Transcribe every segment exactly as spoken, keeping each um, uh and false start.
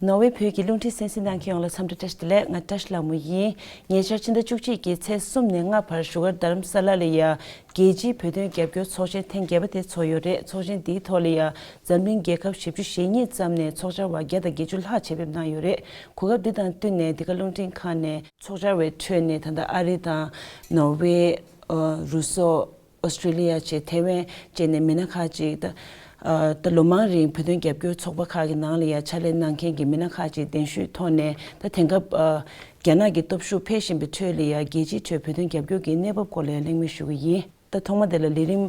ནོར་ཝེ་བོད་ཀྱི་རླུང་འཕྲིན་གསན་གཟིགས་གནང་མཁན་ཡོངས་ལ་འཚམས་འདྲི་བཀྲ་ཤིས་བདེ་ལེགས། ང་བཀྲ་ཤིས་ལྷ་མོ་ཡིན། ཉེ་ཆར་ཕྱི་ཟླ་བཅུ་གཅིག་གི་ཚེས་གསུམ་ནས་ལྔ་བར་བཞུགས་སྒར་རྡ་རམ་ས་ལ་ལ་ཡ་རྒྱལ་སྤྱིའི་བོད་དོན་རྒྱབ་སྐྱོར་ཚོགས་ཆེན་ཐེངས་བརྒྱད་པ་དེ་ཚོགས་ཡོད་རེད། ཚོགས་ཆེན་འདིའི་ཐོག་ལ་ཡ་འཛམ་གླིང་རྒྱལ་ཁབ་བཞི་བཅུ་ཞེ་གཉིས་ཙམ་ནས་ཚོགས་བཅར་བ་བརྒྱ་དང་བརྒྱད་ཅུ་ལྷག་ཆེད་ཕེབས་གནང་ཡོད་རེད། གོ་སྐབས་འདི་དང་བསྟུན་ནས་འདི་ག་རླུང་འཕྲིན་ཁང་ནས་ཚོགས་བཅར་བའི་ཁྲོད་ནས་ད་ལྟ་ཨ་རི་དང་ནོར་ཝེ། ཨ། རུ་སོག་ཨོ་སི་ཀྲི་ལི་ཡ་བཅས་ཐེ་ཝན་བཅས་ནས་མི་སྣ་ཁག་ཅིག་ད་ཨ་ད་ལོ་མང་རིང་བོད་དོན་རྒྱབ་སྐྱོར་ཚོགས་པ་ཁག་གི་ནང་ལ་ཡ་ཕྱག་ལས་གནང་མཁན་གྱི་མི་སྣ་ཁག་ཅིག་གདན་ཞུས་ཐོག་ནས། ད་དེང་སྐབས་ཨ་རྒྱ་ནག་གི་སྟོབས་ཤུགས་འཕེལ་བཞིན་པའི་ཁྲོད་ལ་ཡ་རྒྱལ་སྤྱིའི་ཁྲོད་བོད་དོན་རྒྱབ་སྐྱོར་གྱི་གནས་བབ་སྐོར་ལ་ཡ་གླེང་མོལ་ཞུ་གི་ཡིན། ད་ཐོག་མ་དེ་ལ་ལས་རིམ་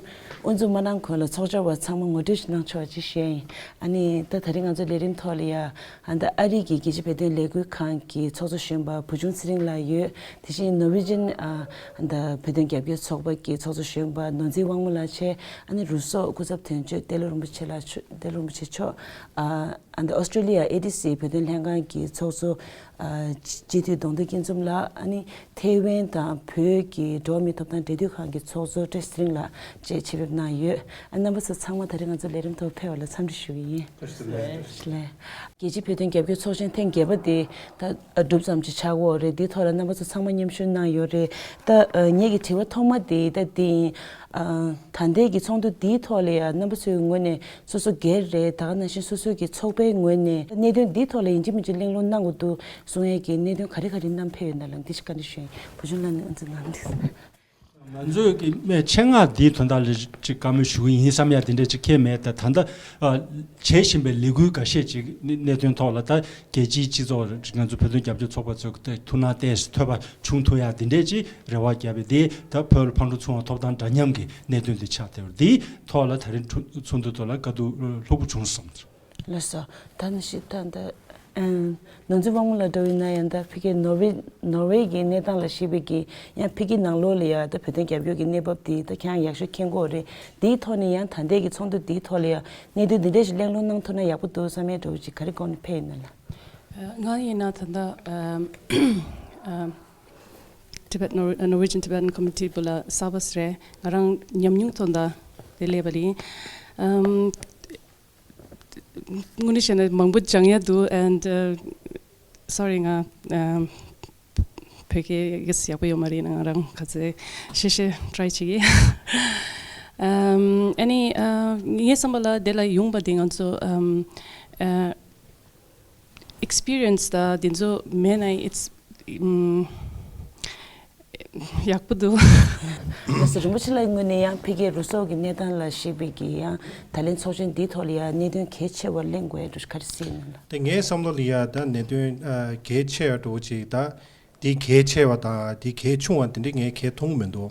དབུ་འཛུགས་མ་གནང་གོང་ལ་ཚོགས་བཅར་བ་ཚང་མ་ངོ་སྤྲོད་ཞིག་གནང་ཆོག་ཅེས་ཞུ་ཡ་ཡིན། ཨ་ནི་ད་ད་རིང་ང་ཚོ་ལས་རིམ་ཐོག་ལ་ཡ། ཨ། ད་ཨ་རི་གི་རྒྱལ་སྤྱིའི་བོད་དོན་ལས་འགུལ་ཁང་གི་ཚོགས་གཙོ་གཞོན་པ་བུ་ཆུང་ཚེ་རིང་ལགས་ཡོད། དེ་བཞིན་ནོར་ཝེ་ཇན། ཨ། ད་བོད་དོན་རྒྱབ་སྐྱོར་ཚོགས་པ་གི་ཚོགས་གཙོ་གཞོན་པ་ནོར་འཛིན་དབང་མོ་ལགས་བཅས། ཨ་ནི་རུ་སོག་སྐུ་ཚབ་དོན་གཅོད་ཏེ་ལོ་རིན་པོ་ཆེ་ལགས་མཆོག་ཏེ་ལོ་རིན་པོ་ཆེ་མཆོག་ཨ། ཨ། ད་ཨོ་སི་ཀྲི་ལི་ཡ་ཨེ་ཌི་སི་བོད་དོན་ལྷན་ཁང་གི་ཚོགས་གཙོ། ཨ། སྤྱི་འཐུས་གདོང་འདོད་སྐྱིད་འཛོམས་ལགས། ཨ་ནི་ཐེ་ཝན་དང་བོད་ཀྱི་འགྲོ་བ་མིའི་ཐོབ་ཐང་འབྲེལ་མཐུད་ཁང་གི་ཚོགས་གཙོ་བཀྲ་ཤིས་ཚེ་རིང་ལགས་བཅས་ཆེད་ཕེབས་གནང་ཡོད། ཨ། རྣམ་པ་ཚོ་ཚང་མ་ད་རེས་ང་ཚོ་ལས་རིམ་ཐོག་ཕེབས་པ་ལ་འཚམས་འདྲི་ཞུ་གི་ཡིན། བཀྲ་ཤིས་བདེ་ལེགས། རྒྱལ་སྤྱིའི་བོད་དོན་རྒྱབ་སྐྱོར་ཚོགས་ཆེན་ཐེངས་བརྒྱད་པ་དེ་ད་གྲུབ་ཙམ་ཅིག་ཆགས་ཡོད་རེད། དེའི་ཐོག་ལ་རྣམ་པ་ཚོ་ཚང་མ་མཉམ་ཞུགས་གནང་ཡོད་རེད། ད་ངེད་ཀྱི་དྲི་བ་ཐོག་མ་དེ་ད་དེ་ཡིན། ཨ། ད་ལྟའི་གི་ཚོགས་འདུ་འདིའི་ཐོག་ལ་ཡང་རྣམ་པ་ཚོའི་ངོས་ནས་སོ་སོ་སྒེར་རེད། ད་ག་ནང་བཞིན་སོ་སོའི་གི་ཚོགས་པའི་ངོས་ནས་གནད་དོན་འདིའི་ཐོག་ལ་ཡིན་གཅིག་མིན་གཅིག་གླེང་སློང་གནང་དགོས་འདུག་གསུང་ཡས་ཀྱི་གནད་དོན་ག་རེ་ག་རེ་བསྣམས་ཕེབས་ཡོད་ན་ལ་འདི་ཞིག་བཀའ་འདྲི་ཞུ་ཡིན། བུ་ཆུང་ལགས་ནས་ཨ་ཙི་གནང་འདུག་ང་ཚོས་ཀྱི་སྨད་ཆེད་མངགས་འདིའི་དོན་དག་ལ་ཅིག་བཀའ་མོལ་ཞུ་གི་ཡིན་བསམ་ཡ་དེ་འདྲས་ཅིག་ཁྱད་མེད། ད་ད་ལྟ་ཨ་བྱེད་བཞིན་པའི་ལས་འགུལ་འགའ་ཤས་ཅིག་གནད་དོན་ཐོག་ལ་ད་རྒྱལ་སྤྱིའི་སྤྱི་ཚོགས་ང་ཚོ་བོད་དོན་རྒྱབ་སྐྱོར་ཚོགས་པ་ཚོས་ད་ཐུགས་སྣང་བསྟན་ཐོས་པ་བྱུང་ཐུབ་ཡ་དེ་འདྲས་ཅིག་རེ་བ་བརྒྱབ་པའི་དེ་ད་བོད་ལ་ཕར་འགྲོ་ཚུར་འོང་ཐོབ་ཐང་འདྲ་མཉམ་གྱི་གནད་དོན་དེ་ཆགས་བསྡད་པ་འདིའི་ཐོག་ལ་ད་རིང་ཚོགས་འདུ་ཐོག་ལ་བཀའ་བསྡུར་ལྷུག་པོ་བྱུང་སོང་། ལགས་སོ། ད་ནི་ཞིག་ད་ད་ནོར་འཛིན་དབང་མོ་ལགས་འདྲ་བོ་ཡིན་ན་ཡང་ད་ཕ་གིའི་ནོར་ཝེ་ནོར་ཝེ་གི་གནས་སྟངས་ལ་གཞིགས་པའི་གི་ཡང་ཕ་གིའི་ནང་ལོགས་ལ་ཡ་ད་བོད་དོན་རྒྱབ་སྐྱོར་གྱི་གནས་བབ་དེ་ད་ཁྱེད་རང་ཡག་ཤོས་མཁྱེན་གྱི་ཡོད་རེད། དེའི་ཐོག་ནས་ཡང་ད་ལྟའི་གི་ཚོགས་འདུ་དེའི་ཐོག་ལ་ཡ་གནད་དོན་འདི་འདྲས་ཞིག་གླེང་སློང་གནང་ཐུབ་ན་ཡག་པོ་འདུག་བསམ་ཡས་འདྲ་བོ་ཅིག་ག་རེ་དགོངས་ནས་ཕེབས་ཡིན་ན་ལ། ང་ཡིན་ན་ད་ལྟ་ཨམ་ཨམ་Tibet Nor- Norwegian Tibetan Community བུ་ལ་གསར་པ་རེད། ང་རང་ཉམས་མྱོང་ཐོག་ནས་དེ་སླེབས་པ་ཡིན། ཨམ། དངོས་གནས་བཤད་ན་མང་པོ་སྦྱང་ཡ་འདུག and uh, sorry ང་ཨམ་བོད་སྐད་ཡག་པོ་ཡོད་མ་རེད། ང་རང་ག་ཚོད་ཤེས་ཤེས་try བྱེད་ཀྱི། ཨམ་ཨ་ནི་ཨ་ངའི་བསམ་པ་ལ་དེ་ལ་ཡོང་པ་དེ་ང་ཚོ་ཨམ་ཨ་experience ད་དེ་ཚོ་མེད་ན་it's ཨམ། ཡག་པོ་འདུག་ལགས་སོ། རིན་པོ་ཆེ་ལགས་ངོས་ནས་ཡང་ཕ་གིའི་རུ་སོག་གི་གནས་སྟངས་ལ་གཞིགས་པའི་གི་ཡང་ད་ལན་ཚོགས་ཆེན་འདིའི་ཐོག་ལ་ཡང་གནད་དོན་གལ་ཆེ་བ་གླེང་དགོས་ཡ་འདྲ་ག་རེ་གཟིགས་ཡོད་ན་ལགས། དེ་ངའི་བསམ་བློ་ལ་ཡ་ད་གནད་དོན་ཨ་གལ་ཆེ་བ་འདྲ་བོ་ཅིག་ད་དེ་གལ་ཆེ་བ་དང་དེ་གལ་ཆུང་བ་དེ་འདྲ་ངས་གལ་མཐོང་གི་མི་འདུག་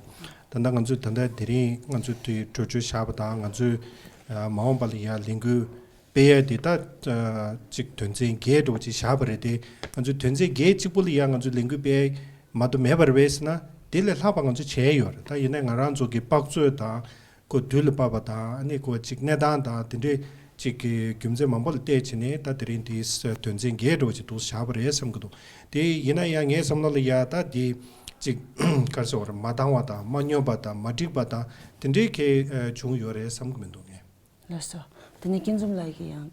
ད་ལྟ་ང་ཚོས་ད་ལྟ་དེ་རིང་ང་ཚོས་དེ་གྲོས་ཆོད་བཞག་པ་དང་ང་ཚོས་ཨ་མ་འོངས་པ་ལ་ཡ་ལས་འགུལ་སྤེལ་ཡས་དེ་ད་ཅིག་དོན་ཚན་བརྒྱད་འདྲ་བོ་ཅིག་བཞག་པ་རེད་དེ། ང་ཚོས་དོན་ཚན་བརྒྱད་གཅིག་པོ་ལ་ཡང་ང་ཚོས་ལས་འགུལ་སྤེལ་ཡས་མ་གཏོགས་མེད་པ་རེད་པས་ཟེར་ན་དེ་ལས་ལྷག་པ་ང་ཚོས་བྱས་ཡོད་རེད། ད་ཡིན་ནའི་ང་རང་ཚོ་གི་དཔག་ཚོད་དང་ཁོ་དུས་ལ་བབས་པ་དང་ཨ་ནི་ཁོ་ཅིག་གནས་སྟངས་དང་དེ་འདྲའི་ཅིག་གི་རྒྱུ་མཚན་མང་པོ་ལ་བལྟས་བྱས་ནས་ད་དེ་རིང་དེའི་དོན་ཚན་བརྒྱད་འདྲ་བོ་ཅིག་འདུག་བཞག་པ་རེད་བསམ་གི་འདུག་དེ་ཡིན་ན་ཡང་ངའི་བསམ་བློ་ལ་ཡ་ད་དེ་ཅིག་ག་རེ་ཟེར་བ་རེད། མ་འདང་བ་དང་མ་སྙོམས་པ་དང་མ་འགྲིག་པ་དང་དེ་འདྲའི་གི་བྱུང་ཡོད་རེད་བསམ་གི་མི་འདུག་ངས། ལགས་སོ། དེ་ནས་སྐྱིད་འཛོམས་ལགས་ཀྱིས་ཡང་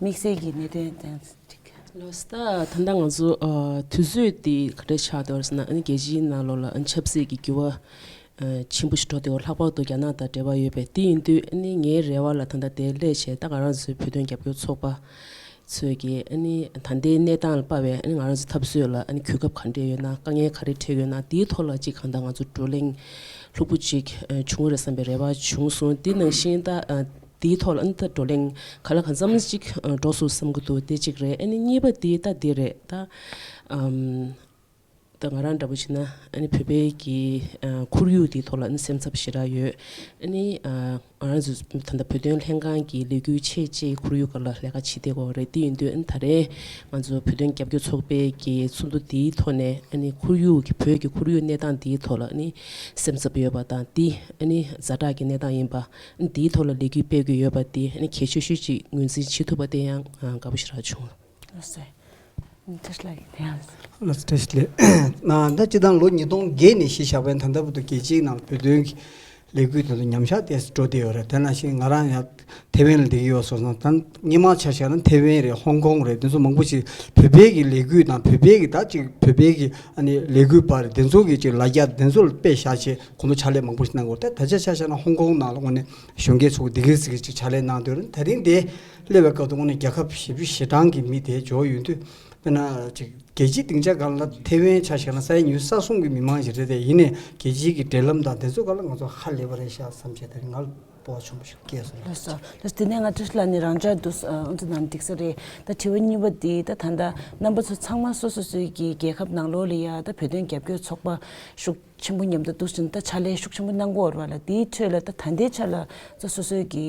དམིགས་བསལ་གྱི་གནད་དོན་དང་ཅིག་ལགས་སོ། ད་ད་ལྟ་ང་ཚོ་ཨ་དུས་ཚོད་དེ་ག་འདྲ་ཆགས་འདུག་ཟེར་ན། ཨ་ནི་རྒྱལ་སྤྱིའི་ནང་ལོགས་ལ་ཨ་ནི་ཆབ་སྲིད་ཀྱི་འགྱུར་བ་ཨ་ཆེན་པོ་ཞིག་འགྲོ་བསྡད་ཡོད། ལྷག་པར་དུ་རྒྱ་ནག་དང་འབྲེལ་བ་ཡོད་པས། དེ་ཡིན་དུས་ཨ་ནི་ངའི་རེ་བ་ལ་ད་ལྟ་དེ་སླེབས་བྱས་ད་ང་རང་ཚོའི་བོད་དོན་རྒྱབ་སྐྱོར་ཚོགས་པ་ཚོས་ཀྱིས་ཨ་ནི་ད་ལྟའི་གནས་སྟངས་ལ་དཔག་པའི་ཨ་ནི་ང་རང་ཚོ་འཐབ་རྩོད་ལ་ཨ་ནི་གོ་སྐབས་ག་འདྲས་ཡོད་ན། དཀའ་ངལ་ག་རེ་འཕྲད་ཡོད་ན། དེའི་ཐོག་ལ་ཅིག་གང་ལྟར་ང་ཚོ་བགྲོ་གླེང་ལྷུག་པོ་ཅིག་བྱུང་རེད་བསམ་པའི་རེ་བ་བྱུང་སོང་། དེ་ནང་བཞིན་ད་དེའི་ཐོག་ལ་ཨ་ནི་ད་བགྲོ་གླེང་གང་ལ་གང་འཚམ་ཅིག་འགྲོ་སོང་བསམ་གྱི་འདུག་དེ་གཅིག་རེད། ཨ་ནི་གཉིས་པ་དེ་ད་འདི་རེད། ད་ཨམ། ད་ང་རང་འདྲ་པོ་བྱས་ན་ཨ་ནི་བོད་པའི་གི་ཨ་ཁོར་ཡུག་དེའི་ཐོག་ལ་ཨ་ནི་སེམས་འཚབ་ཞེ་དྲག་ཡོད། ཨ་ནི་ཨ་ང་རང་ཚོ་ད་ལྟ་བོད་དོན་ལྷན་ཁང་གི་ལས་འགུལ་ཆེ་ཆེའི་ཁོར་ཡུག་སྒང་ལ་ལས་ཀ་བྱེད་བསྡད་ཀྱི་ཡོད་རེད། དེ་ཡིན་དུས་ཨ་ནི་ད་རེས་ང་ཚོ་བོད་དོན་རྒྱབ་སྐྱོར་ཚོགས་པའི་གི་ཚོགས་འདུ་དེའི་ཐོག་ནས་ཨ་ནི་ཁོར་ཡུག་གི་བོད་ཀྱི་ཁོར་ཡུག་གནས་སྟངས་དེའི་ཐོག་ལ་ཨ་ནི་སེམས་འཚབ་ཡོད་པ་དང་། དེ་ཨ་ནི་ཛ་དྲག་གི་གནས་སྟངས་ཡིན་པ། ཨ་ནི་དེའི་ཐོག་ལ་ལས་འགུལ་སྤེལ་དགོས་ཡོད་པ་དེ་ཨ་ནི་གལ་ཆེ་ཤོས་ཅིག་ངོས་འཛིན་བྱེད་ཐུབ་པ་དེ་ཡང་དགའ་པོ་ཞེ་དྲག་བྱུང་། ལགས་སོ། ཐེ་ཤ་ལགས་ཀྱིས་དེ་ཡང་། ལགས་སོ། ཐེ་ཤ་ལགས། ད་སྤྱིར་བཏང་ལོ་ཉིས་སྟོང་བརྒྱད་ནས་གཞི་བཞག་པའི་ད་ལྟ་བར་དུ་རྒྱལ་སྤྱིའི་ནང་བོད་དོན་གྱི་ ལས་འགུལ་དེ་ཚོ་ཉམས་ཆག་ཏོག་ཙམ་འགྲོ་བསྡད་ཡོད་རེད། དེ་ནང་བཞིན་ང་རང་ཡང་ཐེ་ཝན་ལ་བསྡད་ཀྱི་ཡོད་སོང་ཙང་། ད་སྔོན་མ་ཆ་བཞག་ན་ཐེ་ཝན་རེད། ཧོང་ཀོང་རེད། དེ་ཚོ་མང་པོ་ཞིག་བོད་པའི་གི་ལས་འགུལ་དང་བོད་པའི་གི་ད་ཅིག་བོད་པའི་གི་ཨ་ནི་ལས་འགུལ་པ་རེད། དེ་ཚོ་གི་ཅིག་ལ་རྒྱ་དེ་ཚོ་ལ་དཔེ་བཞག་བྱས་ཁོང་ཚོ་ཕྱག་ལས་མང་པོ་ཞིག་གནང་གི་ཡོད་རེད། ད་ད་ཆ་ཆ་བཞག་ན་ཧོང་ཀོང་ནང་ལ་དངོས་གནས་གཞོན་སྐྱེས་ཚོ་དེ་གི་ཟིག་གི་ཅིག་ཕྱག་ལས་གནང་སྡོད་རེད། ད་རིང་དེ་སླེབས་པའི་སྐབས་དུ་དངོས་གནས་རྒྱལ་ཁབ་བཞི་བཅུ་ཞེ་གྲངས་ཀྱི་མི་དེ་འབྱོར་ཡོང་དུས། དཔེར་ན་ཅིག་རྒྱལ་སྤྱིའི་སྡིངས་ཆ་སྒང་ལ་ཐེ་ཝན་ཆ་བཞག་ན་ས་ཡ་ཉི་ཤུ་རྩ་གསུམ་གྱི་མི་མང་ཞིག་རེད་དེ། ཡིན་ནའི་རྒྱལ་སྤྱིའི་གི་འབྲེལ་ལམ་དང་དེ་ཚོ་སྒང་ལ་ང་ཚོ་ཧ་ལས་པ་རེད་ཤག་བསམ་བྱས། དེ་རིང་ང་ལ་སྤོབས་པ་ཆེན་པོ་ཞིག་སྐྱེས་སོང་། ལགས་སོ། ལགས་སོ། དེ་ནས་ང་བཀྲ་ཤིས་ལགས་ནས་རང་འཇགས་འདུག་ཨ་ཨ་ཙི་ནང་འགྲིག་ས་རེད། ད་དྲི་བ་གཉིས་པ་འདི་ད་ད་ལྟ་རྣམ་པ་ཚོ་ཚང་མ་སོ་སོ་སོའི་གི་རྒྱལ་ཁབ་ནང་ལོགས་ལ་ཡ་ད་བོད་དོན་རྒྱབ་སྐྱོར་ཚོགས་པ་ཤུགས་ཆེན་པོ་མཉམ་དུ་འདུག་ཟིན་ད་ཕྱག་ལས་ཤུགས་ཆེན་པོ་གནང་གི་ཡོད་རེད་བ་ལ། དེའི་ཁྲོད་ལ་ད་ད་ལྟའི་ཆ་ལ་ད་སོ་སོའི་གི་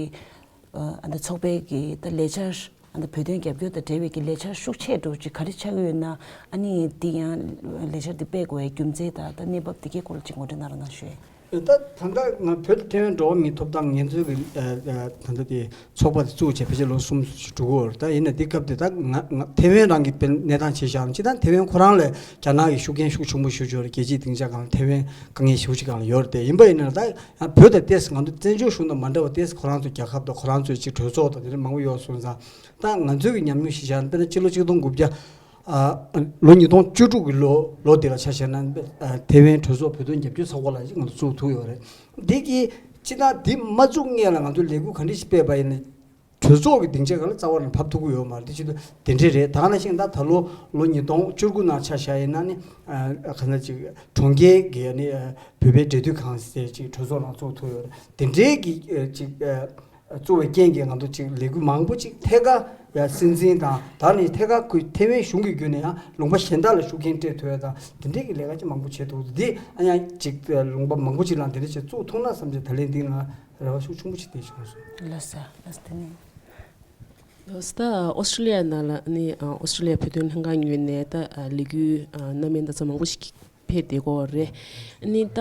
ཨ་ད་ཚོགས་པའི་གི་ད་ལས་འཆར། ཨ་ནི་བོད་དོན་རྒྱབ་སྐྱོར་དང་འབྲེལ་བའི་གི་ལས་འཆར་ཤུགས་ཆེ་འགྲོ་ཅིག་ག་རེ་ཆགས་ཀྱི་ཡོད་ན། ཨ་ནི་འདི་ཡང་ལས་འཆར་འདི་སྤེལ་དགོས་པའི་རྒྱུ་མཚན་དང་ད་གནས་བབ་འདི་གའི་སྐོར་ལ་ཅིག་ངོ་སྤྲོད་གནང་རོགས་གནང་ཞུ། ད་ད་ལྟ་ང་བོད་དང་ཐེ་ཝན་འགྲོ་བ་མིའི་ཐོབ་ཐང་ངལ་རྩོལ་གྱི་ཨ་ཨ་ད་ལྟ་དེ་ཚོགས་པ་དེ་བཙུགས་བྱས་ཕལ་ཆེར་ལོ་གསུམ་ཞིག་འགྲོ་གི་ཡོད་རེད། ད་ཡིན་ན་འདི་སྐབས་དེ་ད་ང་ང་ཐེ་ཝན་རང་གི་དཔེར་གནས་སྟངས་ཆ་བཞག་ན། སྤྱིར་བཏང་ཐེ་ཝན་ཁོ་རང་ལ་རྒྱ་ནག་གི་ཤུགས་རྐྱེན་ཤུགས་ཆེན་པོ་ཞེ་པོ་ཅིག་ཡོད་རེད། རྒྱལ་སྤྱིའི་སྡིངས་ཆ་སྒང་ལ་ཐེ་ཝན་དཀའ་ངལ་ཞེ་པོ་ཅིག་སྒང་ལ་ཡོད་རེད་དེ། ཡིན་པ་ཡིན་ན་ད་ཡང་བོད་དང་ཏོག་ཙམ་ང་ཚོ་བཙན་བྱོལ་གཞུང་དང་མ་འདྲ་བ། ཏོག་ཙམ་ཁོ་རང་ཚོའི་རྒྱལ་ཁབ་དང་ཁོ་རང་ཚོའི་ཅིག་གྲོས་ཚོགས་དང་དེ་འདྲ་མང་པོ་ཡོད་སོང་ཙང་། ད་ང་ཚོའི་གི་ཉམས་མྱོང་ཞིག་བཞག་ན། དཔེར་ན་སྤྱི་ལོ་ཆིག་སྟོང་དགུ་བརྒྱ་ཨ་ལོ་ཉིས་སྟོང་བཅུ་དྲུག་གི་ལོ་ལོ་དེ་ལ་ཆ་བཞག་ན། ཨ་ཐེ་ཝན་གྲོས་ཚོགས་བོད་དོན་རྒྱབ་སྐྱོར་ཚོགས་པ་ལབ་ཅིག་ང་ཚོ་བཙུགས་ཐུབ་ཡོད་རེད། འདི་གི་སྤྱིར་བཏང་འདི་མ་བཙུགས་སྔོན་ལ་ང་ཚོས་ལས་འགུལ་ག་འདྲ་ཞིག་སྤེལ་བ་ཡིན་ན། གྲོས་ཚོགས་ཀྱི་སྡིངས་ཆ་སྒང་ལ་རྩ་བ་ནས་ཕབ་ཐུབ་ཀྱི་ཡོད་མ་རེད། དེ་བྱེད་དུས་དེ་འདྲས་རེད། ད་ག་ནང་བཞིན་ད་ད་ལོ་ལོ་ཉིས་སྟོང་བཅུ་དགུ་ནང་ཆ་བཞག་ཡིན་ན་ནི། ཨ་ག་ཚོད་ཅིག་གྲོང་ཁྱེར་གྱི་ནི་ཨ་བོད་པའི་འབྲེལ་མཐུད་ཁང་ཟེར་ཅིག་གྲོས་ཚོགས་ནང་བཙུགས་ཐུབ་ཡོད་རེད། དེ་འདྲས་ཀྱི་ཨ་ཅིག་ཨ་བཙུགས་པའི་རྐྱེན་གྱིས་ང་ཚོ་ཅིག་ལས་འགུལ་མང་པོ་ཅིག་ཐད་ཀར་ཡང་སྲིད་འཛིན་དང་། ད་ནི་ཐད་ཀར་ཁོས་ཐེ་ཝན་གཞུང་གི་བརྒྱུད་ནས་ཡང་ལུང་པ་གཞན་དག་ལ་ཤུགས་རྐྱེན་སྤྲད་ཐུབ་ཡ་དང་། དེ་འདྲས་ཀྱི་ལས་ཀ་ཅིག་མང་པོ་བྱེད་ཐུབ་འདུག་འདི་ཨ་ཡང་ཅིག་ལུང་པ་མང་པོ་ཅིག་ལ་དེ་འདྲས་ཅིག་བཙུགས་ཐུབ་ན་བསམ་གྱི། ད་ལན་འདི་ང་རེ་བ་ཤུགས་ཆེན་པོ་ཞིག་བསྡད་བྱུང་སོང་། ལགས་སོ། ལགས་སོ། དེ་ནས། ད་ཨོ་སི་ཀྲི་ལི་ཡ་ནང་ལ་ནི་ཨོ་སི་ཀྲི་ལི་ཡ་བོད་དོན་ལྷན་ཁང་ངོས་ནས་ད་ལས་འགུལ་གནང་མིན་ད་ཚོ་མང་པོ་ཞིག་ཕེབས་བསྡད་ཀྱི་ཡོད་རེད། ནི་ད་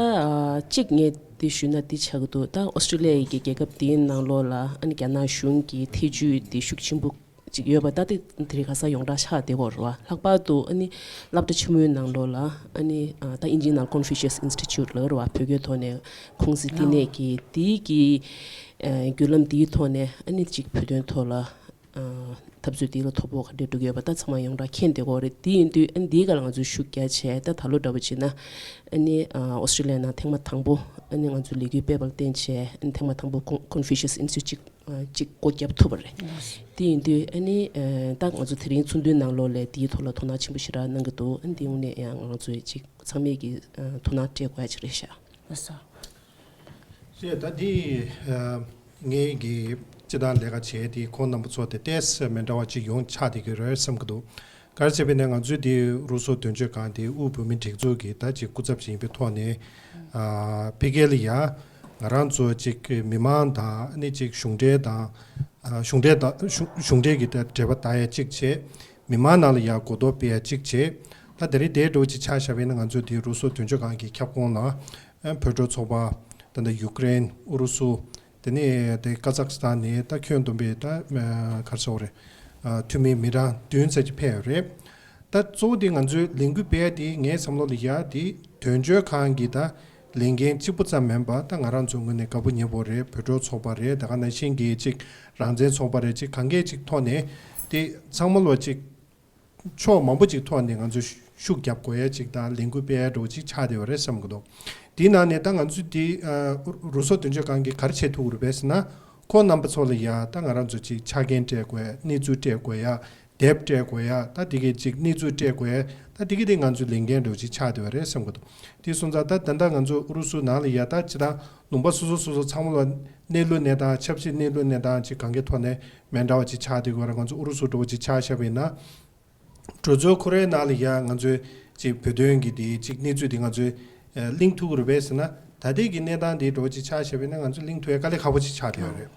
གཅིག་ངས་འདི་ཞུས་ན་འདི་ཆགས་ཀྱི་འདུག་ད་ཨོ་སི་ཀྲི་ལི་ཡ་ཡི་གི་རྒྱལ་ཁབ་འདིའི་ནང་ལོགས་ལ་ཨ་ནི་རྒྱ་ནག་གཞུང་གི་ཐེ་ཇུས་འདི་ཤུགས་ཆེན་པོ་ཅིག་ཡོད་པ། ད་དེ་དེ་རིང་ཁ་སང་ཡོངས་གྲགས་ཆགས་བསྡད་ཀྱི་ཡོད་རེད་བ། ལྷག་པར་དུ་ཨ་ནི་སློབ་གྲྭ་ཆེན་མོའི་ནང་ལོགས་ལ་ཨ་ནི་ད་དབྱིན་ཇིའི་ནང་Confucius Institute་ལབ་རེད་བ། བོད་སྐད་ཐོག་ནས་ཁུང་ཙི་བསྟི་གནས་ཀྱི་དེའི་གི་བརྒྱུད་ལམ་དེའི་ཐོག་ནས་ཨ་ནི་ཅིག་བོད་དོན་ཐོག་ལ་འཐབ་རྩོད་དེ་ལ་ཐོ་ཕོག་ག་འདྲ་འགྲོ་གི་ཡོད་པ་ད་ཚང་མ་ཡོངས་གྲགས་མཁྱེན་བསྡད་ཀྱི་ཡོད་རེད། དེ་ཡིན་དུས་ཨ་ནི་དེའི་སྒང་ལ་ང་ཚོས་ཤུགས་རྒྱག་བྱས། ད་ད་ལོ་འདྲ་པོ་བྱས་ན་ཨ་ནི་ཨོ་སི་ཀྲི་ལི་ཡ་ནང་ཐེངས་མ་དང་པོ་ཨ་ནི་ང་ཚོས་ལས་འགུལ་སྤེལ་བ་ལ་བརྟེན་བྱས། ཨ་ནི་ཐེངས་མ་དང་པོ་Con- Confucius Institute་ཅིག་ཅིག་སྒོ་བརྒྱབ་ཐུབ་པ་རེད། དེ་ཡིན་དུས་ཨ་ནི་ད་ང་ཚོ་དེ་རིང་ཚོགས་འདུའི་ནང་ལོགས་ལ་དེའི་ཐོག་ལ་དོ་སྣང་ཆེན་པོ་ཞེ་དྲག་གནང་གི་འདུག་ཨ་ནི་དེ་དངོས་གནས་ཡང་ང་ཚོས་ཅིག་ཚང་མས་ཀྱི་དོ་སྣང་སྤྲད་དགོས་ཡ་ཅིག་རེད་ཤག་ལགས་སོ། རེད། ད་འདི་ངས་ཀྱི་སྤྱི་བཏང་ལས་ཀ་བྱས་དེ་ཁོང་རྣམ་པ་ཚོ་དེ་ཏོག་ཙམ་མི་འདྲ་བ་ཅིག་ཡོང་ཆགས་བསྡད་ཀྱི་རེད་བསམ་གྱི་འདུག་ག་རེ་བྱས་པས་ན་ང་ཚོའི་དེ་རུ་སུ་དོན་གཅོད་ཁང་དེ་དབུས་བོད་མིའི་སྒྲིག་འཛུགས་ཀྱི་ད་ཅིག་སྐུ་ཚབ་ཅིག་ཡིན་པའི་ཐོག་ནས། ཕ་གི་ལ་ཡ་ང་རང་ཚོ་ཅིག་མི་མང་དང་ཨ་ནི་ཅིག་གཞུང་འབྲེལ་དང་། གཞུང་འབྲེལ་དང་གཞུང་གཞུང་འབྲེལ་གྱི་ད་འབྲེལ་བ་ལྟ་ཡ་གཅིག་བྱས། མི་མང་ནང་ལ་ཡ་གོ་རྟོགས་སྤེལ་ཡ་གཅིག་བྱས། ད་དེ་རིང་དེ་འདྲ་བོ་ཅིག་ཆ་བཞག་པས་ན་ང་ཚོ་དེ་རུ་སུ་དོན་གཅོད་ཁང་གི་ཁྱབ་ཁོངས་ལ་བོད་ཕྲུག་ཚོགས་པ། ད་ལྟ་ཡུ་ཀེ་རེན། ཨུ་རུ་སུ། དེ་ནས་དེ་ཀ་ཛག་སི་ཐན་ནས་ད་ཁྱོན་བསྡོམས་པས་ད་ག་རེ་ཟེར་དགོས་རེད། འཐུས་མི་མི་གྲངས་བདུན་ཙམ་ཅིག་ཕེབས་ཡོད་རེད། ད་གཙོ་བོ་དེ་ང་ཚོའི་ལས་འགུལ་སྤེལ་ཡ་དེ་ངའི་བསམ་བློ་ལ་ཡ་དེ་དོན་གཅོད་ཁང་གི་ད་ལས་འགན་གཅིག་པུ་ཙམ་མིན་པ། ད་ང་རང་ཚོ་ངོས་ནས་དགའ་པོ་ཉེ་པོ་རེད། བོད་ཕྲུག་ཚོགས་པ་རེད། ད་ག་ནང་བཞིན་གྱི་ཅིག་རང་བཙན་ཚོགས་པ་རེད། ཅིག་གང་གས་ཅིག་ཐོག་ནས་དེ་ཚང་མ་ལོ་ཅིག་ཕྱོགས་མང་པོ་ཅིག་ཐོག་ནས་ང་ཚོ་ཤུགས་རྒྱབ་དགོས་ཡ་ཅིག་དང་ལས་འགུལ་སྤེལ་ཡ་འདྲ་བོ་ཅིག་ཆགས་བསྡད་ཡོད་རེད་བསམ་གྱི་འདུག་དེའི་ནང་ནས་ད་ང་ཚོ་དེ་རུ་སུ་དོན་གཅོད་ཁང་གིས་ག་རེ་བྱེད་ཐུབ་ཀྱི་རེད་པས་ཟེར་ན། ཁོང་རྣམ་པ་ཚོ་ལ་ཡ་ད་ང་རང་ཚོ་ཅིག་ཕྱག་འགན་སྤྲད་དགོས་ཡ། གནས་ཚུལ་སྤྲད་དགོས་ཡ། དེབ་སྤྲད་དགོས་ཡ། ད་དེ་གའི་ཅིག་གནས་ཚུལ་སྤྲད་དགོས་ཡ། ད་དེ་གའི་དེ་ང་ཚོའི་ལས་འགན་འདྲ་བོ་ཅིག་ཆགས་བསྡད་ཡོད་རེད་བསམ་གྱི་འདུག་དེ་སོང་ཙང་ད་ད་ལྟ་ང་ཚོ་ཨུ་རུ་སུ་ནང་ལ་ཡ་ད་ཅི་ད་ལུང་པ་སོ་སོ་སོ་སོ་ཚང་མ་ལ་གནས་ལུགས་གནས་སྟངས། ཆབ་སྲིད་གནས་ལུགས་གནས་སྟངས་ཅིག་གང་གའི་ཐོག་ནས་མི་འདྲ་བ་ཅིག་ཆགས་བསྡད་ཡོད་རེད། ང་ཚོ་ཨུ་རུ་སུ་འདྲ་བོ་ཅིག་ཆ་བཞག་པ་ཡིན་ན། གྲོས་ཚོགས་ཁོ་རའི་ནང་ལ་ཡ་ང་ཚོའི་ཅིག་བོད་དོན་གྱི་དེ་ཅིག་གནས་ཚུལ་དེ་ང་ཚོས་གླེང་ཐུབ་ཀྱི་རེད་པས་ཟེར་ན། ད་ལྟའི་གི་གནས་སྟངས་དེ་འདྲ་བོ་ཅིག་ཆ་བཞག་པ་ཡིན་ན་ང་ཚོས་གླེང་ཐུབ་ཡ་དཀའ་ལས་ཁག་པོ་ཅིག་ཆགས་བསྡད་ཡོད་རེད།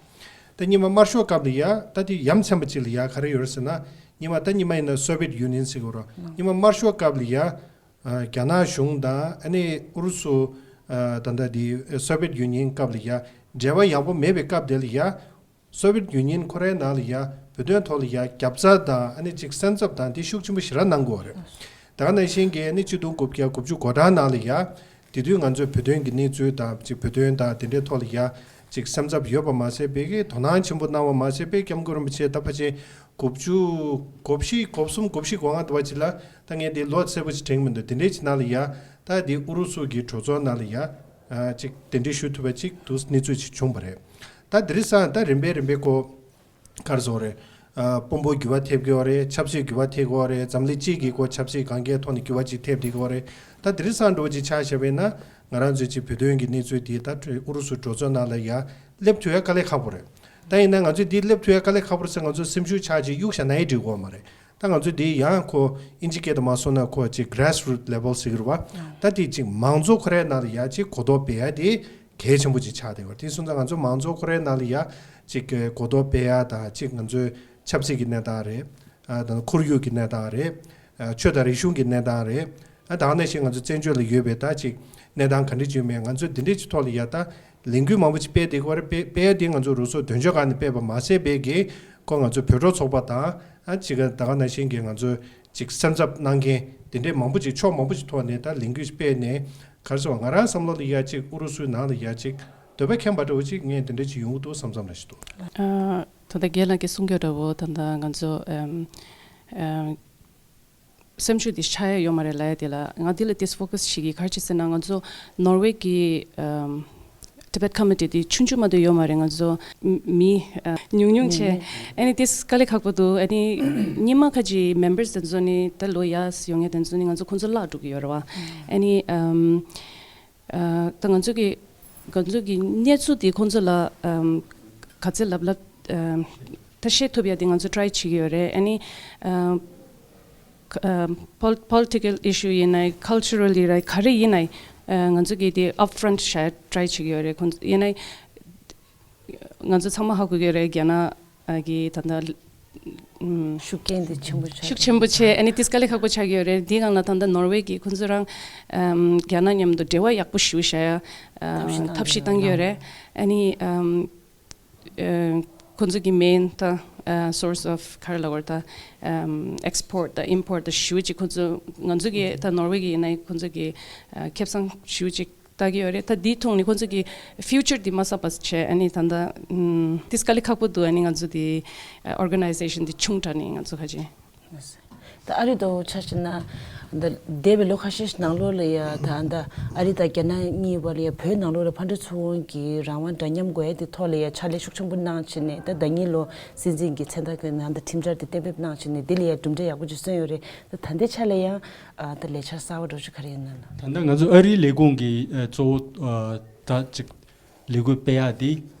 ད་སྔོན་མ་དམར་ཤོག་སྐབས་ལ་ཡ་ད་དེ་ཡ་མཚན་པ་ཅིག་ལ་ཡ་ག་རེ་ཡོད་རེད་ཟེར་ན། སྔོན་མ་ད་སྔོན་མ་ཡིན་ན་སོ་བིཡེཊ་ཡུ་ནི་ཡན་ཟེར་གྱི་ཡོད་རེད། སྔོན་མ་དམར་ཤོག་སྐབས་ལ་ཡ་རྒྱ་ནག་གཞུང་དང་ཨ་ནི་ཨུ་རུ་སུ། ད་ལྟ་དེ་སོ་བིཡེཊ་ཡུ་ནི་ཡན་སྐབས་ལ་ཡ་འབྲེལ་བ་ཡག་པོ་མེད་པའི་སྐབས་དེ་ལ་ཡ། སོ་བིཡེཊ་ཡུ་ནི་ཡན་ཁོ་རའི་ནང་ལ་ཡ་བོད་དོན་ཐོག་ལ་ཡ་རྒྱབ་རྩ་དང་ཨ་ནི་ཅིག་སེམས་འཚབ་དང་དེ་ཤུགས་ཆེན་པོ་ཞེ་དྲག་གནང་གི་ཡོད་རེད། ད་ག་ནང་བཞིན་གྱི་ཨ་ནི་ཆིག་སྟོང་དགུ་བརྒྱ་དགུ་བཅུ་གོ་གྲངས་ནང་ལ་ཡ་ དེ་དུས་ང་ཚོས་བོད་དོན་གྱི་གནས་ཚུལ་དང་ཅིག་བོད་དོན་དང་དེ་འདྲའི་ཐོག་ལ་ཡ་ཅིག་སེམས་འཚབ་ཡོད་པ་མ་ཟད་པའི་གི་དོ་སྣང་ཆེན་པོ་གནང་བ་མ་ཟད་པའི་སྐྱབས་མགོན་རིན་པོ་ཆེ་ད་ཕལ་ཆེར་དགུ་བཅུ་གོ་བཞི་གོ་གསུམ་གོ་བཞི་གོ་ལྔ་དུ་བ་ཅིག་ལ། ད་ངས་དེ་ལོ་གསལ་པོ་ཅིག་དྲན་གྱི་མི་འདུག་དེ་འདྲའི་ཅིག་ནང་ལ་ཡ་ད་དེ་ཨུ་རུ་སུ་གི་གྲོས་ཚོགས་ནང་ལ་ཡ་ཅིག་གདན་འདྲེན་ཞུ་ཐུབ་པ་ཅིག་འདུག་གནས་ཚུལ་ཅིག་བྱུང་བ་རེད། ད་དེ་རིང་སང་ད་རིམ་པས་རིམ་པས་ཁོ། ག་རེ་ཟེར་དགོས་རེད། ཨ། དཔོན་པོ་འགྱུར་བ་ཐེབས་ཀྱི་ཡོད་རེད། ཆབ་སྲིད་འགྱུར་བ་ཐེབས་ཀྱི་ཡོད་རེད། འཛམ་གླིང་སྤྱི་གི་སྐོར་ཆབ་སྲིད་གང་གའི་ཐོག་ནས་འགྱུར་བ་ཅིག་ཐེབས་བསྡད་ཀྱི་ཡོད་རེད། ད་དེ་རིང་སང་འགྲོ་ཅིག་ཆ་བཞག་པ་ཡིན་ན། ང་རང་ཚོའི་ཅིག་བོད་དོན་གྱི་གནས་ཚུལ་འདི་ད་ཨུ་རུ་སུ་གྲོས་ཚོགས་ནང་ལ་ཡ་སླེབས་ཐུབ་ཡ་དཀའ་ལས་ཁག་པོ་རེད། ད་ཡིན་ན་ང་ཚོས་འདི་སླེབས་ཐུབ་ཡ་དཀའ་ལས་ཁག་པོ་རེད་ཟེར་ང་ཚོ་སེམས་ཤུགས་ཆག་ཅིག་གཡུག་བཞག་ན་ཡང་འགྲིག་གི་ཡོད་མ་རེད། ད་ང་ཚོས་འདི་ཡང་ཁོ་ཨིན་ཇི་སྐད་དུ་མ་སོང་ན་ཁོ་ཅིག་grassroot level་ཟེར་གྱི་རེད་བ། ད་དེ་ཅིག་མང་ཚོགས་ཁོ་རའི་ནང་ལ་ཡ་ཅིག་གོ་རྟོགས་སྤེལ་ཡ་དེ། གལ་ཆེན་པོ་ཅིག་ཆགས་བསྡད་ཡོད་རེད། དེ་སོང་ཙང་ང་ཚོ་མང་ཚོགས་ཁོ་རའི་ནང་ལ་ཡ་ཅིག་གི་གོ་རྟོགས་སྤེལ་ཡ་དང་ཅིག་ང་ཚོའི་ཆབ་སྲིད་ཀྱི་གནས་སྟངས་རེད། ཨ། དང་ཁོར་ཡུག་གི་གནས་སྟངས་རེད། ཨ། ཆོས་དང་རིག་གཞུང་གི་གནས་སྟངས་རེད། ཨ། ད་ག་ནང་བཞིན་ང་ཚོ་བཙན་བྱོལ་ལ་ཡོད་པའི་ད་ཅིག་གནས་སྟངས་ག་འདྲ་ཅིག་ཡོད་མེད་ང་ཚོ་འདི་འདྲ་ཅིག་ཐོག་ལ་ཡ་ད་ལས་འགུལ་མང་པོ་ཅིག་སྤེལ་བསྡད་ཀྱི་ཡོད་རེད། སྤེལ་སྤེལ་ཡ་དེ་ང་ཚོ་རུ་སོ་དོན་གཅོད་ཁང་ནས་སྤེལ་བ་མ་ཟད་པའི་གི་ཁོ་ང་ཚོ་བོད་རོགས་ཚོགས་པ་དང་། ཨ། ཅིག་ད་ག་ནང་བཞིན་གི་ང་ཚོ་ཅིག་སེམས་འཚབ་གནང་མཁན་དེ་འདྲའི་མང་པོ་ཅིག་ཕྱོགས་མང་པོ་ཅིག་ཐོག་ནས་ད་ལས་འགུལ་སྤེལ་ནས། ག་རེ་ཟེར་བ། ང་རང་བསམ་བློ་ལ་ཡ་ཅིག་ཨུ་རུ་སུའི་ནང་ལ་ཡ་ཅིག་འདོད་པ་ཁེངས་པ་འདྲ་བོ་ཅིག་ངས་དེ་འདྲ་ཅིག་ཡོང་གི་འདུག་བསམ་བསམ་འདྲ་ཞིག་འདུག་ཨ། ད་ལྟ་རྒན་ལགས་ཀྱིས་གསུང་རྒྱུ་འདྲ་བོ་ད་ལྟ་ང་ཚོ་ཨམ་ཨམ་སེམས་ཤུགས་དེ་ཆག་ཡ་ཡོད་མ་རེད་ལབ་ཡ་དེ་ལ་ང་འདི་ལ་ཏིས་ཕོ་ཀ་སི་བྱེད་ཀྱི། ག་རེ་བྱས་ཟེར་ན་ང་ཚོ་ནོར་ཝེ་གི་ཨམ་Tibet Committee་དེ་ཆུང་ཆུང་མ་གཏོགས་ཡོད་མ་རེད། ང་ཚོ་མི་ཨ་ཉུང་ཉུང་བྱས། ཨ་ནི་ཏིས་དཀའ་ལས་ཁག་པོ་འདུག་ཨ་ནི་སྔོན་མ་ཁ་ཅིག་མེམ་བར་དེ་ཚོ་ནི་ད་ལོ་ཡར་ཡོང་མཁན་དེ་ཚོ་ནི་ང་ཚོ་ཁོང་ཚོ་བརླག་འགྲོ་གི་ཡོད་རེད་བ། ཨ་ནི་ཨམ་ཨ་ད་ང་ཚོ་གི་ང་ཚོ་གི་གནས་ཚུལ་དེ་ཁོང་ཚོ་ལ་ཨམ་ག་ཚོད་ལབ་ལབ་ཨམ་ད་བཤད་ཐུབ་ཡ་དེ་ང་ཚོ་try་བྱེད་ཀྱི་ཡོད་རེད། ཨ་ནི་ཨམ་ཁ་ཨམ་pol- political issue་ཡིན་ནའི་culturally་ར་ག་རེ་ཡིན་ནའི་ཨ་ང་ཚོ་གི་དེ་upfront་བྱ་try་བྱེད་ཀྱི་ཡོད་རེད། ཁོང་ཚོ་ཡིན་ནའི་ང་ཚོ་ཚང་མ་ཧ་གོ་གི་རེད། རྒྱ་ནག་གི་ད་ལྟ་ཨམ་ཤུགས་རྐྱེན་དེ་ཆེན་པོ་ཆགས་ཤུགས་ཆེན་པོ་ཆེ། ཨ་ནི་ཏིས་དཀའ་ལས་ཁག་པོ་ཆགས་ཀྱི་ཡོད་རེད། འདི་སྒང་ལ་ད་ལྟ་ནོར་ཝེ་གི་ཁོང་ཚོ་རང་ཨམ་རྒྱ་ནག་མཉམ་དུ་འབྲེལ་བ་ཡག་པོ་ཞེ་པོ་བྱ་ཡ་ཨམ་ཐབས་ཤེས་བཏང་གི་ཡོད་རེད། ཨ་ནི་ཨམ་ཨ་ཁོང་ཚོ་གི་main་ད་ཨ་source of་ག་རེ་ལབ་དགོས་རེད། ད་ཨམ་export་ད་import་ད་ཞེ་པོ་ཅིག་ཁོང་ཚོ་ང་ཚོ་གི་ད་ནོར་ཝེ་གི་ཡིན་ན་ཁོང་ཚོ་གི་ཨ་ཁེ་བཟང་ཞེ་པོ་ཅིག་ལྟ་གི་ཡོད་རེད། ད་འདིའི་ཐོག་ནས་ཁོང་ཚོ་གི་future་འདི་མ་གསལ་པ་བྱས། ཨ་ནི་ད་ལྟ་ཨམ་ཏིས་དཀའ་ལས་ཁག་པོ་འདུག་ཨ་ནི་ང་ཚོ་འདི་ཨ་organization་འདི་ཆུང་དྲགས་ནས་ང་ཚོ་ཁ་ཅིག་ད་ཨ་རི་དང་ཆ་བཞག་ན་འདི་འདས་པའི་ལོ་ཁ་ཤས་ནང་ལོགས་ལ་ཡ་ད་ད་ཨ་རི་དང་རྒྱ་ནག་གཉིས་བར་ལ་ཡ་བོད་ནང་ལོགས་ལ་ཕར་འགྲོ་ཚུར་འོང་གི་རང་དབང་འདྲ་མཉམ་དགོས་ཡ་དེ་ཐོག་ལ་ཡ་ཕྱག་ལས་ཤུགས་ཆེན་པོ་གནང་བྱས་ནས། ད་ཟླ་ཉིན་ལོ་སྲིད་འཛིན་གྱི་མཚན་རྟགས་བསྐྱོན་ནས་ད་ཁྲིམས་འཆར་དེ་གཏན་འབེབས་གནང་བྱས་ནས་འདི་ལ་ཡ་གྲུབ་འབྲས་ཡག་པོ་ཅིག་སོན་ཡོད་རེད། ད་ད་ལྟའི་ཆ་ལ་ཡང་ཨ་ད་ལས་འཆར་གསར་པ་འདྲ་ཅིག་ག་རེ་ཡིན་ན་ལ། ད་ལྟ་ང་ཚོ་ཨ་རིའི་ལས་ཁུངས་ཀྱི་ཨ་གཙོ་བོ་ཨ་ད་ཅིག་ལས་འགུལ་སྤེལ་ཡག་དེ་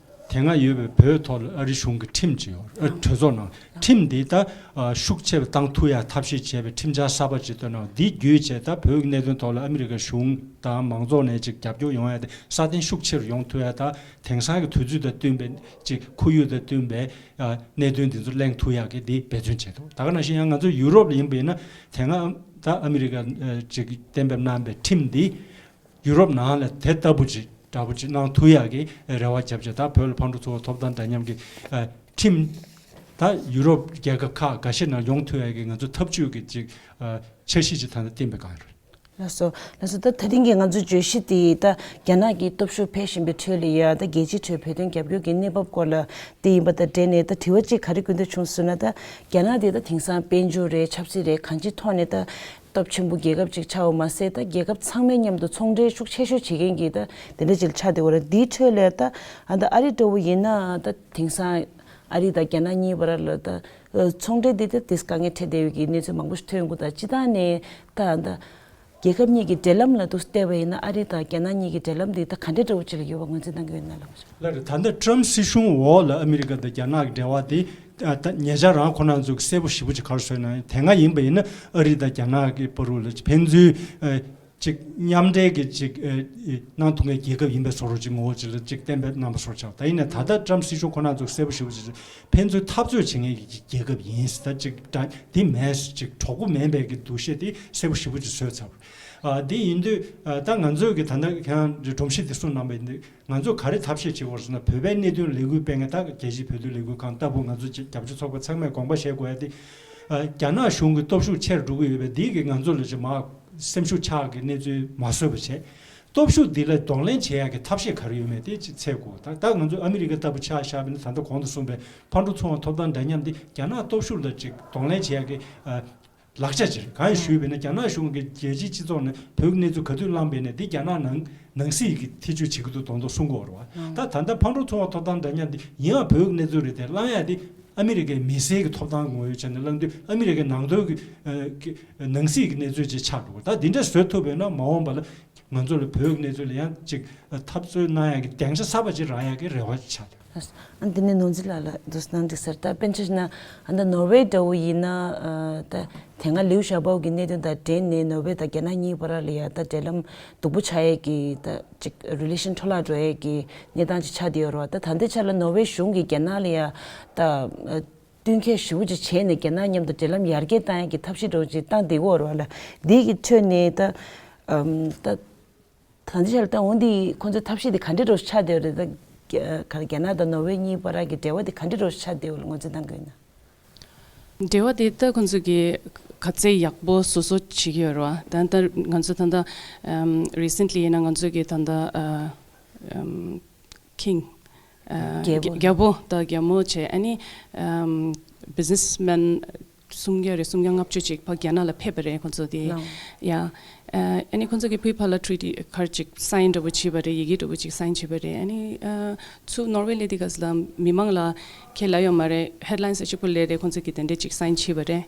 དེ་སྔ་ཡོད་པའི་བོད་ཐོག་ལ་ཨ་རི་གཞུང་གི་ཁྲིམས་ཅིག་ཡོད་རེད། ཨ་གྲོས་ཚོགས་ནང་ཁྲིམས་དེ་ད་ཨ་ཤུགས་ཆེ་བ་བཏང་ཐུབ་ཡག་ཐབས་ཤེས་བྱས་པའི་ཁྲིམས་འཆར་གསར་པ་ཅིག་བཏོན་གནང་། འདི་བརྒྱུད་བྱས་ད་བོད་ཀྱི་གནད་དོན་ཐོག་ལ་ཨ་མི་རི་ཀ་གཞུང་དང་མང་ཚོགས་ནས་ཅིག་རྒྱབ་སྐྱོར་ཡོང་ཡག་དེ་སྲ་བརྟན་ཤུགས་ཆེ་རུ་ཡོང་ཐུབ་ཡག་དང་། དེང་སང་གི་དུས་ཚོད་དང་བསྟུན་པའི་ཅིག་ཁོར་ཡུག་དང་བསྟུན་པའི་ཨ་གནད་དོན་འདི་ཚོ་གླེང་ཐུབ་ཡག་གི་འདི་འབད་བརྩོན་བྱས་འདུག་ད་ག་ནང་བཞིན་ཡང་ང་ཚོ་ཡུ་རོབ་ལ་ཡིན་པ་ཡིན་ན་དེ་སྔ་ད་ཨ་མི་རི་ཀ་ཨ་ཅིག་གཏན་འབེབས་གནང་བའི་ཁྲིམས་འདི་ཡུ་རོབ་ནང་ལ་དེ་ལྟ་བུ་ཅིག་འདྲ་པོ་ཅིག་གནང་ཐུབ་ཡག་གི་རེ་བ་བརྒྱབ་བྱས། ད་བོད་ལ་ཕར་འགྲོ་ཚུར་འོང་ཐོབ་ཐང་འདྲ་མཉམ་གྱི་ཨ་ཁྲིམས་ད་ཡུ་རོབ་རྒྱལ་ཁབ་ཁག་འགའ་ཤས་ནང་ཡོང་ཐུབ་ཡག་གི་ང་ཚོ་འཐབ་ཇུས་ཀྱི་ཅིག་ཨ་འཆར་གཞི་ཅིག་ད་ལྟ་བཏིང་པའི་སྒང་རེད། ལགས་སོ། ལགས་སོ། ད་དེ་རིང་གི་ང་ཚོའི་བརྗོད་གཞི་དེ་ད་རྒྱ་ནག་གི་སྟོབས་ཤུགས་འཕེལ་བཞིན་པའི་ཁྲོད་ལ་ཡ་ད་རྒྱལ་སྤྱིའི་ཁྲོད་བོད་དོན་རྒྱབ་སྐྱོར་གྱི་གནས་བབ་སྐོར་ལ་དེ་ཡིན་པ་དང་འབྲེལ་ནས་ད་དྲི་བ་གཅིག་ག་རེ་སྐུལ་འདོད་བྱུང་ཟེར་ན། ད་རྒྱ་ནག་དེ་ད་དེང་སང་དཔལ་འབྱོར་རེད། ཆབ་སྲིད་རེད། གང་ཅིའི་ཐོག་ནས་ད་སྟོབས་ཆེན་པོ་རྒྱལ་ཁབ་ཅིག་ཆགས་པ་མ་ཟད། ད་རྒྱལ་ཁབ་ཚང་མའི་མཉམ་དུ་ཚོང་འབྲེལ་ཤུགས་ཆེ་ཤོས་བྱེད་མཁན་གྱི་ད་དེ་འདྲ་ཅིག་ཆགས་བསྡད་ཡོད་རེད། འདིའི་ཁྲོད་ལ་ད་ཨ་ད་ཨ་རི་འདྲ་བོ་ཡིན་ན་ད་དེང་སང་ཨ་རི་དང་རྒྱ་ནག་གཉིས་བར་ལ་ད་ཚོང་འབྲེལ་འདི་ད་དེ་དཀའ་ངལ་འཕྲད་བསྡད་ཡོད་ཀྱི་གནས་ཚུལ་མང་པོ་ཞིག་ཐོན་ཡོང་གི། ད་སྤྱིར་བཏང་ནས་ད་ད་རྒྱལ་ཁབ་གཉིས་ཀྱི་འབྲེལ་ལམ་ལ་དུ་བལྟས་པ་ཡིན་ན། ཨ་རི་དང་རྒྱ་ནག་གཉིས་ཀྱི་འབྲེལ་ལམ་འདི་ད་ག་འདྲའི་འདྲ་བོ་ཅིག་ལ་ཡོད་པ་ངོས་འཛིན་གནང་གི་ཡོད་ན་ལབ་པ་ཞིག་ལགས་རེད། ད་ལྟ་ཊམ་སྲིད་གཞུང་འོག་ལ་ཨ་མི་རི་ཀ་དང་རྒྱ་ནག་གི་འབྲེལ་བ་དེ་ཨ་ད་ཉེ་ཆར་རང་ཁོ་རང་ཚོས་གསལ་པོ་ཞེ་པོ་ཅིག་ག་རེ་བཟོས་ན། དེ་སྔ་ཡིན་པ་ཡིན་ན་ཨ་རི་དང་རྒྱ་ནག་གི་བར་དུ་ལ་ཕན་ཚུན་ཨ་ཅིག་མཉམ་འབྲེལ་གྱི་ཅིག་ཨ་གནང་ཐུབ་མཁན་རྒྱལ་ཁབ་ཡིན་པའི་བཟོ་འདྲ་ཅིག་ངོ་བོ་ཅིག་ལ་ཅིག་གཏན་འབེབས་གནང་པ་བཟོ་འདྲ་ཆགས། ད་ཡིན་ནའི་ད་ལྟ་ཊམ་སྲིད་གཞུང་ཁོ་རང་ཚོས་གསལ་པོ་ཞེ་པོ་ཅིག་ཕན་ཚུན་འཐབ་རྩོད་བྱེད་མཁན་གྱི་རྒྱལ་ཁབ་ཡིན། ད་ཅིག་ད་འདི་མེད་ཅིག་གྲོགས་པོ་མིན་པའི་གི་འདུ་ཤེས་དེ་གསལ་པོ་ཞེ་པོ་ཅིག་བཟོས་ཚར། ཨ་འདི་ཡིན་དུས་ཨ་ད་ང་ཚོས་གི་ད་ལྟ་ཁྱེད་རང་སྒྲོམ་གཞི་དེ་གསུངས་གནང་པ་ཡིན་དུས། ང་ཚོས་ག་རེ་ཐབས་ཤེས་བྱེད་དགོས་ཟེར་ན། བོད་པའི་གནད་དོན་ལས་འགུལ་སྤེལ་མཁན་ད་རྒྱལ་སྤྱིའི་བོད་དོན་ལས་འགུལ་ཁང་ལྟ་བུ་ང་ཚོ་རྒྱབ་སྐྱོར་ཚོགས་པ་ཚང་མས་དགོངས་པ་བཞེས་དགོས་ཡ་དེ། ཨ་རྒྱ་ནག་གཞུང་གི་སྟོབས་ཤུགས་ཆེར་འགྲོ་གི་ཡོད་པས་འདི་གིས་ང་ཚོ་ལ་ཅིག་མར་སེམས་ཤུགས་ཆག་གི་གནས་ཚུལ་མ་བཟོས་པ་བྱས། སྟོབས་ཤུགས་འདི་ལ་གདོང་ལེན་བྱེད་ཡག་གི་ཐབས་ཤེས་ག་རེ་ཡོད་མེད་དེ་ཅིག་འཚོལ་དགོས། ད་ད་ང་ཚོ་ཨ་མི་རི་ཀ་ལྟ་བུ་ཆ་བཞག་པ་ཡིན་ན། ད་ལྟ་གོང་དུ་གསུངས་པའི་ཕར་འགྲོ་ཚུར་འོང་ཐོབ་ཐང་འདྲ་མཉམ་འདི་རྒྱ་ནག་སྟོབས་ཤུགས་ལ་ཅིག་གདོང་ལེན་བྱེད་ཡག་གི་ཨ་ལག་ཆ་ཅིག་རེད། གང་ཡིན་ཞུས་པ་ཡིན་ན། རྒྱ་ནག་གཞུང་གིས་རྒྱལ་སྤྱིའི་སྤྱི་ཚོགས་ནས་བོད་ཀྱི་གནས་ཚུལ་ག་དུས་བླངས་པ་ཡིན་ན་འདི་རྒྱ་ནག་ནང་ནང་སྲིད་ཀྱི་ཐེ་བྱུས་བྱེད་ཀྱི་འདུག་མདོག་མདོག་གསུང་གི་ཡོད་རེད་བ། ད་ད་ལྟ་ཕར་འགྲོ་ཚུར་འོང་ཐོབ་ཐང་འདྲ་མཉམ་འདི་ཡིན་ཡང་བོད་ཀྱི་གནས་ཚུལ་རེད་དེ། བླང་ཡག་འདི་ཨ་མི་རི་ཀའི་མི་སེར་གྱི་ཐོབ་ཐང་ངོས་བྱས་ནས་བླང་དུས། ཨ་མི་རི་ཀའི་ནང་དོན་གྱི་ཨ་གི་ནང་སྲིད་ཀྱི་གནས་ཚུལ་ཅིག་ཆགས་འགྲོ་གི། ད་འདི་འདྲ་བཟོ་ཐུབ་པ་ཡིན་ན་མ་འོངས་པ་ལ་ང་ཚོ་ལ་བོད་ཀྱི་གནས་ཚུལ་ལ་ཡང་ཅིག་འཐབ་རྩོད་གནང་ཡག་གི་སྡིངས་ཆ་གསར་པ་ཅིག་རག་ཡག་གི་རེ་བ་ཆགས་འདུག། ཨ་འདི་ནས་ནོར་འཛིན་ལགས་ལ་འདུག་སེ་གནང་འདུག་ཟེར། ད་དཔེར་ན་ཆ་བཞག་ན་ཨ་ད་ནོར་ཝེ་འདྲ་བོ་ཡིན་ན། ཨ་ད་དེ་སྔ་ལིའུ་ཞའོ་པོ་གི་གནད་དོན་དང་འབྲེལ་ནས་ནོར་ཝེ་དང་རྒྱ་ནག་གཉིས་བར་ལ་ཡ་ད་འབྲེལ་ལམ་སྡུག་པོ་ཆགས་ཡས་ཀྱི་ད་ཅིག་རི་ལེ་ཤན་འཕྲོ་བརླག་འགྲོ་ཡས་ཀྱི་གནས་སྟངས་ཅིག་ཆགས་བསྡད་ཡོད་རེད་བ། ད་ད་ལྟའི་ཆ་ལ་ནོར་ཝེ་གཞུང་གིས་རྒྱ་ནག་ལ་ཡ་ད་ཨ་བསྟུན་མཁས་ཞེ་པོ་ཅིག་བྱས་ནས་རྒྱ་ནག་མཉམ་དུ་འབྲེལ་ལམ་ཡར་རྒྱས་བཏང་ཡས་ཀྱི་ཐབས་ཤེས་འདྲ་བོ་ཅིག་བཏང་བསྡད་ཡོད་རེད་བ་ལ། འདི་གི་ཁྲོད་ནས་ད་ཨམ་ད། ད་ལྟའི་ཆར་ལ་ད་འོ་འདི་ཁོང་ཚོའི་ཐབས་ཤེས་འདི་ག་འདྲ་འདྲ་བོ་ཆགས་བསྡད་ཡོད་རེད། ད་རྒྱ་ག་རྒྱ་ནག་དང་ནོར་ཝེ་གཉིས་བར་གྱི་འབྲེལ་བ་འདི་ག་འདྲ་འདྲ་བོ་ཆགས་བསྡད་ཡོད་ལ་ངོས་འཛིན་གཏང་དགོས་ན། འབྲེལ་བ་འདི་ད་ཁོང་ཚོ་གིས་ག་ཚད་ཡག་པོ་བཟོ་བཟོ་བྱེད་ཀྱི་ཡོད་རེད་བ། ད་ལྟ་ང་ཚོ་ད་ལྟ་ཨམ་རི་སེན་ཊི་ལི་ཡིན་ན་ང་ཚོ་གི་ད་ལྟ་ཨ་ཨམ་ཁིང་ཨ་རྒྱལ་པོ། རྒྱལ་པོ་དང་རྒྱལ་མོ་བྱས། ཨ་ནི་ཨམ་བི་ཛི་ནེ་སི་མེན་སུམ་བརྒྱ་རེ་སུམ་བརྒྱ་ལྔ་བཅུ་ཅིག་ཕར་རྒྱ་ནག་ལ་ཕེབས་པ་རེད་ཁོང་ཚོ་དེ། ལའོ། ཡ། ཨ་ནི་ཁོང་ཚོ་གིས་ཕུའི་ཕ་ལ་ཊི་རི་ཊི་ག་རེ་ཅིག་སའིན་འདྲ་པོ་བྱས་པ་རེད། ཡི་གེ་འདྲ་པོ་ཅིག་སའིན་བྱས་པ་རེད། ཨ་ནི་ཨ་ཚུར་ནོར་ཝེ་སླེབས་དུས་སྐབས་སུ་ལ་མི་མང་ལ་ཁས་ལེན་ཡོད་མ་རེད། ཧེཌ་ལའིན་ས་གཅིག་པོ་སླེབས་རེད། ཁོང་ཚོ་གིས་དེ་འདྲས་ཅིག་སའིན་བྱས་པ་རེད།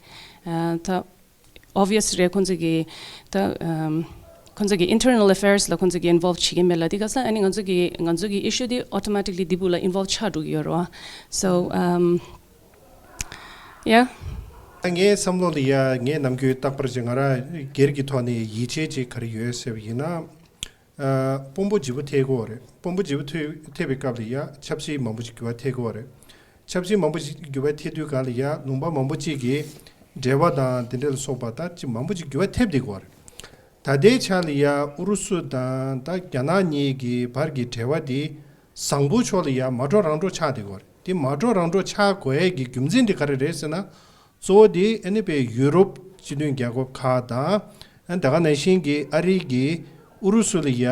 ཨ་ད་ཨོབ་བི་ཡ་སི་རེད། ཁོང་ཚོ་གིས་ད་ཨམ་ཁོང་ཚོ་གི་ཨིན་ཊར་ནལ་ཨེ་ཕེ་ཡར་སི་ལ་ཁོང་ཚོ་གིས་ཨིན་ཝོལབ་བྱེད་ཀྱི་མེད་ལབ་དུས་སྐབས་སུ། ཨ་ནི་ང་ཚོ་གི་ང་ཚོ་གི་ཨི་ཤུ་དེ་ཨོ་ཊོ་མེ་ཊིག་ལི་འདི་བུ་ལ་ཨིན་ཝོལབ་ཆགས་འགྲོ་གི་ཡོད་རེད་བ། སོ་ཨམ་ཡ། ད་ངའི་བསམ་བློ་ལ་ཡ། ངས་ནམ་རྒྱུན་རྟག་པར་ཅིག་ང་རང་སྒེར་གྱི་ཐོག་ནས་ཡིད་ཆེས་ཅིག་ག་རེ་ཡོད་ཟེར་བ་ཡིན་ན། ཨ་དཔོན་པོ་བརྗེ་པོ་ཐེབས་ཀྱི་ཡོད་རེད། དཔོན་པོ་བརྗེ་པོ་ཐེབས་ཐེབས་པའི་སྐབས་ལ་ཡ་ཆབ་སྲིད་མང་པོ་ཅིག་འགྱུར་བ་ཐེབས་ཀྱི་ཡོད་རེད། ཆབ་སྲིད་མང་པོ་ཅིག་འགྱུར་བ་ཐེབས་དུས་སྒང་ལ་ཡ་ལུང་པ་མང་པོ་ཅིག་གི་འབྲེལ་བ་དང་དེ་འདྲ་ལ་སོགས་པ་ད་ཅིག་མང་པོ་ཅིག་འགྱུར་བ་ཐེབས་བསྡད་ཀྱི་ཡོད་རེད། ད་ལྟའི་ཆ་ལ་ཡ་ཨུ་རུ་སུ་དང་ད་རྒྱ་ནག་གཉིས་ཀྱི་བར་གྱི་འབྲེལ་བ་དེ་བཟང་པོའི་ཕྱོགས་ལ་ཡ་མ་འགྲོ་རང་འགྲོ་ཆགས་བསྡད་ཀྱི་ཡོད་རེད། དེ་མ་འགྲོ་རང་འགྲོ་ཆགས་དགོས་ཡས་ཀྱི་རྒྱུ་མཚན་དེ་ག་རེ་རེད་ཟེར་ན། གཙོ་བོ་དེ་ཨ་ནི་པའི་ཡུ་རོབ་སྤྱི་མཐུན་རྒྱལ་ཁབ་ཁག་དང་། ཨ་ད་ག་ནང་བཞིན་གྱི་ཨ་རི་གིས་ཨུ་རུ་སུ་ལ་ཡ་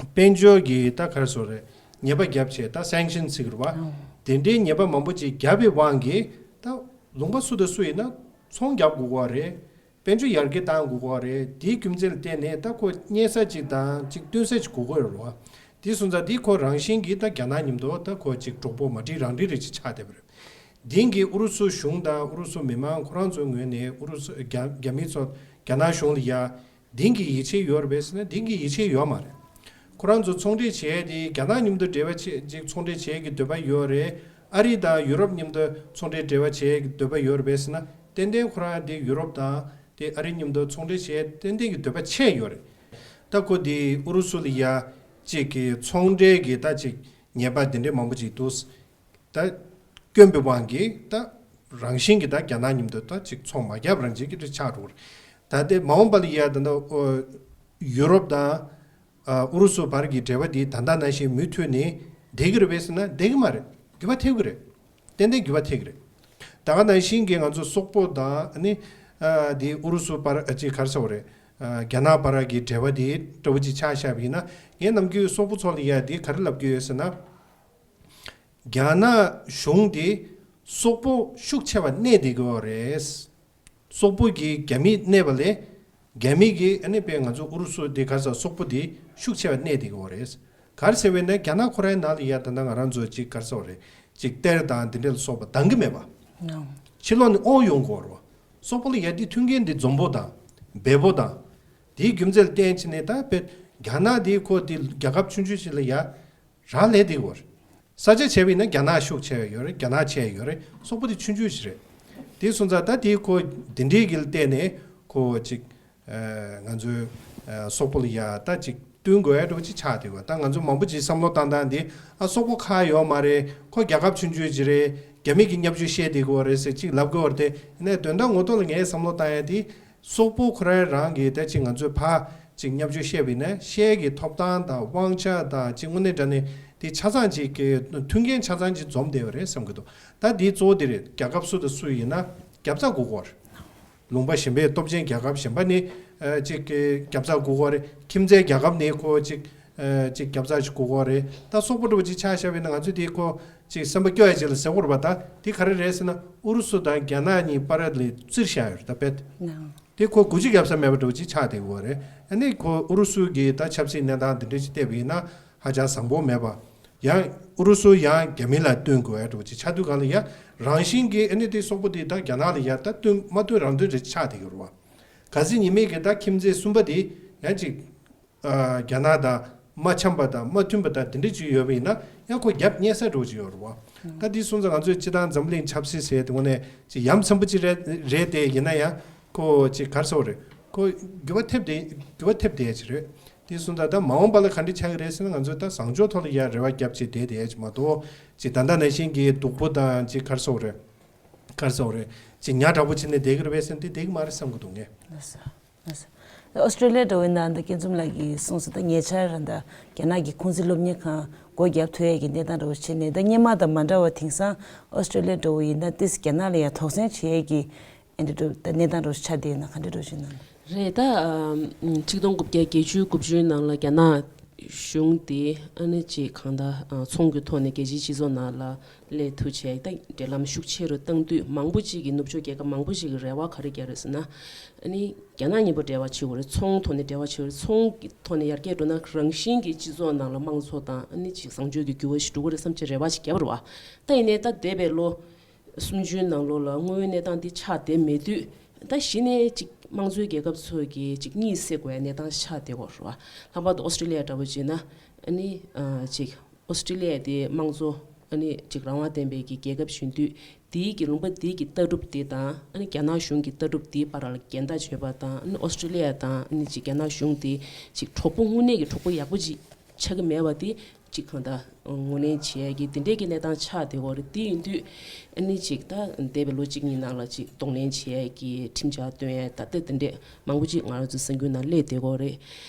དཔལ་འབྱོར་གྱི་ད་ག་རེ་ཟེར་དགོས་རེད། ཉེས་པ་བརྒྱབ་བྱས། ད་སེང་ཤན་ཟེར་གྱི་རེད་བ། ཨང་། དེ་འདྲའི་ཉེས་པ་མང་པོ་ཅིག་བརྒྱབ་པའི་དབང་གིས་ད་ལུང་པ་སུ་དང་སུ་ཡིན་ན་ཚོང་རྒྱག་དགོས་ཀྱི་ཡོད་རེད། དཔལ་འབྱོར་ཡར་རྒྱས་གཏང་དགོས་ཀྱི་ཡོད་རེད། དེའི་རྒྱུ་མཚན་ལ་བརྟེན་ནས་ད་ཁོ་རྙེད་ས་ཅིག་དང་ཅིག་བསྟུན་ས་ཅིག་དགོས་ཀྱི་ཡོད་རེད་བ། དེ་སོང་ཙང་དེ་ཁོ་རང་བཞིན་གྱིས་ད་རྒྱ་ནག་མཉམ་དུ་ད་ཁོ་ཅིག་གྲོགས་པོ་མ་འགྲིག་རང་འགྲིག་རེ་ཅིག་ཆགས་བསྡད་པ་རེད། དེང་གི་ཨུ་རུ་སུ་གཞུང་དང་ཨུ་རུ་སུ་མི་མང་ཁོ་རང་ཚོའི་ངོས་ནས་ཨུ་རུ་སུ་རྒྱ་རྒྱ་མི་ཚོ་རྒྱ་ནག་གཞུང་ལ་ཡ་དེང་གི་ཡིད་ཆེས་ཡོད་རེད་པས་ཟེར་ན། དེང་གི་ཡིད་ཆེས་ཡོད་མ་རེད། ཁོ་རང་ཚོ་ཚོང་འབྲེལ་བྱས་ཏེ་རྒྱ་ནག་མཉམ་དུ་འབྲེལ་བ་བྱེད་ཅིག་ཚོང་འབྲེལ་བྱེད་ཀྱི་འདོད་པ་ཡོད་རེད། ཨ་རི་དང་ཡུ་རོབ་མཉམ་དུ་ཚོང་འབྲེལ་འབྲེལ་བ་བྱེད་ཀྱི་འདོད་པ་ཡོད་རེད་པས་ཟེར་ན། ཏན་ཏན་ཁོ་རང་དེ་ཡུ་རོབ་དང་དེ་ཨ་རི་མཉམ་དུ་ཚོང་འབྲེལ་བྱེད་ཏན་ཏན་གྱི་འདོད་པ་ཆེ་ཡོད་རེད། ད་ཁོ་དེ་ཨུ་རུ་སུ་ལ་ཡ་ཅིག་གི་ཚོང་འབྲེལ་གྱི་ད་ཅིག་ཉེས་པ་དེ་འདྲའི་མང་པོ་ཅིག་འདུག། ད་སྐྱོན་པའི་དབང་གིས་ད་རང་བཞིན་གྱིས་ད་རྒྱ་ནག་མཉམ་དུ་ད་ཅིག་ཚོང་མ་རྒྱག་རང་བཞིན་གྱིས་ད་ཆགས་འགྲོ་གི་རེད། ད་དེ་མ་འོངས་པ་ལ་ཡ་ད་ད་ཨོ་ཡུ་རོབ་དང་ཨ་ཨུ་རུ་སུ་བར་གྱི་འབྲེལ་བ་འདི་ད་ལྟ་ནང་བཞིན་མུ་མཐུད་ནས་བསྡད་ཀྱི་རེད་པས་ཟེར་ན། བསྡད་ཀྱི་མ་རེད། འགྱུར་བ་ཐེབས་ཀྱི་རེད། ཏན་ཏན་འགྱུར་བ་ཐེབས་ཀྱི་རེད། ད་ག་ནང་བཞིན་གྱི་ང་ཚོ་སོག་པོ་དང་ཨ་ནི་ཨ་དེ་ཨུ་རུ་སུ་བར་ཨ་ཅིག་ག་རེ་ཟེར་དགོས་རེད། ཨ་རྒྱ་ནག་བར་གྱི་འབྲེལ་བ་དེ་འདྲ་བོ་ཅིག་ཆ་བཞག་པ་ཡིན་ན། ངས་ནམ་རྒྱུན་སོག་པོ་ཚོ་ལ་ཡ་དེ་ག་རེ་ལབ་ཀྱི་ཡོད་ཟེར་ན། རྒྱ་ནག་གཞུང་དེ་སོག་པོ་ཤུགས་ཆེ་བ་གནས་བསྡད་ཀྱི་ཡོད་རེད། སོག་པོ་གིས་རྒྱ་མི་གནས་པ་ལས་རྒྱ་མི་གིས་ཨ་ནི་པའི་ང་ཚོ་ཨུ་རུ་སུ་དེ་ག་རེ་ཟེར། སོག་པོ་དེ་ཤུགས་ཆེ་བ་གནས་བསྡད་ཀྱི་ཡོད་རེད། ག་རེ་ཟེར་བས་ན་རྒྱ་ནག་ཁོ་རའི་ནང་ལ་ཡ་ད་ལྟ་ང་རང་ཚོ་ཅིག་ག་རེ་ཟེར་དགོས་རེད། ཅིག་གཏེར་དང་དེ་འདྲ་ལ་སོགས་པ་འདང་གི་མེད་པ། ནོ། ཕྱི་ལོགས་ནས་དབང་ཡོང་གི་ཡོད་རེད་བ། སོག་པོ་ལ་ཡ་དེ་མཐུན་རྐྱེན་དེ་འཛོམས་པོ་དང་འབེལ་པོ་དང་། དེའི་རྒྱུ་མཚན་ལ་བརྟེན་བྱས་ནས་ད་དཔེ་རྒྱ་ནག་དེ་ཁོ་དེ་རྒྱལ་ཁབ་ཆུང་ཆུང་ཞིག་ལ་ཡ་རག་ལས་བསྡད་ཀྱི་ཡོད་རེད། ས་ཆ་བྱས་པ་ཡིན་ན་རྒྱ་ནག་ཤུགས་ཆེ་བ་ཡོད་རེད། རྒྱ་ནག་ཆེ་ཡོད་རེད། སོག་པོ་དེ་ཆུང་ཆུང་ཞིག་རེད། དེ་སོང་ཙང་ད་དེ་ཁོ་དེ་འདྲའི་གི་ལ་བརྟེན་ནས་ཁོ་ཅིག་ཨ་ང་ཚོའི་ཨ་སོག་པོ་ལ་ཡ་ད་ཅིག་བསྟུན་དགོས་ཡ་འདྲ་བོ་ཅིག་ཆགས་བསྡད་ཀྱི་ཡོད། ད་ང་ཚོ་མང་པོ་ཅིག་བསམ་བློ་བཏང་སྟངས་འདི། ཨ་སོག་པོ་ཁག་ཡོད་མ་རེད། ཁོ་རྒྱལ་ཁབ་ཆུང་ཆུང་ཅིག་རེད། རྒྱ་མི་གི་བརྙས་བཅོས་བཤད་བསྡད་ཀྱི་ཡོད་རེད་ཟེར་ཅིག་ལབ་ཀྱི་ཡོད་རེད་དེ། ཡིན་ནའི་དོན་དག་ངོ་ཐོག་ལ་ངས་བསམ་བློ་བཏང་ཡ་དེ། སོག་པོ་ཁོ་རང་རང་གིས་ད་ཅིག་ང་ཚོའི་ཕར་ཅིག་བརྙས་བཅོས་བཤད་པ་ཡིན་ན། བཤད་ཀྱི་ཐོབ་ཐང་དང་དབང་ཆ་དང་ཅིག་དངོས་གནས་དྲང་གནས་དེ་ཆ་ཚང་ཅིག་གི་མཐུན་རྐྱེན་ཆ་ཚང་ཅིག་འཛོམས་བསྡད་པ་རེད་བསམ་གྱི་འདུག། ད་དེའི་གཙོ་བོ་དེ་རེད། རྒྱལ་ཁབ་སུ་དང་སུ་ཡིན་ན་རྒྱབ་རྩ་དགོས་ཀྱི་ཡོད་རེད། ལུང་པ་གཞན་པའི་སྟོབས་ཆེན་རྒྱལ་ཁབ་གཞན་པ་ནི་ ཨ་ཅིག་གི་རྒྱབ་རྩ་དགོས་ཀྱི་རེད། ཁྱིམ་མཚེས་རྒྱལ་ཁབ་ནས་ཁོ་ཅིག་ཨ་ཅིག་རྒྱབ་རྩ་ཞིག་དགོས་ཀྱི་རེད། ད་སོག་པོ་འདྲ་བོ་ཅིག་ཆ་བཞག་པ་ཡིན་ན་ང་ཚོས་དེ་ཁོ་ཅིག་སེམས་པ་སྐྱོ་ཡ་ཅིག་ལ་ཟེར་དགོས་རེད་པ། ད་དེ་ག་རེ་རེད་ཟེར་ན་ཨུ་རུ་སུ་དང་རྒྱ་ནག་གཉིས་བར་ལ་བཙིར་བཞག་ཡོད་རེད་ད་དཔེ། དེ་ཁོ་འགུལ་སྐྱོད་རྒྱག་ས་མེད་པ་འདྲ་བོ་ཅིག་ཆགས་བསྡད་ཀྱི་ཡོད་རེད། ཨ་ནི་ཁོ་ཨུ་རུ་སུ་གི་ད་ཆབ་སྲིད་གནས་སྟངས་འདི་འདྲ་ཅིག་བལྟས་པ་ཡིན་ན་ཧ་ཅང་བཟང་པོ་མེད་པ། ཡང་ཨུ་རུ་སུ་ཡང་རྒྱ་མི་ལ་བསྟུན་དགོས་ཡ་འདྲ་བོ་ཅིག་ཆགས་དུས་སྒང་ལ་ཡ་རང་བཞིན་གྱིས་ཨ་ནི་དེ་སོག་པོ་དེ་ད་རྒྱ་ནག་ལ་ཡ་ད་བསྟུན་མ་བསྟུན་རང་བསྟུན་རེ་ཆགས་བསྡད་ཀྱི་ཡོད་རེད་པ། གལ་སྲིད་ཉི་མའི་གི་ད་ཁྱིམ་མཚེས་གསུམ་པ་དེ་ཡང་ཅིག་ཨ་རྒྱ་ནག་དང་མ་འཆམ་པ་དང་མ་མཐུན་པ་དང་དེ་འདྲ་ཅིག་ཡོད་པ་ཡིན་ན་ཡང་ཁོ་རྒྱབ་རྙེད་ས་འདྲ་བོ་ཅིག་ཡོད་རེད་པ། ད་དེ་སོང་ཙང་ང་ཚོས་སྤྱིར་བཏང་འཛམ་གླིང་ཆབ་སྲིད་ཟེར་དེ་དངོས་གནས་ཅིག་ཡ་མཚན་པོ་ཅིག་རེད་རེད་དེ། ཡིན་ན་ཡང་ཁོ་ཅིག་ག་རེ་ཟེར་དགོས་རེད། ཁོ་འགྱུར་བ་ཐེབས་དེ་འགྱུར་བ་ཐེབས་བསྡད་ཡ་ཅིག་རེད། དེ་སོང་ཙང་ད་མ་འོངས་པ་ལ་ག་འདྲ་ཆགས་ཀྱི་རེད་ཟེར་ན་ང་ཚོས་ད་བཟང་ཕྱོགས་ཐོག་ལ་ཡ་རེ་བ་བརྒྱབ་བྱས་བསྡད་བསྡད་ཡ་ཅིག་མ་གཏོགས་ཅིག་ད་ལྟ་ནང་བཞིན་གྱི་སྡུག་པོ་དང་ཅིག་ག་རེ་ཟེར་དགོས་རེད། ག་རེ་ཟེར་དགོས་རེད། ཅིག་ཉག་དྲག་པོ་བྱས་ནས་བསྡད་ཀྱི་རེད་པས་ཟེར་ན་དེ་བསྡད་ཀྱི་མ་རེད་བསམ་གྱི་འདུག་ངས། ལགས་སོ། ལགས་སོ། ཨོ་སི་ཀྲོ་ལི་ཡ་འདྲ་བོ་ཡིན་ན་ད་སྐྱིད་འཛོམས་ལགས་ཀྱིས་གསུངས་སོང་། ད་ཉེ་ཆར་ར་ད་རྒྱ་ནག་གི་ཁུང་ཙི་སློབ་གཉེར་ཁང་སྒོ་བརྒྱབ་ཐུབ་ཡས་ཀྱི་གནས་སྟངས་འདྲ་བོ་བྱས་ནས། ད་སྔོན་མ་དང་མ་འདྲ་བ་དེང་སང་ཨོ་སི་ཀྲོ་ལི་ཡ་འདྲ་བོ་ཡིན་ན་ཏོག་ཙམ་རྒྱ་ནག་ལ་ཡང་དོགས་ཟོན་བྱེད་ཡས་ཀྱི་ཨེ་འདྲ་འདྲ་ད་གནས་སྟངས་འདྲ་བོ་ཆགས་བསྡད་ན་ག་འདྲ་འདྲ་བོ་ཞིག་ན། རེད་ད། ཨམ་ཆིག་སྟོང་དགུ་བརྒྱ་བརྒྱད་ཅུ་དགུ་བཅུའི་ནང་ལ་རྒྱ་ནག་གཞུང་དེ་ཨ་ནི་ཅིག་གང་ལྟར་ཨ་ཚོང་གི་ཐོག་ནས་རྒྱལ་སྤྱིའི་སྤྱི་ཚོགས་ནང་ལ་སླེབས་ཐུབ་བྱས་ད་འབྲེལ་ལམ་ཤུགས་ཆེ་རུ་བཏང་དུས། མང་པོ་ཅིག་གིས་ནུབ་ཕྱོགས་རྒྱལ་ཁབ་མང་པོ་ཞིག་གིས་རེ་བ་ག་རེ་བརྒྱབ་རེད་ཟེར་ན། ཨ་ནི་རྒྱ་ནག་གཉིས་པོ་འབྲེལ་བ་བྱེད་དགོས་རེད། ཚོང་ཐོག་ནས་འབྲེལ་བ་བྱེད་དགོས་རེད། ཚོང་གི་ཐོག་ནས་ཡར་རྒྱས་འགྲོ་ན་རང་བཞིན་གྱིས་སྤྱི་ཚོགས་ནང་ལ་དམངས་གཙོ་དང་ཨ་ནི་ཅིག་བཟང་སྤྱོད་ཀྱི་འགྱུར་བ་ཞིག་འགྲོ་གི་རེད་བསམ་བྱས་རེ་བ་ཞིག་བརྒྱབ་པ་རེད་པ། ད་ཡིན་ནའི་ད་འདས་པའི་ལོ་སུམ་ཅུའི་ནང་ལོགས་ལ་དངོས་ཡོད་གནས་སྟངས་འདི་ཆགས་བསྡད་མེད་དུས། ད་གཞི་ནས་ཅིག་དམངས་གཙོའི་རྒྱལ་ཁབ་ཚོ་གིས་ཅིག་གཉིད་སད་དགོས་ཡ་གནས་སྟངས་ཆགས་བསྡད་ཀྱི་ཡོད་རེད་པ། ལྷག་པར་དུ་ཨོ་སི་ཀྲོ་ལི་ཡ་འདྲ་བོ་བྱས་ན་ཨ་ནི་ཨ་ཅིག་ཨོ་སི་ཀྲོ་ལི་ཡ་དེ་དམངས་གཙོ་ཨ་ནི་ཅིག་རང་དབང་ལྡན་པའི་གི་རྒྱལ་ཁབ་བྱུང་དུས། དེའི་གི་ལུང་པ་དེའི་གི་ལྟ་གྲུབ་དེ་དང་ཨ་ནི་རྒྱ་ནག་གཞུང་གི་ལྟ་གྲུབ་དེའི་བར་ལ་འགལ་ཟླ་བྱེད་པ་དང་། ཨ་ནི་ཨོ་སི་ཀྲོ་ལི་ཡ་དང་ཨ་ནི་ཅིག་རྒྱ་ནག་གཞུང་དེ་ཅིག་གྲོགས་པོ་དངོས་གནས་ཀྱི་གྲོགས་པོ་ཡག་པོ་ཅིག་ཆགས་ཀྱི་མེད་པ་དེ་ཅིག་གང་ལྟར་ངོས་ལེན་བྱེད་ཡ་གི་དེ་འདྲའི་གི་གནས་སྟངས་ཆགས་བསྡད་ཡོད་རེད། དེ་ཡིན་དུས་ཨ་ནི་ཅིག་ད་འདས་པའི་ལོ་གཅིག་གཉིས་ནང་ལ་ཅིག་གདོང་ལེན་བྱེད་ཡ་གི་ཁྲིམས་འཆར་བཏོན་ཡ་ད་ལྟ་དེ་འདྲས་མང་པོ་ཅིག་ང་རང་ཚོའི་གསར་འགྱུར་ནང་སླེབས་བསྡད་ཡོད་རེད།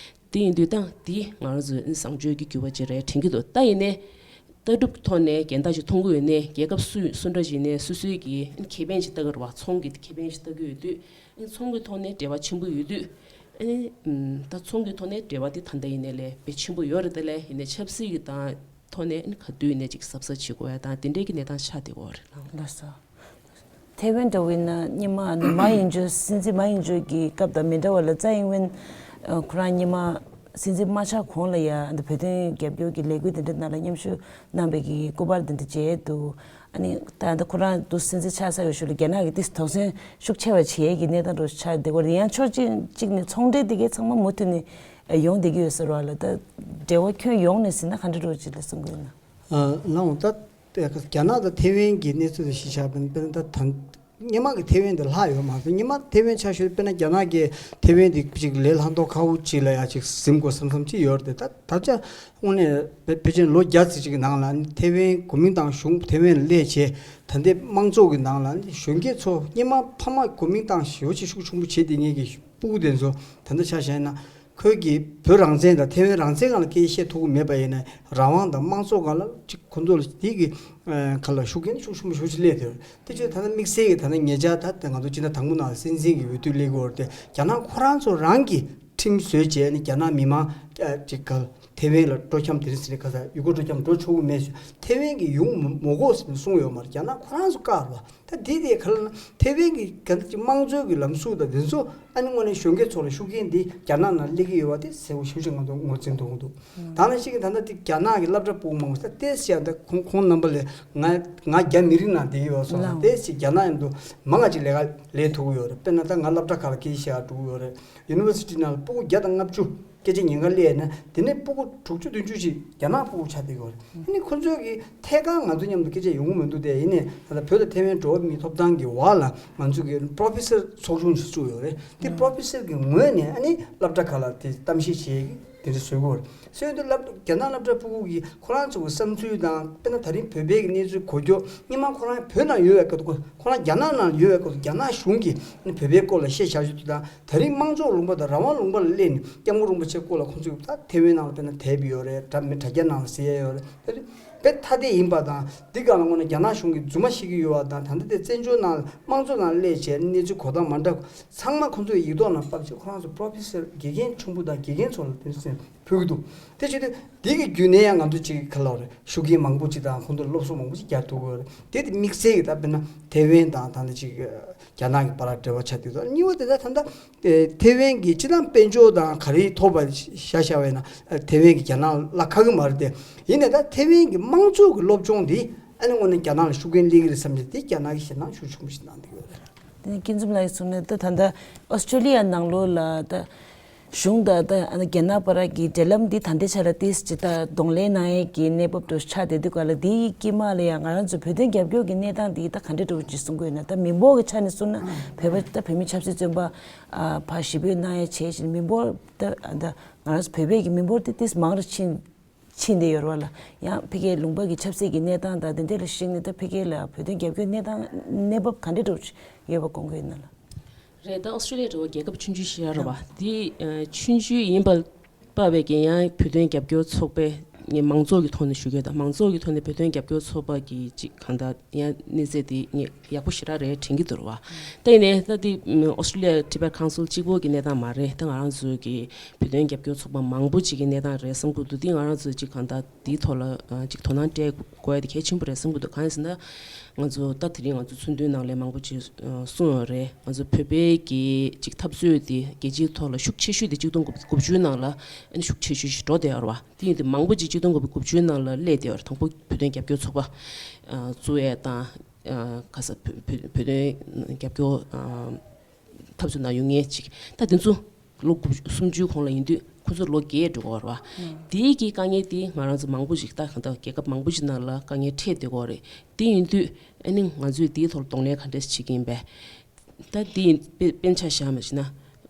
དེ་ཡིན་དུས་ད་དེ་ང་རང་ཚོའི་བཟང་སྤྱོད་ཀྱི་འགྱུར་བ་ཅིག་རེད་དྲན་གྱི་འདུག་ད་ཡིན་ནའི་ལྟ་གྲུབ་ཀྱི་ཐོག་ནས་འགལ་ཟླ་ཅིག་མཐོང་གི་ཡོད་ནའི། རྒྱལ་ཁབ་སུ་སུ་འདྲ་ཞིག་ནས་སོ་སོའི་གི་ཁེ་ཕན་ཅིག་ལྟ་གི་རེད་པ། ཚོང་གི་ཁེ་ཕན་ཅིག་ལྟ་གི་ཡོད་དུས། ཚོང་གི་ཐོག་ནས་འབྲེལ་བ་ཆེན་པོ་ཡོད་དུས། ཨ་ནི་ད་ཚོང་གི་ཐོག་ནས་འབྲེལ་བ་དེ་ད་ལྟ་ཡིན་ནའི་ལས་དཔེ་ཆེན་པོ་ཡོད་རེད། དེ་ལས་ཡིན་ནའི་ཆབ་སྲིད་ཀྱི་དང་ཐོག་ནས་ཨ་ནི་ག་དུས་ཡིན་ནའི་ཅིག་གཟབ་གཟབ་བྱེད་དགོས་ཡ་དང་དེ་འདྲའི་གི་གནས་སྟངས་ཆགས་བསྡད་ཡོད་རེད། ལགས་སོ། ཐའེ་ཝན་འདྲ་བོ་ཡིན་ན་སྔོན་མ་ཨ་ནི་མའོ་ཡིན་ཇོ་སྲིད་འཛིན་མའོ་ཡིན་ཇོ་གི་སྐབས་དང་མི་འདྲ་བ་ལ་ཙའི་ཡིན་ཝེན་ཁོ་རང་སྔོན་མ་སྲིད་འཛིན་མ་ཆགས་གོང་ལ་ཡ་ཨ་ནི་བོད་དོན་རྒྱབ་སྐྱོར་གྱི་ལས་འགུལ་དེ་འདྲ་ནང་ལ་མཉམ་ཞུགས་གནང་བའི་གི་སྐུ་པར་དེ་འདྲ་མཇལ་འདུག་ཨ་ནི་ད་ལྟ་ཁོ་རང་དུ་སྲིད་འཛིན་ཆགས་ཚར་བའི་གཞུག་ལ་རྒྱ་ནག་གིས་ཏོག་ཙམ་དོགས་ཟོན་ཤུགས་ཆེ་བ་བྱེད་ཡས་ཀྱི་གནས་སྟངས་འདྲ་བོ་ཆགས་བསྡད་ཡོད་རེད། ཡང་ཕྱོགས་གཅིག་གཅིག་ནས་ཚོང་འབྲེལ་དེ་གའི་ཚང་མ་མུ་མཐུད་ནས་ཡོང་བསྡད་ཀྱི་ཡོད་ས་རེད་པ། ལ་ད་འབྲེལ་བ་ཁྱོན་ཡོངས་ནས་ཟིན་ན་ག་འདྲ་འདྲ་བོ་ཅིག་ལ་གསུང་གི་ཡོད་ན། ཨ་ལགས་འོང་ད། རྒྱ་ནག་དང་ཐའེ་ཝན་གྱི་གནས་ཚུལ་དེ་གཞི་བཞག་པ་ཡིན་ན། དཔེར་ན་ད་ད་སྔོན་མ་གི་ཐའེ་ཝན་དེ་ལྷག་ཡོད་མ་རེད། སྔོན་མ་ཐའེ་ཝན་ཆ་བཞག་དཔེར་ན་རྒྱ་ནག་གིས་ཐའེ་ཝན་དེ་ཅིག་ལས་སླ་མདོག་ཁ་པོ་ཅིག་ལ་ཡ་ཅིག་ཟིན་དགོས་བསམ་བསམ་ཅིག་ཡོད་རེད་དེ། ད་ད་ཆ་དངོས་གནས་ཕལ་ཕལ་ཆེར་ལོ་བརྒྱ་ཙམ་ཅིག་གི་ནང་ལ་ཐའེ་ཝན་གོ་མིན་ཏང་གཞུང་ཐའེ་ཝན་ལ་སླེབས་བྱས། ད་ལྟའི་དམངས་གཙོ་གི་ནང་ལ་གཞོན་སྐྱེས་ཚོ་སྔོན་མ་ཕ་མ་གོ་མིན་ཏང་ཞེ་པོ་ཅིག་ཤུགས་ཆེན་པོ་བྱེད་བསྡད་མཁན་གྱི་སྤུ་གུ་དེ་ཚོ་ད་ལྟ་ཆ་བཞག་ན། ཁོས་ཀྱིས་བོད་རང་བཙན་དང་ཐའེ་ཝན་རང་བཙན་སྒང་ལ་སྐད་ཆ་བཤད་ཐུབ་ཀྱི་མེད་པ་ཡིན་ན། རང་དབང་དང་དམངས་གཙོ་སྒང་ལ་ཅིག་ཁོང་ཚོ་ལ་དེ་གི་ཁ་ལ་ཤུགས་རྐྱེན་ཤུགས་ཆེན་པོ་ཞེ་པོ་ཅིག་སླེབས་ཡོད་རེད། དེ་བྱས་ད་ལྟ་དམིགས་བསལ་གྱི་ད་ལྟ་ཉེ་ཆར་ད་ལྟ་ང་ཚོ་སྤྱི་ཟླ་དང་པོ་ནང་ལ་སྲིད་འཛིན་གྱི་འོས་བསྡུ་སླེབས་ཀྱི་ཡོད་རེད་དེ། རྒྱ་ནག་ཁོ་རང་ཚོ་རང་གིས་ཁྲིམས་བཟོས་བྱས་ནས་རྒྱ་ནག་མི་མང་ཅིག་ག་ཐའེ་ཝན་ལ་སྤྲོ་འཆམ་དེ་རིང་ཟེར་ནས་ག་ས་ཡུལ་སྐོར་སྤྲོ་འཆམ་འགྲོ་ཆོག་གི་མེད་ཟེར། ཐའེ་ཝན་གྱིས་ཡོང་མི་མི་དགོས་ཟེར་ནས་གསུངས་ཡོད་མ་རེད། རྒྱ་ནག་ཁོ་རང་ཚོ་བཀག་རེད་པ། ད་དེ་དེ་ག་ལ་ན་ཐའེ་ཝན་གྱི་ག་འདྲ་ཅིག་དམངས་གཙོའི་གི་ལམ་ཟུར་དང་དེ་ཚོ་ཨ་ནི་དངོས་གནས་གཞོན་སྐྱེས་ཚོ་ལ་ཤུགས་རྐྱེན་འདི་རྒྱ་ནག་ནང་སླེབས་ཀྱི་ཡོད་པ་དེ་གསལ་པོ་ཞེ་པོ་ཅིག་ང་ཚོ་ངོས་འཛིན་གཏོང་གི་འདུག་ད་ནང་བཞིན་གྱི་ད་ལྟ་དེ་རྒྱ་ནག་གི་སློབ་གྲྭ་ཕྲུ་གུ་མང་པོ་ཞིག་ད་ཏོག་ཙམ་ཡང་ད་ཁོང་ཁོང་རྣམ་པ་ལས་ང་ང་རྒྱ་མི་རིགས་ནང་བསྡད་ཡོད་པ་སོང་ཙང་། ཏོག་ཙམ་རྒྱ་ནག་མཉམ་དུ་མང་ང་ཅིག་ལས་ཀ་ལས་ཐུབ་ཀྱི་ཡོད་རེད། དཔེར་ན་ད་ང་སློབ་གྲྭ་ཁག་ལ་སྐད་ཆ་བཤད་ཡག་འགྲོ་གི་ཡོད་རེད། ཡུ་ནི་ཝར་སི་ཊི་ནང་ལ་ཕྲུ་གུ་བརྒྱ་དང་ལྔ་བཅུ་སྐད་ཆ་ཉན་ག་སླེབས་ན། དེ་ནས་ཕྲུ་གུ་དྲུག་ཅུ་བདུན་ཅུ་ཅིག་རྒྱ་ནག་ཕྲུ་གུ་ཆགས་བསྡད་ཀྱི་ཡོད་རེད། ཨ་ནི་ཁོ་ཚོས་ཀྱི་ཐད་ཀར་ང་ཚོ་མཉམ་དུ་སྐད་ཆ་ཡོང་གི་མི་འདུག་སྟེ། ཡིན་ནའི་ད་ལྟ་བོད་དང་ཐའེ་ཝན་འགྲོ་བ་མིའི་ཐོབ་ཐང་གི་འོག་ལ་ང་ཚོ་གི་པྲོ་ཕེ་སར་ཚོགས་ཆུང་ཞིག་བཙུགས་ཡོད་རེད། དེ་པྲོ་ཕེ་སར་གྱི་ངོས་ནས་ཨ་ནི་སློབ་གྲྭ་ཁག་ལ་དེ་གཏམ་བཤད་བྱེད་ཀྱི་དེ་འདྲ་བཟོ་གི་ཡོད་རེད། བཟོས་དུས་སློབ་རྒྱ་ནག་སློབ་གྲྭ་ཕྲུ་གུ་གིས་ཁོ་རང་ཚོ་གི་བསམ་ཚུལ་དང་། དཔེར་ན་ད་རིང་བོད་པའི་གི་གནས་ཚུལ་གོ་རྒྱུ་སྔོན་མ་ཁོ་རང་བོད་ནང་ཡོད་པའི་སྐབས་དུ། ཁོ་རང་རྒྱ་ནག་ནང་ཡོད་པའི་སྐབས་དུ་རྒྱ་ནག་གཞུང་གིས་ཨ་ནི་བོད་པའི་སྐོར་ལ་བཤད་བཞག་ཡོད་དུས་དང་། ད་རིང་དམངས་གཙོ་ལུང་པ་དང་རང་དབང་ལུང་པ་ལ་སླེབས་ནས་སྐྱབས་མགོན་རིན་པོ་ཆེ་སྐོར་ལ་ཁོང་ཚོས་ད་ཐའེ་ཝན་ནང་ལ་དཔེར་ན་དེབ་ཡོད་རེད། དྲ་མི་དྲ་རྒྱ་ནང་ལ་གཟིགས་ཡ་ཡོད་རེད། ད་རེས་ དཔེ་ཐ་དད་ཡིན་པ་དང་། འདི་ག་ལ་དངོས་གནས་རྒྱ་ནག་གཞུང་གིས་རྫུན་མ་བཤད་ཀྱི་ཡོད་པ་དང་། ད་ལྟ་དེ་བཙན་བྱོལ་ནང་དམངས་གཙོ་ནང་སླེབས་བྱས་གནས་ཚུལ་གོ་སྟངས་མ་འདྲ་ཚང་མ་ཁོང་ཚོས་ཡིག་ཐོག་ནང་ཕབ་བྱས། ཁོ་རང་ཚོ་པོ་རོ་ཕེ་སར་དགེ་རྒན་ཆུང་བུ་དང་དགེ་རྒན་ཚོ་ལ་དེ་ཚོ་ཕུལ་གྱི་འདུག་དེ་བྱེད་དུས་འདི་གི་བརྒྱུད་ནས་ཡང་ང་ཚོ་ཅིག་ག་ལབ་རེད། ཤུགས་རྐྱེན་མང་པོ་ཅིག་དང་། ཁོང་ཚོར་སློབ་གསོ་མང་པོ་ཅིག་རྒྱག་ཐུབ་ཀྱི་ཡོད་རེད། དེ་དེ་དམིགས་བསལ་གྱི་ད་དཔེར་ན་ཐེ་ཝན་དང་། ད་ལྟ་ཅིག་རྒྱ་ནག་གི་བར་འབྲེལ་བ་ཆགས་བསྡད་འདུག་གཉིས་པ་དེ་ད་ད་ལྟ་ཐེ་ཝན་གྱི་སྤྱི་བཏང་དཔལ་འབྱོར་དང་ག་རེ་ཐོབ་པ་བཞག་བཞག་པ་ཡིན་ན། ཐེ་ཝན་གྱི་རྒྱ་ནག་ལ་ཁ་གི་མ་རེད་དེ། ཡིན་ནའི་ད་ཐེ་ཝན་གྱི་དམངས་གཙོ་གི་སློབ་སྦྱོང་འདི་ཨ་ནི་དངོས་གནས་རྒྱ་ནག་ལ་ཤུགས་རྐྱེན་སླེབས་ཀྱི་རེད་བསམ་གྱི་འདུག་དེ་རྒྱ་ནག་གིས་ཞེད་སྣང་ཤུགས་ཆེན་པོ་ཞིག་གནང་བསྡད་ཡོད་རེད། དེ་ནས་སྐྱིད་འཛོམས་ལགས་ཀྱིས་གསུངས་ནས། ད་ད་ལྟ་ཨོ་སི་ཀྲོ་ལི་ཡ་ནང་ལོགས་ལ་ད་གཞུང་དང་ད་ཨ་ནི་རྒྱ་ནག་བར་གྱི་འབྲེལ་ལམ་འདི་ད་ལྟའི་ཆ་ལ་ཏོག་ཙམ་ཅིག་ད་གདོང་ལེན་གནང་ཡས་ཀྱི་གནས་བབ་དེ་ཆགས་བསྡད་དུས་སྐབས་ལ། འདིའི་དཀྱིལ་མ་ལ་ཡང་ང་རང་ཚོ་བོད་དོན་རྒྱབ་སྐྱོར་གྱི་གནས་སྟངས་འདི་ད་ག་འདྲ་འདྲ་བོ་ཅིག་གསུང་གི་ཡོད་ན། ད་མི་འབོར་གྱི་ཆ་ནས་གསུངས་ན། བོད་པ་ད་བོད་མི་ཆབ་སྲིད་བཙོན་པ་ཨ་ཕར་ཞི་རྒོལ་གནང་ཡས་བྱས་བྱས་ནས་མི་འབོར་ད་ད་ང་རང་ཚོ་བོད་པའི་གི་མི་འབོར་དེ་ཏོག་ཙམ་མང་རུ་ཕྱིན་ཕྱིན་བསྡད་ཡོད་རེད་པ་ལགས། ཡང་ཕ་གིའི་ལུང་པ་གི་ཆབ་སྲིད་ཀྱི་གནས་སྟངས་དང་དེ་འདྲ་ལ་གཞིགས་ནས། ད་ཕ་གི་ལ་བོད་དོན་རྒྱབ་སྐྱོར་གནས་སྟངས་གནས་བབ་ག་འདྲ་འདྲ་བོ་ཅིག་ཡོད་པ་དགོངས་ཀྱི་ཡོད་ན་ལགས། རེད། ད་ཨོ་སི་ཀྲོ་ལི་ཡ་འདྲ་བོ་རྒྱལ་ཁབ་ཆུང་ཆུང་ཞིག་རེད་པ། དེ་ཨ་ཆུང་ཆུང་ཡིན་པ་བར་བའི་གི་ཡང་བོད་དོན་རྒྱབ་སྐྱོར་ཚོགས་པའི། ངས་མང་ཚོགས་ཀྱི་ཐོག་ནས་ཞུ་གི་ཡོད། ད་མང་ཚོགས་ཀྱི་ཐོག་ནས་བོད་དོན་རྒྱབ་སྐྱོར་ཚོགས་པ་གི་ཅིག་གང་ལྟར་ཡང་གནས་ཚད་དེ་ངས་ཡག་པོ་ཞེ་དྲག་རེད་དྲན་གྱི་འདུག་རེད་པ། ད་ཡིན་ནའི་ད་དེ་ཨོ་སི་ཀྲོ་ལི་ཡ་ཊི་བེཊ་ཁའུན་སིལ་གཅིག་པོ་གི་གནས་སྟངས་མ་རེད། ད་ང་རང་ཚོའི་གི་བོད་དོན་རྒྱབ་སྐྱོར་ཚོགས་པ་མང་པོ་ཅིག་གི་གནས་སྟངས་རེད་བསམ་གྱི་འདུག་དེ་ང་རང་ཚོས་ཅིག་གང་ལྟར་དེའི་ཐོག་ལ་ཨ་ཅིག་དོ་སྣང་སྤྲད་དགོས་ཡ་དེ་གལ་ཆེན་པོ་རེད་བསམ་གྱི་འདུག་གང་ཡིན་ཟེར་ན། ང་ཚོ་ད་དེ་རིང་ང་ཚོ་ཚོགས་འདུའི་ནང་ལ་མང་པོ་ཅིག་ཨ་གསུངས་ཡོད་རེད། ང་ཚོ་བོད་པའི་གི་ཅིག་འཐབ་རྩོད་དེ་རྒྱལ་སྤྱིའི་ཐོག་ལ་ཤུགས་ཆེ་ཤོས་དེ་གཅིག་སྟོང་དགུ་བརྒྱ་དགུ་བཅུ་ནང་ལ་ཨ་ནི་ཤུགས་ཆེ་ཤོས་ཤིག་འགྲོ་བསྡད་ཡོད་རེད་པ། དེ་ཡིན་དུས་མང་པོ་ཅིག་གཅིག་སྟོང་དགུ་བརྒྱ་དགུ་བཅུ་ནང་ལ་སླེབས་བསྡད་ཡོད་རེད། དང་པོ་བོད་དོན་རྒྱབ་སྐྱོར་ཚོགས་པ་ཨ་བཙུགས་ཡས་དང་། ཨ་ག་ས་བོད་བོད་བོད་དོན་རྒྱབ་སྐྱོར་ཨ་འཐབ་རྩོད་ནང་ཡོང་མཁན་ཅིག་ད་དེ་ཚོ་ལོ་དགུ་བཅུ་སུམ་ཅུའི་གོང་ལ་ཡིན་དུས་ཁོ་ཚོ་ལོ་བརྒྱད་འགྲོ་གི་ཡོད་རེད་པ། དེའི་གི་དཀའ་ངལ་དེ་ང་རང་ཚོ་མང་པོ་ཞིག་ད་གང་ལྟར་རྒྱལ་ཁབ་མང་པོ་ཞིག་ནང་ལ་དཀའ་ངལ་འཕྲད་བསྡད་ཀྱི་ཡོད་རེད། དེ་ཡིན་དུས་ཨ་ནི་ང་ཚོས་དེའི་ཐོག་ལ་གདོང་ལེན་ག་འདྲས་བྱེད་ཀྱི་ཡིན་པས། ད་དེ་ཡིན་དཔེ་དཔེར་ཆ་བཞག་མ་བྱས་ན།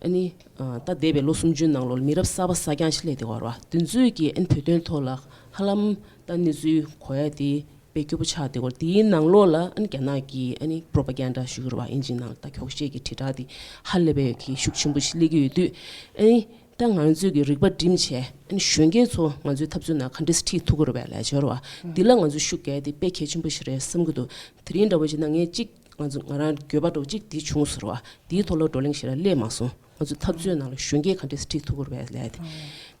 ཨ་ནི་ཨ་ད་འདས་པའི་ལོ་སུམ་ཅུའི་ནང་ལོགས་ལ་མི་རབས་གསར་པ་གསར་རྐྱང་ཞིག་སླེབས་བསྡད་ཀྱི་ཡོད་རེད་པ། དེ་ཚོས་ཀྱིས་ཨ་ནི་བོད་དོན་ཐོག་ལ་ཧ་ལམ་ད་གནས་ཚུལ་གོ་ཡ་དེ་དཔེ་སྐྱོ་པོ་ཆགས་བསྡད་ཀྱི་ཡོད་རེད། དེའི་ནང་ལོགས་ལ་ཨ་ནི་རྒྱ་ནག་གིས་ཨ་ནི་པོ་རོ་པ་གན་ཌ་ཞུ་གི་རེད་པ། ཨིན་ཇིའི་ནང་ལ་ད་འཁྱོག་བཤད་ཀྱི་དྲིལ་བསྒྲགས་དེ་ཧ་ལས་པའི་གི་ཤུགས་ཆེན་པོ་ཞིག་སླེབས་ཀྱི་ཡོད་དུས། ཨ་ནི་ད་ང་ཚོས་ཀྱི་རིག་པ་བསྒྲིམས་བྱས། ཨ་ནི་གཞོན་སྐྱེས་ཚོ་ང་ཚོའི་འཐབ་རྩོད་ནང་ག་འདྲས་སེ་ཁྲིད་ཐུབ་ཀྱི་རེད་པས་ལབ་བྱས་རེད་པ། འདི་ལ་ང་ཚོས་ཤུགས་རྒྱག་ཡ་དེ་དཔེ་གལ་ཆེན་པོ་ཞིག་རེད་བསམ་གྱི་འདུག་དེ་རིང་འདྲ་བོ་བྱས་ན་ངས་གཅིག་ང་ཚོ་ང་རང་འགྱོད་པ་འདྲ་བོ་གཅིག་དེ་བྱུང་སོང་རེད་པ། དེའི་ཐོག་ལ་བགྲོ་གླེང་ཞེ་དྲག་སླེབས་མ་སོང་། ང་ཚོ་འཐབ་རྩོད་ནང་ལ་གཞོན་སྐྱེས་ག་འདྲས་སེ་ཁྲིད་ཐུབ་ཀྱི་རེད་པས་ལབ་ཡ་དེ།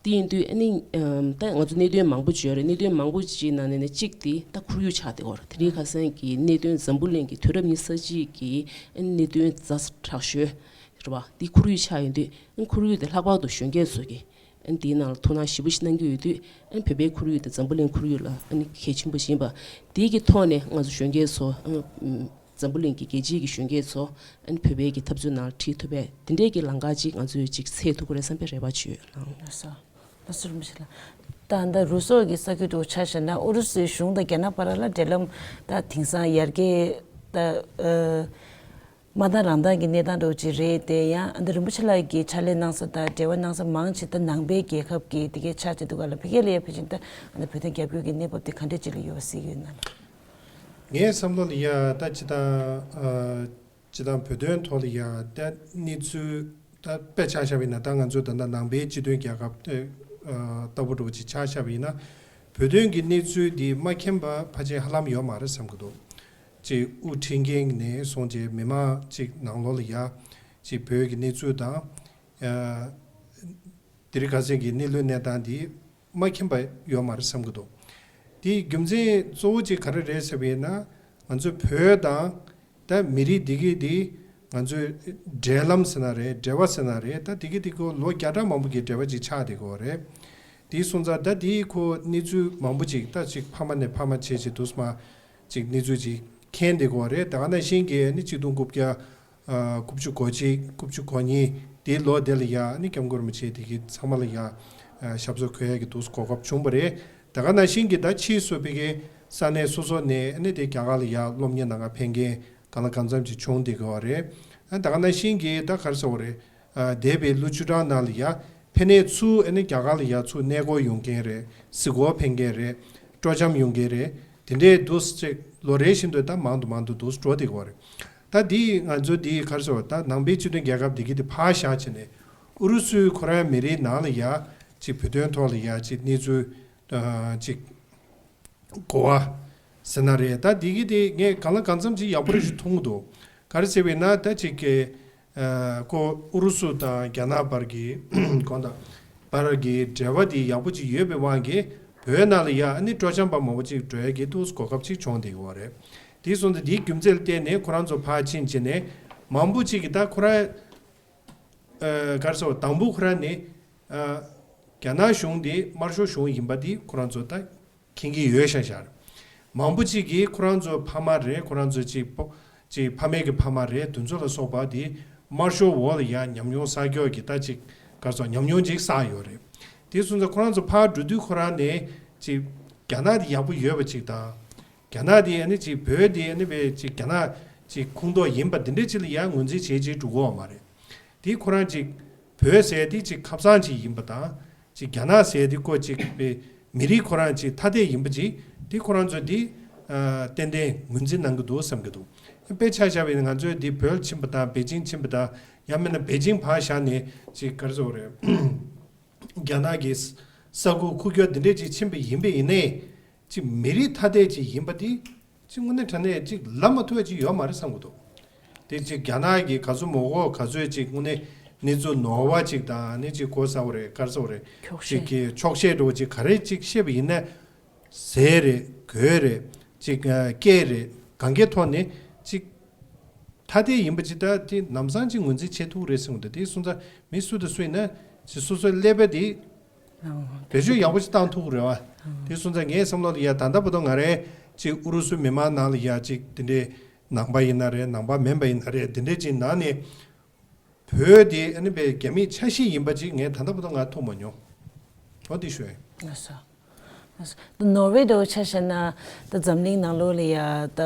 དེ་ཡིན་དུས་ཨ་ནི་ཨམ་ད་ང་ཚོ་གནད་དོན་མང་པོ་ཅིག་ཡོད་རེད། གནད་དོན་མང་པོ་ཅིག་ནང་ནས་ནས་གཅིག་དེ་ད་ཁོར་ཡུག་ཆགས་བསྡད་ཡོད་རེད། དེ་རིང་ཁ་སང་གི་གནད་དོན་འཛམ་བུ་གླིང་གི་དུས་རབས་ཉི་ཤུ་རྩ་གཅིག་གི་ཨ་ནི་གནད་དོན་ཛ་དྲག་ཤོས་རེད་པ། དེ་ཁོར་ཡུག་ཆགས་ཡོང་དུས། ཨ་ནི་ཁོར་ཡུག་དེ་ལྷག་པར་དུ་གཞོན་སྐྱེས་ཚོ་གིས་ཨ་ནི་དེའི་ནང་ལ་ཐུགས་སྣང་ཞེ་པོ་ཞིག་གནང་གི་ཡོད་དུས། ཨ་ནི་བོད་པའི་ཁོར་ཡུག་དེ་འཛམ་བུ་གླིང་ཁོར་ཡུག་ལ་ཨ་ནི་གལ་ཆེན་པོ་ཞིག་ཡིན་པ། དེའི་གི་ཐོག་ནས་ང་ཚོ་གཞོན་སྐྱེས་ཚོ་ཨ་ནི་འཛམ་བུ་གླིང་གི་རྒྱལ་སྤྱིའི་གི་གཞོན་སྐྱེས་ཚོ་ཨ་ནི་བོད་པའི་གི་འཐབ་རྩོད་ནང་ལ་ཁྲིད་ཐུབ་པའི་དེ་འདྲའི་གི་ལམ་ཁ་ཅིག་ང་ཚོས་ཅིག་འཚོལ་ཐུབ་ཀྱི་རེད་བསམ་པའི་རེ་བ་ཅིག་ཡོད་ལགས། ལགས་སོ། ལགས་སོ། རིན་པོ་ཆེ་ལགས། ད་ལྟ་རུ་སོག་གི་ས་ཁུལ་དུ་ཆ་བཞག་ན། ཨུ་རུ་སུའི་གཞུང་དང་རྒྱ་ནག་བར་ལ་འབྲེལ་ལམ་ད་དེང་སང་ཡར་རྒྱས་ད་ཨ་མ་འདང་རང་འདང་གི་གནས་སྟངས་འདྲ་བོ་ཅིག་རེད་དེ། ཡང་ཨ་ནི་རིན་པོ་ཆེ་ལགས་ཀྱིས་ཕྱག་ལས་གནང་ས་དང་འབྲེལ་བ་གནང་ས་མང་ཆེ་ད་ནང་པའི་རྒྱལ་ཁབ་ཀྱི་དེ་གའི་ཆགས་བསྡད་འདུག་ག་ལགས། ཕ་གི་ལ་ཡ་ཕལ་ཆེར་ད་ཨ་ནི་བོད་དོན་རྒྱབ་སྐྱོར་གྱི་གནས་བབ་དེ་ག་འདྲ་ཅིག་ལ་ཡོད་པ་གཟིགས་ཀྱི་ཡོད་ན་ལགས། ངའི་བསམ་བློ་ལ་ཡ་ད་སྤྱིར་བཏང་ཨ་སྤྱིར་བཏང་བོད་དོན་ཐོག་ལ་ཡ་ད་གནས་ཚུལ་ད་དཔེ་ཆ་བཞག་པ་ཡིན་ན། ད་ང་ཚོ་ད་ལྟ་ནང་པའི་སྤྱི་མཐུན་རྒྱལ་ཁབ་ཨ་ལྟ་བུ་འདྲ་བོ་ཅིག་ཆ་བཞག་པ་ཡིན་ན། བོད་དོན་གྱི་གནས་ཚུལ་འདི་མ་མཁྱེན་པ་ཕལ་ཆེར་ཧ་ལམ་ཡོད་མ་རེད་བསམ་གྱི་འདུག་ཅིག་དབུ་ཁྲིད་མཁན་ནས་བཟུང་བྱས་མི་མང་ཅིག་ནང་ལོགས་ལ་ཡ་ཅིག་བོད་ཀྱི་གནས་ཚུལ་དང་། ཨ་དེ་རིང་ཁ་སང་གི་གནས་ལུགས་གནས་སྟངས་འདི་མ་མཁྱེན་པ་ཡོད་མ་རེད་བསམ་གྱི་འདུག་དེའི་རྒྱུ་མཚན་གཙོ་བོ་གཅིག་ག་རེ་རེད་ཟེར་བ་ཡིན་ན། ང་ཚོ་བོད་དང་ད་མི་རིགས་འདི་གི་འདི་ང་ཚོའི་འབྲེལ་ལམ་ཟེར་ན་རེད། འབྲེལ་བ་ཟེར་ན་རེད། ད་འདི་གི་འདི་གོ་ལོ་བརྒྱ་ཕྲག་མང་པོ་གི་འབྲེལ་བ་ཅིག་ཆགས་བསྡད་ཀྱི་ཡོད་རེད། དེའི་སོང་ཙང་ད་འདི་གོ་གནས་ཚུལ་མང་པོ་ཅིག་ད་ཅིག་ཕ་མ་ནས་ཕ་མ་བྱས་བྱས་དུས་མ་ཅིག་གནས་ཚུལ་ཅིག་མཁྱེན་བསྡད་ཀྱི་ཡོད་རེད། ད་ག་ནང་བཞིན་གྱི་ནི་གཅིག་སྟོང་དགུ་བརྒྱ་ཨ་དགུ་བཅུ་གོ་གཅིག་དགུ་བཅུ་གོ་གཉིས་དེའི་ལོ་དེ་ལ་ཡ་ནི་སྐྱབས་མགོན་རིན་པོ་ཆེ་དེ་གི་ཚང་མ་ལ་ཡ་ཨ་ཞབས་སོར་འཁོད་ཡ་གི་དུས་གོ་སྐབས་བྱུང་བ་རེད། ད་ག་ནང་བཞིན་གྱི་ད་ཕྱིས་སུ་ཕ་གི་ས་གནས་སོ་སོ་ནས་ནི་དེ་རྒྱ་གར་ལ་ཡ་སློབ་གཉེར་གནང་ག་ཕེབས་མཁན་གང་ལ་གང་འཚམ་ཅིག་བྱུང་བསྡད་ཀྱི་ཡོད་རེད། ཨ་ད་ག་ནང་བཞིན་གྱི་ད་ག་རེ་ཟེར་དགོས་རེད། ཨ་འདས་པའི་ལོ་བཅུ་གྲངས་ནང་ལ་ཡ་ཕ་གིར་ཚུར་ཨ་ནི་རྒྱ་གར་ལ་ཡ་ཚུར་གནས་སྐོར་ཡོང་མཁན་རེད། གཟིགས་སྐོར་ཕེབས་མཁན་རེད། སྤྲོ་འཆམ་ཡོང་མཁན་རེད། དེ་འདྲའི་འདུག་ཅིག་ལོ་རེ་བཞིན་དུ་ད་མང་དུ་མང་དུ་འདུག་འགྲོ་བསྡད་ཀྱི་ཡོད་རེད། ད་འདི་ང་ཚོ་འདི་ག་རེ་ཟེར་བ། ད་ནང་པའི་སྤྱི་མཐུན་རྒྱལ་ཁབ་འདི་གི་འདི་ཕར་བཞག་བྱས་ནས། ཨུ་རུ་སུའི་ཁོ་རང་མི་རིགས་ནང་ལ་ཡ་ཅིག་བོད་དོན་ཐོག་ལ་ཡ་ཅིག་གནས་ཚུལ་ཨ་ཅིག་ གོ་བ་ཟེར་ན་རེད། ད་འདི་གི་དེ་ངས་གང་ལ་གང་འཚམ་ཅིག་ཡག་པོ་རེ་ཞིག་མཐོང་གི་འདུག་ག་རེ་ཟེར་བས་ན་ད་ཅིག་གི་ཨ་ཁོ་ཨུ་རུ་སུ་དང་རྒྱ་ནག་བར་གྱི་གང་དང་བར་གྱི་འབྲེལ་བ་དེ་ཡག་པོ་ཅིག་ཡོད་པའི་དབང་གིས་བོད་ནང་ལ་ཡ་ཨ་ནི་སྤྲོ་འཆམ་པ་མང་པོ་ཅིག་འགྲོ་ཡ་གི་ཏུས་གོ་སྐབས་ཅིག་བྱུང་བསྡད་ཡོད་རེད། དེ་སོང་ཙང་དེའི་རྒྱུ་མཚན་ལ་བརྟེན་ནས་ཁོ་རང་ཚོ་ཕར་ཕྱིན་བྱས་ནས་མང་པོ་ཅིག་གིས་ད་ཁོ་རང་ཨ་ག་རེ་ཟེར་དང་པོ་ཁོ་རང་ནི་ཨ་རྒྱ་ནག་གཞུང་དེ་དམར་ཤོག་གཞུང་ཡིན་པ་དེ་ཁོ་རང་ཚོ་ད་མཁྱེན་གྱི་ཡོད་ཤག་ཤག་མང་པོ་ཅིག་གིས་ཁོ་རང་ཚོ་ཕ་མ་རེད། ཁོ་རང་ཚོ་ཅིག་ཕོ་ཅིག་ཕ་མེས་ཀྱི་ཕ་མ་རེད། དེ་ཚོ་ལ་སོགས་པ་དེ་དམར་ཤོག་འོག་ལ་ཡ་ཉམས་མྱོང་བསགས་ཀྱོག་གི་ད་ཅིག་ག་རེ་ཟེར་ཉམས་མྱོང་ཅིག་བསགས་ཡོད་རེད། དེ་སོང་ཙང་ཁོ་རང་ཚོ་ཕར་འགྲོ་དུས་ཁོ་རང་ནས་ཅིག་རྒྱ་ནག་དེ་ཡག་པོ་ཡོད་པ་ཅིག་དང་། རྒྱ་ནག་དེ་ཨ་ནི་ཅིག་བོད་དེ་ཨ་ནི་བས་ཅིག་རྒྱ་ནག་ཅིག་ཁོངས་གཏོགས་ཡིན་པ་དེ་འདྲ་ཅིག་ལ་ཡང་ངོས་འཛིན་བྱེད་ཅིག་འགྲོ་གི་ཡོད་མ་རེད། དེ་ཁོ་རང་ཅིག་བོད་ཟེར་དེ་ཅིག་ཁ་སང་ཅིག་ཡིན་པ་དང་། ཅིག་རྒྱ་ནག་ཟེར་དེ་ཁོ་ཅིག་པའི་མི་རིགས་ཁོ་རང་ཅིག་ཐ་དད་ཡིན་པ་ཅིག་དེ་ཁོ་རང་ཚོ་དེ་ཨ་ཏན་ཏན་ངོས་འཛིན་གནང་གི་འདུག་བསམ་གྱི་འདུག་དཔེ་ཆ་བཞག་པ་ཡིན་ན་ང་ཚོས་དེ་བོད་ཕྱིན་པ་དང་པེ་ཅིང་ཕྱིན་པ་དང་ཡང་མིན་ན་པེ་ཅིང་ཕར་བཞག་ནས་ཅིག་ག་རེ་ཟེར་དགོས་རེད། རྒྱ་ནག་གི་ས་ཁུལ་ཁུག་ཀྱོག་འདི་འདྲས་ཅིག་ཕྱིན་པ་ཡིན་པ་ཡིན་ནའི། ཅིག་མི་རིགས་ཐ་དད་ཅིག་ཡིན་པ་དེ་ཅིག་དངོས་གནས་དྲང་གནས་ཅིག་ལབ་མ་ཐུབ་པ་ཅིག་ཡོད་མ་རེད་བསམ་གྱི་འདུག་དེ་ཅིག་རྒྱ་ནག་གི་ག་ཚོད་མོ་གོ་ག་ཚོད་ཅིག་དངོས་གནས་གནས་ཚུལ་ནོར་བ་ཅིག་དང་ནི་ཅིག་གོ་ས་བ་རེད་ག་རེ་ཟེར་བ་རེད། འཁྱོག་བཤད། ཅིག་གི་འཁྱོག་བཤད་འདྲ་བོ་ཅིག་ག་རེ་ཅིག་བཤད་པ་ཡིན་ན། ཟས་རེད་གོས་རེད་ཅིག་སྐད་རེད་གང་གའི་ཐོག་ནས་ཅིག་ཐ་དད་ཡིན་པ་ཅིག་ད་དེ་ལམ་སང་ཅིག་ངོས་འཛིན་བྱེད་ཐུབ་རེད་གསུངས་ཏེ་དེ་སོང་ཙང་མི་སུ་དང་སུ་ཡིན་ན་ཅིག་སོ་སོའི་ཀླད་པ་དེ་བེད་སྤྱོད་ཡག་པོ་ཅིག་བཏང་ཐུབ་རེད་བ། དེ་སོང་ཙང་ངའི་བསམ་བློ་ལ་ཡ་ད་ལྟ་བར་དུ་ང་རའི་ཅིག་ཨུ་རུ་སུའི་མི་མང་ནང་ལ་ཡ་ཅིག་དེ་འདྲའི་ནང་པ་ཡིན་ན་རེད་ནང་པ་མིན་པ་ཡིན་ན་རེད་དེ་འདྲའི་ཅིག་ནང་ནས། བོད་དེ་ཨ་ནི་པའི་རྒྱ་མིའི་ཆ་ཤས་ཡིན་པ་ཅིག་ངས་ད་ལྟ་བར་དུ་ང་མཐོང་མ་མྱོང་། འོ་དེ་ཞུ་ཡིན། ལགས་སོ། ལགས་སོ། ནོར་ཝེ་འདྲ་བོ་ཆ་བཞག་ན་ད་འཛམ་གླིང་ནང་ལོགས་ལ་ཡ་ད་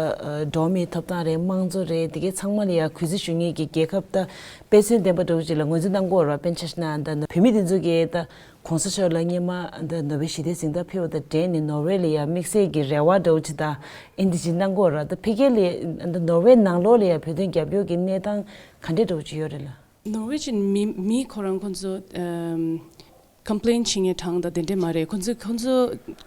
འགྲོ་བ་མིའི་ཐོབ་ཐང་རེད་དམངས་གཙོ་རེད་དེ་གའི་ཚང་མ་ལ་ཡ་གུས་བརྩི་ཞུ་མཁན་གྱི་རྒྱལ་ཁབ་ད་དཔེ་མཚོན་ལྡན་པ་འདྲ་བོ་ཅིག་ལ་ངོས་འཛིན་གནང་གི་ཡོད་རེད་བ། དཔེར་ན་ཆ་བཞག་ན་ད་བོད་མི་དེ་ཚོ་གིས་ད། གོང་ས་མཆོག་ལ་སྔོན་མ་འདི་ནོ་བེལ་ཞི་བདེའི་གཟེངས་རྟགས་ཕུལ་བ་དང་འབྲེལ་ནས་ནོར་ཝེ་ལ་ཡང་དམིགས་བསལ་གྱི་རེ་བ་འདྲ་བོ་ཅིག་དང་ཨེ་འདི་ཅིག་གནང་གི་ཡོད་རེད། ད་ཕ་གི་ལ་འདི་ནོར་ཝེ་ནང་ལོགས་ལ་ཡང་བོད་དོན་རྒྱབ་སྐྱོར་གྱི་གནས་སྟངས་ག་འདྲས་འདྲ་བོ་ཅིག་ཡོད་རེད་ལ། ནོར་ཝེ་ཅན་མི་མི་ཁོ་རང་ཁོ་ཚོ་ཨམ་ཀམ་པི་ལེན་བྱེད་མཁན་གྲངས་དང་དེ་འདྲས་མ་རེད། ཁོ་ཚོ་ཁོ་ཚོ་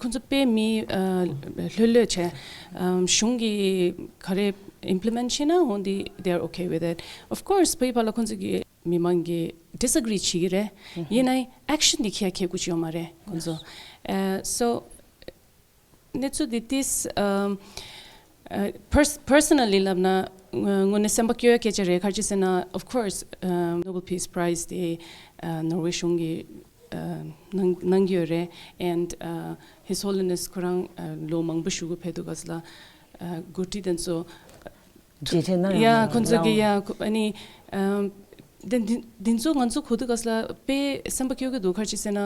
ཁོ་ཚོ་དཔེ་མི་ཨ་ལྷོད་ལྷོད་བྱས། ཨམ་གཞུང་གི་ག་རེ་ཨིམ་པི་ལི་མེན་ཊི་བྱས་ན་འོ་འདི་they are okay with it. Of course ཕ་གི་ཕར་ལ་ཁོ་ཚོ་གི་མི་མང་གིས་ཌི་སི་ཨེག་རི་བྱེད་ཀྱི་རེད། ཡིན་ནའི་ཨེག་ཤན་འདི་འཁྱེར་འཁྱེར་དགོས་ཀྱི་ཡོད་མ་རེད་ཁོང་ཚོ། ཨ་སོ་གནས་ཚུལ་འདི་ཏིས་ཨ་ཨ་པར་སི་པར་སོ་ནལ་ལི་ལབ་ན་ཨ་དངོས་གནས་སེམས་པ་སྐྱོ་བའི་སྐད་ཆ་རེད། ག་རེ་བྱས་ཟེར་ན་of course ཨ་Nobel Peace Prize དེ་ཨ་ནོར་ཝེ་གཞུང་གིས་ཨ་གནང་གནང་གི་ཡོད་རེད། And ཨ་His Holiness ཁོ་རང་ཨ་ལོ་མང་པོ་ཞིག་གི་བོད་དུ་ག་ས་ལ་ཨ་འགོ་ཁྲིད་དེ་ཚོ་རྗེས་དྲན་གནང་ཡ་ཡོད་མ་ཁོང་ཚོ་གི་ཡ་ཁོ་ཨ་ནི་ཨམ་དེ་འདི་འདི་ཚོ་ང་ཚོ་གོ་དུས་སྐབས་ལ་དཔེ་སེམས་པ་སྐྱོ་གི་འདུག་ག་རེ་བྱས་ཟེར་ན་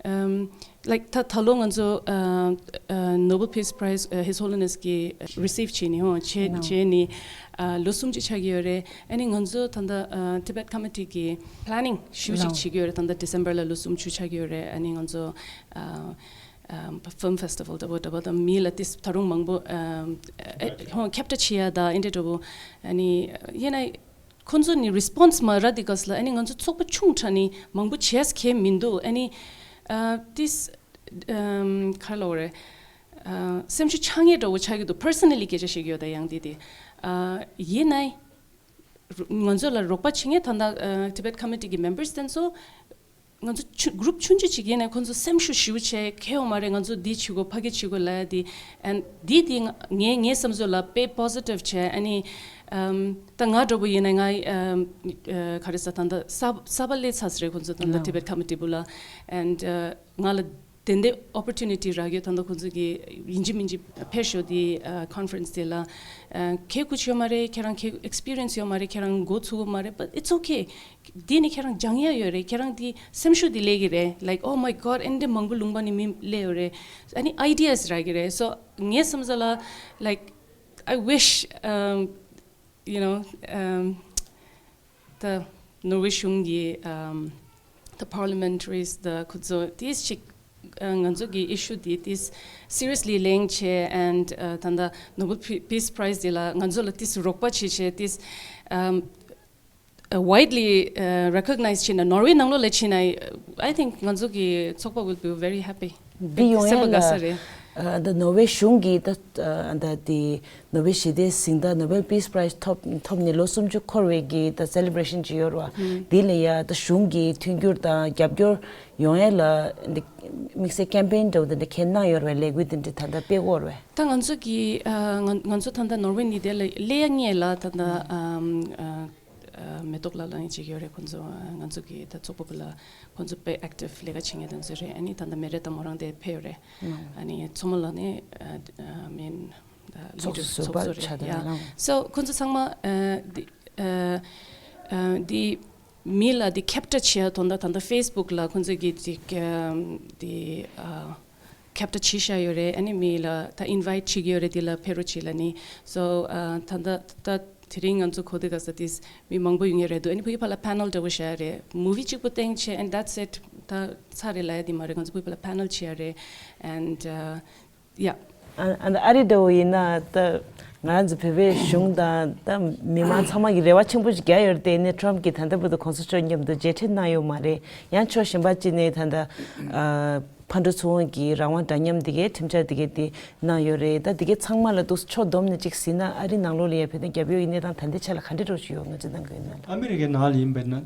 ཨམ་like ད་ད་ལོ་ང་ཚོ་ཨ་ཨ་Nobel Peace Prize ཨ་His Holiness གི་receive བྱས་ནི་ཧོ་བྱས་བྱས་ནི་ཨ་ལོ་གསུམ་ཅིག་ཆགས་ཀྱི་ཡོད་རེད། ཨ་ནི་ང་ཚོ་ད་ལྟ་ཨ་Tibet Committee གི་planning ཞེ་པོ་ཅིག་བྱེད་ཀྱི་ཡོད་རེད། ད་ལྟ་December ལ་ལོ་གསུམ་ཅིག་ཆགས་ཀྱི་ཡོད་རེད། ཨ་ནི་ང་ཚོ་ཨ་ཨམ་film festival འདྲ་པོ་འདྲ་པོ་དང་མི་ལ་ཏིས་ད་རུང་མང་པོ་ཨམ་ཨེ་ཧོ་capture བྱེད་ཡ་ད་ཨེ་འདྲ་འདྲ་པོ་ཨ་ནི་ཡིན་ན་ཁོང་ཚོ་ནི་response མ་རག་དུས་སྐབས་ལ་ཨ་ནི་ང་ཚོ་ཚོགས་པ་ཆུང་དྲགས་ནི་མང་པོ་བྱས་ཁེལ་མི་འདུག་ཨ་ནི་ཨ་ཏིས་ཨམ་ག་རེ་ལབ་དགོས་རེད། ཨ་སེམས་ཤུགས་ཆག་ངེས་འདྲ་པོ་ཆགས་ཀྱི་འདུག personally སྐད་ཆ་བཤད་ཀྱི་ཡོད་ད་ཡང་དེ་དེ་ཨ་ཡིན་ན། ང་ཚོ་ལ་རོགས་པ་བྱེད་མཁན་ད་ལྟ་ཨ་Tibet Committee གི་members དེ་ཚོ་ང་ཚོ་ཆུ་group ཆུང་ཆུང་ཅིག་ཡིན་ནའི་ཁོང་ཚོ་སེམས་ཤུགས་ཞེ་པོ་བྱས་ཁེལ་ཡོད་མ་རེད། ང་ཚོ་འདི་བྱེད་དགོས་ཕ་གི་བྱེད་དགོས་ལབ་ཡ་དེ། and འདི་དེ་ང་ངའི་ངའི་བསམ་ཚུལ་ལ་དཔེ་positive བྱས། ཨ་ནི་ཨམ་ད་ང་འདྲ་པོ་ཡིན་ན་ང་ཨམ་ཨ་ག་རེ་ཟ་ད་ལྟ་གསར་གསར་པ་སླེབས་ཚར་ཟེར་རེད་ཁོང་ཚོ་ད་ལྟ་Tibet Committee བུ་ལ། and ཨ་ང་ལ་དེ་འདྲའི་opportunity རག་ཡོད། ད་ལྟ་ཁོང་ཚོ་གིས་ཡིན་གཅིག་མིན་གཅིག་ཕེབས་ཤོག་དེ་ཨ་conference དེ་ལ་ཨ་ཁྱེད་སྐུ་ཅི་ཡོད་མ་རེད། ཁྱེད་རང་ཁྱེད་experience ཡོད་མ་རེད། ཁྱེད་རང་མགོ་ཚོས་ཀྱི་མ་རེད། But it's okay. འདི་ནི་ཁྱེད་རང་སྦྱང་ཡ་ཡོད་རེད། ཁྱེད་རང་དེ་སེམས་ཤུགས་དེ་སླེབས་ཀྱི་རེད། Like oh my god ཨེ་འདྲ་མང་པོ་ལུང་པ་ནས་མི་སླེབས་ཡོད་རེད། ཨ་ནི་ideas རག་གི་རེད། So ངའི་བསམ་ཚུལ་ལ་like I wish um, you know, um, the Norway གཞུང་གི um, the parliamentaries the ཁོ་ཚོ་ཏིས་ཅིག་ང་ཚོ་གི་issue དེ་ཏིས་seriously ལེན་བྱས། and uh, ད་ལྟ་Nobel Pe- Peace Prize དེ་ལ་ང་ཚོ་ལ་ཏིས་རོགས་པ་བྱེད་བྱས་ཏིས་um, widely recognize བྱས་ན། ནོར་ཝེ་ནང་ལོགས་ལ་བྱས་ན། I think ང་ཚོ་གི་ཚོགས་པ་will be very happy. འདི་ཡོང་ཡ་ལ་ད་ནོར་ཝེ་གཞུང་གིས་ད་ད་དེ་ནོ་བེལ་ཞི་བདེའི་གཟེངས་རྟགས་Nobel Peace Prize ཐོབ་ཐོབ་ནས་ལོ་སུམ་ཅུ་འཁོར་བའི་གི་ད་celebration ཅིག་ཡོད་རེད་བ། དེ་ལ་ཡ་ད་གཞུང་གི་མཐུན་འགྱུར་དང་རྒྱབ་སྐྱོར་ཡོང་ཡ་ལ་འདི་དམིགས་བསལ་campaign འདྲ་བོ་དེ་འདྲ་གང་གནང་ཡོད་རེད་བས། ལས་འགུལ་དེ་འདྲ་ད་ལྟ་སྤེལ་གྱི་ཡོད་རེད་བས། ད་ང་ཚོ་གི་ང་ང་ཚོ་ད་ལྟ་ནོར་ཝེ་ནི་དེ་ལ་སླེབས་ཡ་སྔོན་ལ་ད་ལྟ་མེ་ཏོག་ལགས་ལ་ཡིན་ཅིག་ཡོད་རེད། ཁོང་ཚོ་ང་ཚོ་གི་ད་ཚོགས་པ་ལ་ཁོང་ཚོ་དཔེ་active ལས་ཀ་བྱེད་མཁན་དེ་ཚོ་རེད། ཨ་ནི་ད་ལྟ་མེ་རེ་ཏ་མོ་རང་དེ་ཕེབས་ཡོད་རེད། ཨ་ནི་ཚང་མ་ལ་ནི་I mean ཚོགས་གཙོ་ཟུར་པ་ཚོགས་གཙོ་རེད། ཆགས་བསྡད་ཡ་ཡོད་རེད། So ཁོང་ཚོ་ཚང་མ་འདི་འདི་མི་ལ་འདི་capture བྱེད་ཡ་དོན་དག་ད་ལྟ་Facebook ལ་ཁོང་ཚོ་གི་ཅིག་འདི་capture བྱས་བཞག་ཡོད་རེད། ཨ་ནི་མི་ལ་ད་invite བྱེད་ཀྱི་ཡོད་རེད། འདི་ལ་ཕེབས་རོགས་བྱེད་ལབ་ནི། So ད་ལྟ་ད་དེ་རིང་ང་ཚོ་གོ་དུས་ག་ས་དེས་མི་མང་པོ་ཡོང་ཡོད་རེད་འདུག་ཨ་ནི་ཕ་གི་ཕར་ལ་panel འདྲ་བོ་བཞག་ཡ་རེད། Movie གཅིག་པོ་སྟོན་བྱས་and that's it ད་ཚར་རེད་ལབ་ཡ་དེ་མ་རེད། ང་ཚོ་ཕ་གི་ཕར་ལ་panel བྱེད་ཡ་རེད། And yeah. ཨ་ཨ་ཨ་རི་འདྲ་བོ་ཡིན་ན་ད་ང་རང་ཚོ་བོད་པའི་གཞུང་དང་ད་མི་མང་ཚང་མ་གི་རེ་བ་ཆེན་པོ་ཞིག་རྒྱག་ཡོད་རེད་དེ། ནས་Trump གིས་ད་ལྟ་བར་དུ་གོང་ས་མཆོག་མཉམ་དུ་མཇལ་འཕྲད་གནང་ཡོད་མ་རེད། ཡང་ཕྱོགས་གཞན་པ་གཅིག་ནས་ད་ལྟ་ཕར་འགྲོ་ཚུར་འོང་གི་རང་དབང་འདྲ་མཉམ་དེ་གའི་ཁྲིམས་འཆར་དེ་གའི་དེ་གནང་ཡོད་རེད། ད་དེ་གའི་ཚང་མ་ལ་འདུག་ཕྱོགས་བསྡོམས་ནས་གཅིག་ཟིན་ན་ཨ་རི་ནང་ལོགས་ལ་ཡ་བོད་དོན་རྒྱབ་སྐྱོར་གྱི་གནས་སྟངས་ད་ལྟའི་ཆ་ལ་ག་འདྲ་འདྲ་བོ་ཞིག་ཡོད། ང་ཚོས་གནང་གི་ཡོད་ན་ལ། ཨ་མི་རི་ཀའི་ནང་ལ་ཡིན་པས་ན་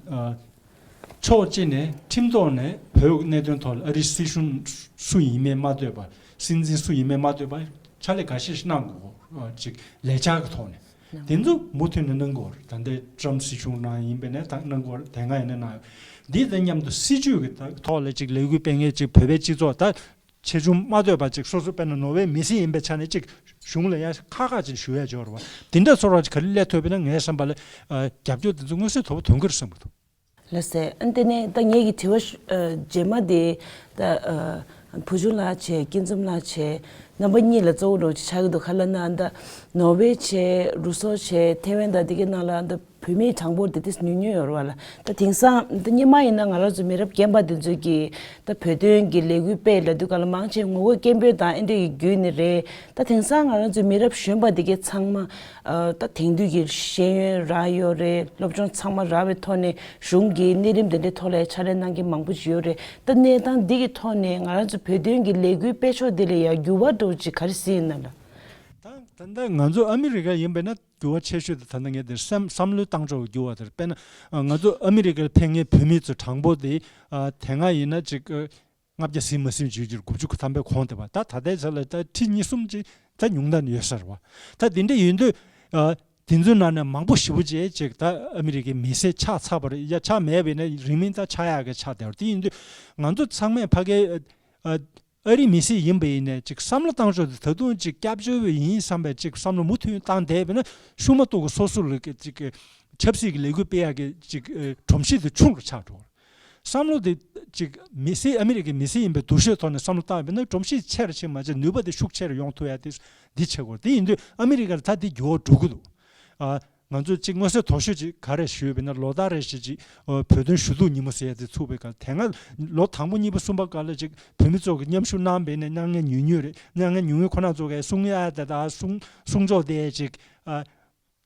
ཕྱོགས་གཅིག་ནས་ཁྲིམས་ཐོག་ནས་བོད་གནད་དོན་ཐོག་ལ་ཨ་རིའི་སྲིད་གཞུང་སུ་ཡིན་མིན་མ་ལྟོས་པར། སྲིད་འཛིན་སུ་ཡིན་མིན་མ་ལྟོས་པར་ཕྱག་ལས་འགའ་ཤས་ཤིག་གནང་དགོས། ཅིག་ལས་འཆར་གྱི་ཐོག་ནས་དེ་ཚོ་མུ་མཐུད་ནས་གནང་དགོས་རེད། ད་ལྟའི་ཊམ་སྲིད་གཞུང་ནང་ཡིན་པས་ན་ད་གནང་དགོས་རེད། དེ་སྔ་ཡིན་ན་གནང་ཡོད། འདི་དང་མཉམ་དུ་སྲིད་ཇུས་ཀྱི་ཐོག་ལ་ཅིག་ལས་འགུལ་སྤེལ་མཁན་ཅིག་བོད་པའི་སྤྱི་ཚོགས་ད་ཆེ་ཆུང་མ་ལྟོས་པར་ཅིག་སོ་སོ་དཔེར་ན་ནོར་ཝེ་མི་སེར་ཡིན་པའི་ཆ་ནས་ཅིག་གཞུང་ལ་ཡང་ཁག་ཁག་ཅིག་ཞུ་ཡ་ཅིག་ཡོད་རེད་བ། དེ་འདྲ་ཚོར་བ་ཅིག་ག་རེ་སླེབས་ཐུབ་པས་ན་ངའི་བསམ་པ་ལ་རྒྱབ་སྐྱོར་དེ་ཚོ་མངོན་གསལ་དོད་པོ་ཐོན་གྱི་རེད་བསམ་གྱི་འདུག་ལགས་སེ། ཨ་ནི་དེ་ནས་ད་ངེད་ཀྱི་དྲི་བ་ཤ- ཨ་རྗེས་མ་དེ་ད་ཨ་བུ་ཆུང་ལགས་བྱས། སྐྱིད་འཛོམས་ལགས་བྱས། རྣམ་པ་གཉིས་ལ་གཙོ་བོ་འདྲ་བོ་ཅིག་ཆགས་ཀྱི་འདུག་ག་ལབ་ན་ད་ནོར་ཝེ་བྱས། རུ་སོ་བྱས། ཐེ་ཝན་དང་དེ་གའི་ནང་ལ་ད་བོད་མིའི་གྲངས་འབོར་དེ་ཏོག་ཙམ་ཉུང་ཉུང་ཡོད་རེད་བ་ལ། ད་དེང་སང་ད་སྔོན་མ་ཡིན་ན་ང་རང་ཚོ་མི་རབས་རྒན་པ་དེ་ཚོས་ཀྱིས་ད་བོད་དོན་གྱི་ལས་འགུལ་སྤེལ་ལབ་དུས་ག་ལ་མང་ཆེ་ངོ་རྒོལ་སྐད་འབོད་དང་ཨེ་འདྲ་ཡི་བརྒྱུད་ནས་རེད། ད་དེང་སང་ང་རང་ཚོའི་མི་རབས་གཞོན་པ་དེ་གའི་ཚང་མ་ཨ་ད་དེང་དུས་ཀྱི་ཤེས་ཡོན་རག་ཡོད་རེད། སློབ་སྦྱོང་ཚང་མ་རག་པའི་ཐོག་ནས་གཞུང་གི་གནས་རིམ་དེ་འདྲའི་ཐོག་ལ་ཕྱག་ལས་གནང་མཁན་མང་པོ་ཞིག་ཡོད་རེད། ད་གནས་སྟངས་འདི་གི་ཐོག་ནས་ང་རང་ཚོ་བོད་དོན་གྱི་ལས་འགུལ་སྤེལ་ཕྱོགས་འདི་ལ་ཡང་འགྱུར་བ་འགྲོ་ཅིག་ག་རེ་ཟིན་ཡིན་ན་ལ། ད་ད་ལྟ་ང་ཚོ་ཨ་མི་རི་ཀ་ཡིན་པས་ན་འགྱུར་བ་ཆེ་ཤོས་དེ་ད་ལྟ་ངས་དེར་བསམ་བསམ་བློའི་བཏང་ཕྱོགས་འགྱུར་བ་དེར་དཔེར་ན་ང་ཚོ་ཨ་མི་རི་ཀར་ཕེབས་མཁན་བོད་མི་ཚོ་གྲངས་འབོར་དེ་དེ་སྔ་ཡིན་ན་ཅིག་ལྔ་བརྒྱ་ཟིན་མ་ཟིན་བརྗོད་རྒྱུར་དགུ་བཅུ་གོ་ཐམ་པའི་གོང་དེ་བ། ད་ད་ལྟའི་ཆ་ལ་ད་ཁྲི་གཉིས་གསུམ་ཅིག་ད་ཉུང་མཐའ་ནས་ཡོད་ས་རེད་བ། ད་དེ་འདྲ་ཡིན་དུས་དེ་ཚོའི་ནང་ནས་མང་པོ་ཞེ་པོ་ཅིག་ཅིག་ད་ཨ་མི་རི་ཀའི་མི་སེར་ཆགས་ཚར་བ་རེད། ཡ་ཆགས་མེད་པས་ན་རིང་མིན་ད་ཆགས་ཡག་གི་ཆགས་བསྡད་པ་རེད། དེ་ཡིན་དུས་ང་ཚོ་ཚང་མས་ཕ་གའི་ཨ་རིའི་མི་སེར་ཡིན་པ་ཡིན་ནའི་ཅིག་བསམ་བློ་བཏང་ཕྱོགས་དེ་ད་དུང་ཅིག་སྐྱབས་བཅོལ་བ་ཡིན་བསམ་པའི་ཅིག་བསམ་བློ་མུ་མཐུད་བཏང་བསྡད་པས་ན་ཤུགས་མ་གཏོགས་ཀྱི་སོ་སོ་ལ་ཅིག་ཆབ་སྲིད་ཀྱི་ལས་འགུལ་སྤེལ་ཡག་གི་ཅིག་སྒྲོམ་གཞི་དེ་ཆུང་རུ་ཆགས་འགྲོ། བསམ་བློ་དེ་ཅིག་མི་སེར་ཨ་མི་རི་ཀའི་མི་སེར་ཡིན་པའི་འདུ་ཤེས་ཐོག་ནས་བསམ་བློ་བཏང་བ་ཡིན་ན་སྒྲོམ་གཞི་ཆེ་རུ་ཕྱིན་མ་ཆེ་ནུས་པ་དེ་ཤུགས་ཆེ་རུ་ཡོང་ཐུབ་ཡ་དེ་འདི་བྱེད་དགོས། དེ་ཡིན་དུས་ཨ་མི་རི་ཀར་ད་འདི་འགྱུར་བ་འགྲོ་གི་འདུག་ཨ་ང་ཚོ་གཅིག་མངོན་གསལ་དོད་ཤོས་ཅིག་ག་རེ་ཞུས་པ་ཡིན་ན་ལོ་ལྟར་རེ་བཞིན་ཅིག་བོད་དོན་ཞུ་གཏུག་ཉིན་མོ་ཟེར་ཡ་དེ་ཚུགས་པའི་སྐབས་དེ་སྔ་ལོ་དང་པོ་གཉིས་པ་གསུམ་པ་སྐབས་ལ་ཅིག་བོད་མི་ཚོ་གིས་མཉམ་ཞུགས་གནང་བ་ཡིན་ན་མྱ་ངན་ཉུང་ཉུང་རེད། མྱ་ངན་ཉུང་ཉུང་ཁོ་ན་ཚོ་གིས་གསུང་ཡ་དེ་དག་གསུང་གསུང་ཆོག་དེ་ཅིག་ཨ།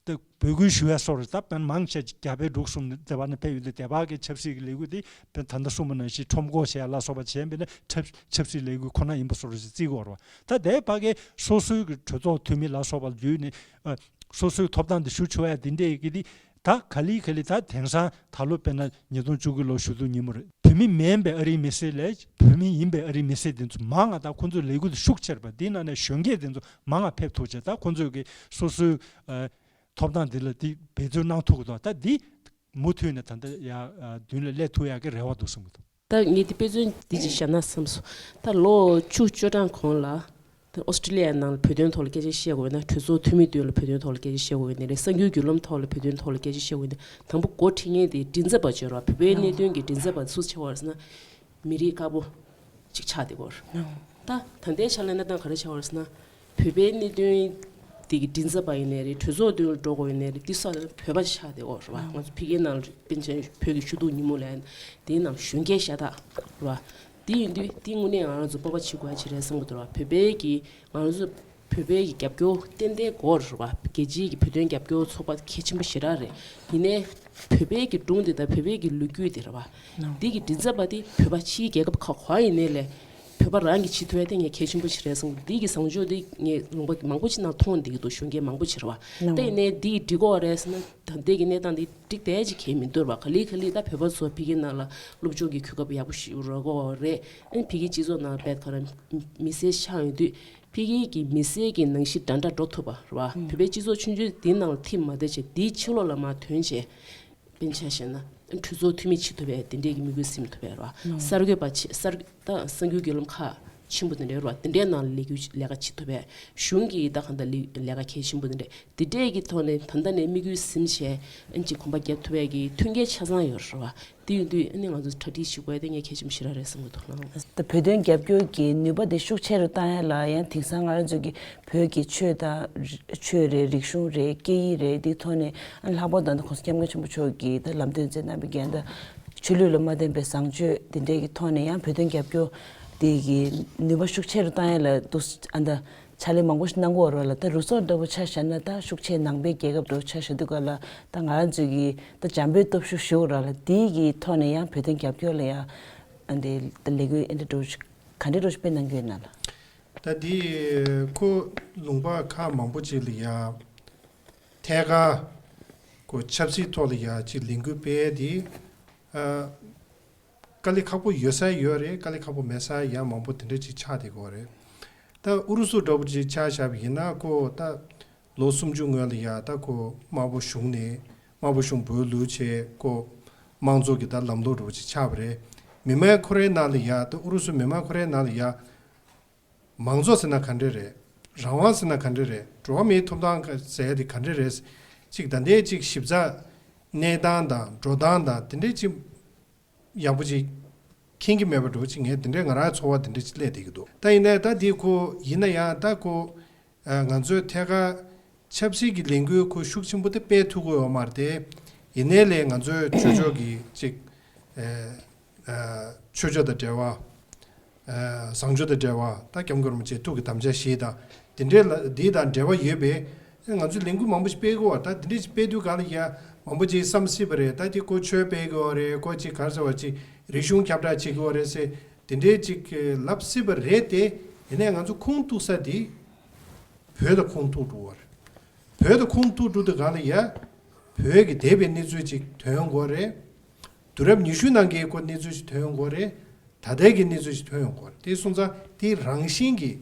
ད་འབོད་སྐུལ་ཞུ་ཡ་སོགས་རེད། ད་དཔེར་ན་མང་ཆེ་རྒྱ་བལ་འབྲུག་གསུམ་ནས་སྡེ་བ་ནས་ཕེབས་ཡོད་དུས་སྡེ་བ་གི་ཆབ་སྲིད་ཀྱི་ལས་འགུལ་དེ་དཔེར་ན་ད་ལྟ་གསུངས་པ་ནང་བཞིན་ཁྲོམ་སྐོར་བྱས་ལ་སོགས་པ་བྱས་པས་ན་ཆབ་ཆབ་སྲིད་ལས་འགུལ་ཁོ་ན་ཡིན་པ་སོགས་རེད་ཅེས་བརྩི་དགོས་རེད་བ། ད་དེའི་ཕ་གི་སོ་སོའི་གི་གྲོས་ཚོགས་འཐུས་མི་ལ་སོགས་པ་བརྒྱུད་ནས་ཨ་སོ་སོའི་ཐོབ་ཐང་དེ་ཞུ་ཆོག་ཡ་དེ་འདྲས་ཀྱི་དེ་ད་ག་ལེ་ག་ལེ་ད་དེང་སང་ད་ལོ་དཔེར་ན་ཉིས་སྟོང་བཅུ་དགུ་ལོ་ཞུ་གཏུག་ཉིན་མོ་རེད། བོད་མི་མིན་པའི་ཨ་རིའི་མི་སེར་ལས་བོད་མི་ཡིན་པའི་ཨ་རིའི་མི་སེར་དེ་ཚོ་མང་ང་ད་ཁོང་ཚོའི་ལས་འགུལ་དེ་ཤུགས་ཆེར་པ་དེའི་ནང་ནས་གཞོན་སྐྱེས་དེ་ཚོ་མང་ང་ཕེབས་ཐུབ་ཆེ། ད་ཁོང་ཚོས་གི་སོ་སོའི་ཨ། ཐོབ་ཐང་འདི་ལ་འདི་འབད་བརྩོན་གནང་ཐུབ་ཀྱི་འདུག་ད་འདི་མུ་མཐུད་ནས་ད་ལྟ་ཡ་མདུན་ལ་སླེབས་ཐུབ་ཡག་གི་རེ་བ་འདུག་བསམ་གྱི་འདུག་ད་ངས་འདི་དཔེ་མཚོན་འདི་ཅིག་བཞག་ན་བསམ་སོང་། ད་ལོ་བཅུ་བཅུ་གྲངས་གོང་ལ་ད་ཨོ་སི་ཀྲི་ལི་ཡའི་ནང་ལ་བོད་དོན་ཐོག་ལ་སྐད་ཆ་བཤད་དགོས་ན། གྲོས་ཚོགས་འཐུས་མི་མདུན་ལ་བོད་དོན་ཐོག་ལ་སྐད་ཆ་བཤད་དགོས་ན་རེད། གསར་འགྱུར་བརྒྱུད་ལམ་ཐོག་ལ་བོད་དོན་ཐོག་ལ་སྐད་ཆ་བཤད་དགོས་ན། དང་པོ་འགོ་ཁྲིད་མཁན་དེ་མགྲིན་ཚབ་པ་བྱོས་རོགས། བོད་པའི་གནད་དོན་གྱི་མགྲིན་ཚབ་པ་སུ་ཆགས་པ་རེད་ཟེར་ན། མི་རིགས་དཀར་པོ་ཅིག་ཆགས་བསྡད་ཀྱི་ཡོད་རེད། ད་ད་ལྟའི་ཆ་ལ་གནས་སྟངས་ག་རེ་ཆགས་ཡོད་རེད་ཟེར་ན། བོད་པའི་གནད་དོན་དེ་གི་མགྲིན་ཚབ་པ་ཡིན་ནའི་རེད། གྲོས་ཚོགས་མདུན་ལ་འགྲོ་དགོས་ཡིན་ནའི་རེད། འདི་སོགས་ལ་བོད་པ་ཆགས་བསྡད་ཀྱི་ཡོད་རེད་བ། ང་ཚོ་ཕ་གིའི་ནང་ལ་དཔེར་ན་ཆ་བཞག་བོད་ཀྱི་ཞུ་གཏུག་ཉིན་མོ་ལ་ཡིན་ན་དེའི་ནང་གཞོན་སྐྱེས་ཤ་སྟག་རེད་བ། དེ་ཡིན་དུས་དེ་དངོས་གནས་ང་རང་ཚོ་སྤོབས་པ་བྱེད་དགོས་ཡ་ཅིག་རེད་བསམ་གྱི་འདུག་ར། བོད་པའི་གི་ང་རང་ཚོ་བོད་པའི་གི་རྒྱབ་སྐྱོར་ཏན་ཏན་དགོས་རེད་བ། རྒྱལ་སྤྱིའི་གི་བོད་དོན་རྒྱབ་སྐྱོར་ཚོགས་པ་གལ་ཆེན་པོ་ཞེ་དྲག་རེད། ཡིན་ནའི་ བོད་པའི་གི་སྒྲུང་འདི་དང་བོད་པའི་གི་ལོ་རྒྱུས་འདི་རེད་བ། འདི་གི་མགྲིན་ཚབ་པ་དེ་བོད་པ་ཕྱིའི་རྒྱལ་ཁབ་ཁག་ག་ཡིན་ནའི་ལས་བོད་པ་རང་གི་བྱེད་ཐུབ་ཡ་དེ་ངས་གལ་ཆེན་པོ་ཞིག་རེད་བསམ། འདི་གི་བཟང་ཕྱོགས་དེ་ངས་ལུང་པ་མང་པོ་ཞིག་ནང་མཐོང་བསྡད་ཀྱི་འདུག་གཞོན་སྐྱེས་མང་པོ་ཞིག་རེད་བ། དེ་ཡིན་ནའི་འདི་འགྲིག་གི་ཡོད་རེད་ཟེར་ན། ད་ལྟའི་གི་གནས་སྟངས་འདི་འགྲིག་བསྡད་ཅིག་གང་ཡང་མི་འདུག་རེད་བ། ག་ལེ་ག་ལེ་ད་བོད་པ་ཚོ་ཕ་གིའི་ནང་ལ་སློབ་སྦྱོང་གི་གོ་སྐབས་ཡག་པོ་ཞིག་རག་གི་ཡོད་རེད། ཨ་ནི་ཕ་གིའི་སྤྱི་ཚོགས་ནང་བས་ག་རེ་མི་སེར་ཆགས་ཡོང་དུས། ཕ་གི་གི་མི་སེར་གྱི་ནང་བཞིན་འདྲ་འདྲ་འགྲོ་ཐུབ་པ་རེད་བ། བོད་པའི་སྤྱི་ཚོགས་ཆུང་ཆུང་འདི་ནང་ལ་ཐིམ་མ་བསྡད་བྱས་འདིའི་ཕྱི་ལོགས་ལ་མར་ཐོན་བྱས། དཔེར་ཆ་བཞག་ན་གྲོས་ཚོགས་འཐུས་མི་བྱེད་ཐུབ་པའི་དེ་འདྲས་ཀྱི་དམིགས་ཡུལ་ཟིན་ཐུབ་པའི་རེད་བ། གསར་འགོད་པ་བྱེད་གསར་ད་གསར་འགོད་བརྒྱུད་ལམ་ཁག་ཆེན་པོ་དེ་འདྲའི་རེད་བ། དེ་འདྲའི་ནང་ལ་ལས་འགུལ་ལས་ཀ་བྱེད་ཐུབ་པའི་གཞུང་གི་ད་གང་ལྟར་ལས་ལས་ཀ་གལ་ཆེན་པོ་དེ་འདྲས་དེ་འདྲས་ཀྱི་ཐོག་ནས་ད་ལྟ་ནས་དམིགས་ཡུལ་ཟིན་བྱས་ཨ་ནི་ཅིག་གོམ་པ་རྒྱབ་ཐུབ་པའི་གི་མཐུན་རྐྱེན་ཆ་ཚང་ཡོད་རེད་བ། དེ་ཡིན་དུས་ཨ་ནི་ང་ཚོ་གྲ་སྒྲིག་བྱེད་དགོས་དེ་ངས་གལ་ཆེན་པོ་ཞེ་དྲག་རེད་བསམ་གྱི་འདུག་ལགས། ད་བོད་དོན་རྒྱབ་སྐྱོར་གྱི་ནུས་པ་དེ་ཤུགས་ཆེ་རུ་བཏང་ཡ་ལ་ཡང་དེང་སང་ང་རང་ཚོ་གི་བོད་ཀྱི་ཆོས་དང་ཆོས་རེད། རིག་གཞུང་རེད། སྐད་ཡིག་རེད། དེའི་ཐོག་ནས་ཨ་ནི་ལྷག་པར་དུ་ད་ལྟ་༸གོང་ས་༸སྐྱབས་མགོན་ཆེན་པོ་མཆོག་གིས་ད་ལམ་སྟོན་མཛད་གནང་བའི་འགན་ད་ཆོས་ལུགས་ལ་མ་བརྟེན་པའི་བཟང་སྤྱོད་དེ་འདྲའི་གི་ཐོག་ནས་ཡང་བོད་དོན་རྒྱབ་སྐྱོར་དེ་གི་ནུས་པ་ཤུགས་ཆེ་རུ་བཏང་ཡ་ལ་འདུག་ཨ་ད་ཕྱག་ལས་མང་པོ་ཞིག་གནང་གི་ཡོད་རེད་ལ། ད་རུ་སོག་འདྲ་པོ་ཆ་བཞག་ན་ད་ཤུགས་ཆེ་ནང་པའི་རྒྱལ་ཁབ་འདྲ་པོ་ཆ་བཞག་དུས་ག་ལ་ད་ང་རང་ཚོ་གི་ད་འཇམ་པོའི་སྟོབས་ཤུགས་ཞུ་ར་ལ་དེའི་གི་ཐོག་ནས་ཡང་བོད་དོན་རྒྱབ་སྐྱོར་ལ་ཡང་ཨ་འདི་ད་ལས་འགུལ་ཨེ་འདྲ་འགྲོ་ག་འདྲ་འགྲོ་སྤེལ་གནང་གི་ཡོད་ན་ལ། ད་འདི་ཁོ་ལུང་པ་ཁག་མང་པོ་ཅིག་ལ་ཡང་ཐད་ཀར་ཁོ་ཆབ་སྲིད་ཐོག་ལ་ཡང་ཅིག་ལས་འགུལ་སྤེལ་འདི་ཨ། དཀའ་ལས་ཁག་པོ་ཡོད་ས་ཡོད་རེད། དཀའ་ལས་ཁག་པོ་མེད་ས་ཡང་མང་པོ་དེ་འདྲ་ཅིག་ཆགས་བསྡད་ཀྱི་ཡོད་རེད། ད་ཨུ་རུ་སུ་འདྲ་པོ་ཅིག་ཆ་བཞག་པ་ཡིན་ན་ཁོ་ད་ལོ་སུམ་ཅུ་སྔོན་ལ་ཡ་ད་ཁོ་དམར་པོ་གཞུང་ནས་དམར་པོ་གཞུང་བོད་ལུགས་བྱས་ཁོ་དམངས་གཙོ་གི་ད་ལམ་ལུགས་འདྲ་པོ་ཅིག་ཆགས་པ་རེད། མི་མང་ཁོ་རའི་ནང་ལ་ཡ་ད་ཨུ་རུ་སུ་མི་མང་ཁོ་རའི་ནང་ལ་ཡ་མང་གཙོ་ཟེར་ན་ག་འདྲ་རེད། རང་དབང་ཟེར་ན་ག་འདྲ་རེད། འགྲོ་བ་མིའི་ཐོབ་ཐང་ཟེར་ཡ་དེ་ག་འདྲ་རེད། ཅིག་ད་ལྟའི་ཅིག་ཞིབ་ཚགས་གནས་སྟངས་དང་འགྲོ་སྟངས་དང་དེ་འདྲའི་ཅིག་ཡག་པོ་ཅིག་མཁྱེན་གྱི་མེད་པ་འདྲ་པོ་ཅིག་ངས་དེ་འདྲའི་ང་རང་ཚོར་བ་དེ་འདྲ་ཅིག་སླེབས་བསྡད་ཀྱི་འདུག་ད་ཡིན་ནའི་ད་འདི་ཁོ་ཡིན་ན་ཡང་ད་ཁོ་ང་ཚོའི་ཐད་ཀར་ཆབ་སྲིད་ཀྱི་ལས་འགུལ་ཁོ་ཤུགས་ཆེན་པོ་དེ་སྤེལ་ཐུབ་ཀྱི་ཡོད་མ་རེད་དེ། ཡིན་ནའི་ལས་ང་ཚོའི་ཆོས་ཕྱོགས་ཀྱི་ཅིག་ཆོས་ཕྱོགས་དང་འབྲེལ་བ། བཟང་སྤྱོད་དང་འབྲེལ་བ་ད་སྐྱབས་མགོན་རིན་པོ་ཆེ་ཐུགས་ཀྱི་དམ་བཅའ་བཞེས་དང་དེ་འདྲའི་ལ་འདི་དང་འབྲེལ་བ་ཡོད་པས་ང་ཚོས་ལས་འགུལ་མང་པོ་ཞིག་སྤེལ་དགོས་པ་ད་དེ་འདྲའི་ཞིག་སྤེལ་དུས་ག་ལ་ཡ་མང་པོ་ཅིག་བསམ་སྲིད་པ་རེད། ད་དེ་ཁོ་ཆོས་སྤེལ་དགོས་པ་རེད། ཁོ་ཅིག་ག་རེ་ཟེར་བ་ཅིག་རིག་གཞུང་ཁྱབ་བསྒྲགས་བྱེད་དགོས་པ་རེད་ཟེར་དེ་འདྲའི་ཅིག་ལབ་སྲིད་པ་རེད་དེ། ཡིན་ནའི་ང་ཚོ་ཁུངས་གཏུགས་ས་དེ་བོད་དང་ཁུངས་གཏུགས་འགྲོ་བ་རེད། བོད་དང་ཁུངས་གཏུགས་འགྲོ་དུས་ག་ལ་ཡ་བོད་ཀྱི་འདས་པའི་གནས་ཚུལ་ཅིག་ཐོན་དགོས་རེད། དུས་རབས་ཉི་ཤུའི་ནང་གི་ཁོ་གནས་ཚུལ་ཅིག་ཐོན་དགོས་རེད། ད་ལྟའི་གི་གནས་ཚུལ་ཞིག་ཐོན་ཡོང་གི་ཡོད་རེད། དེ་སོང་ཙང་དེ་རང་བཞིན་གྱིས་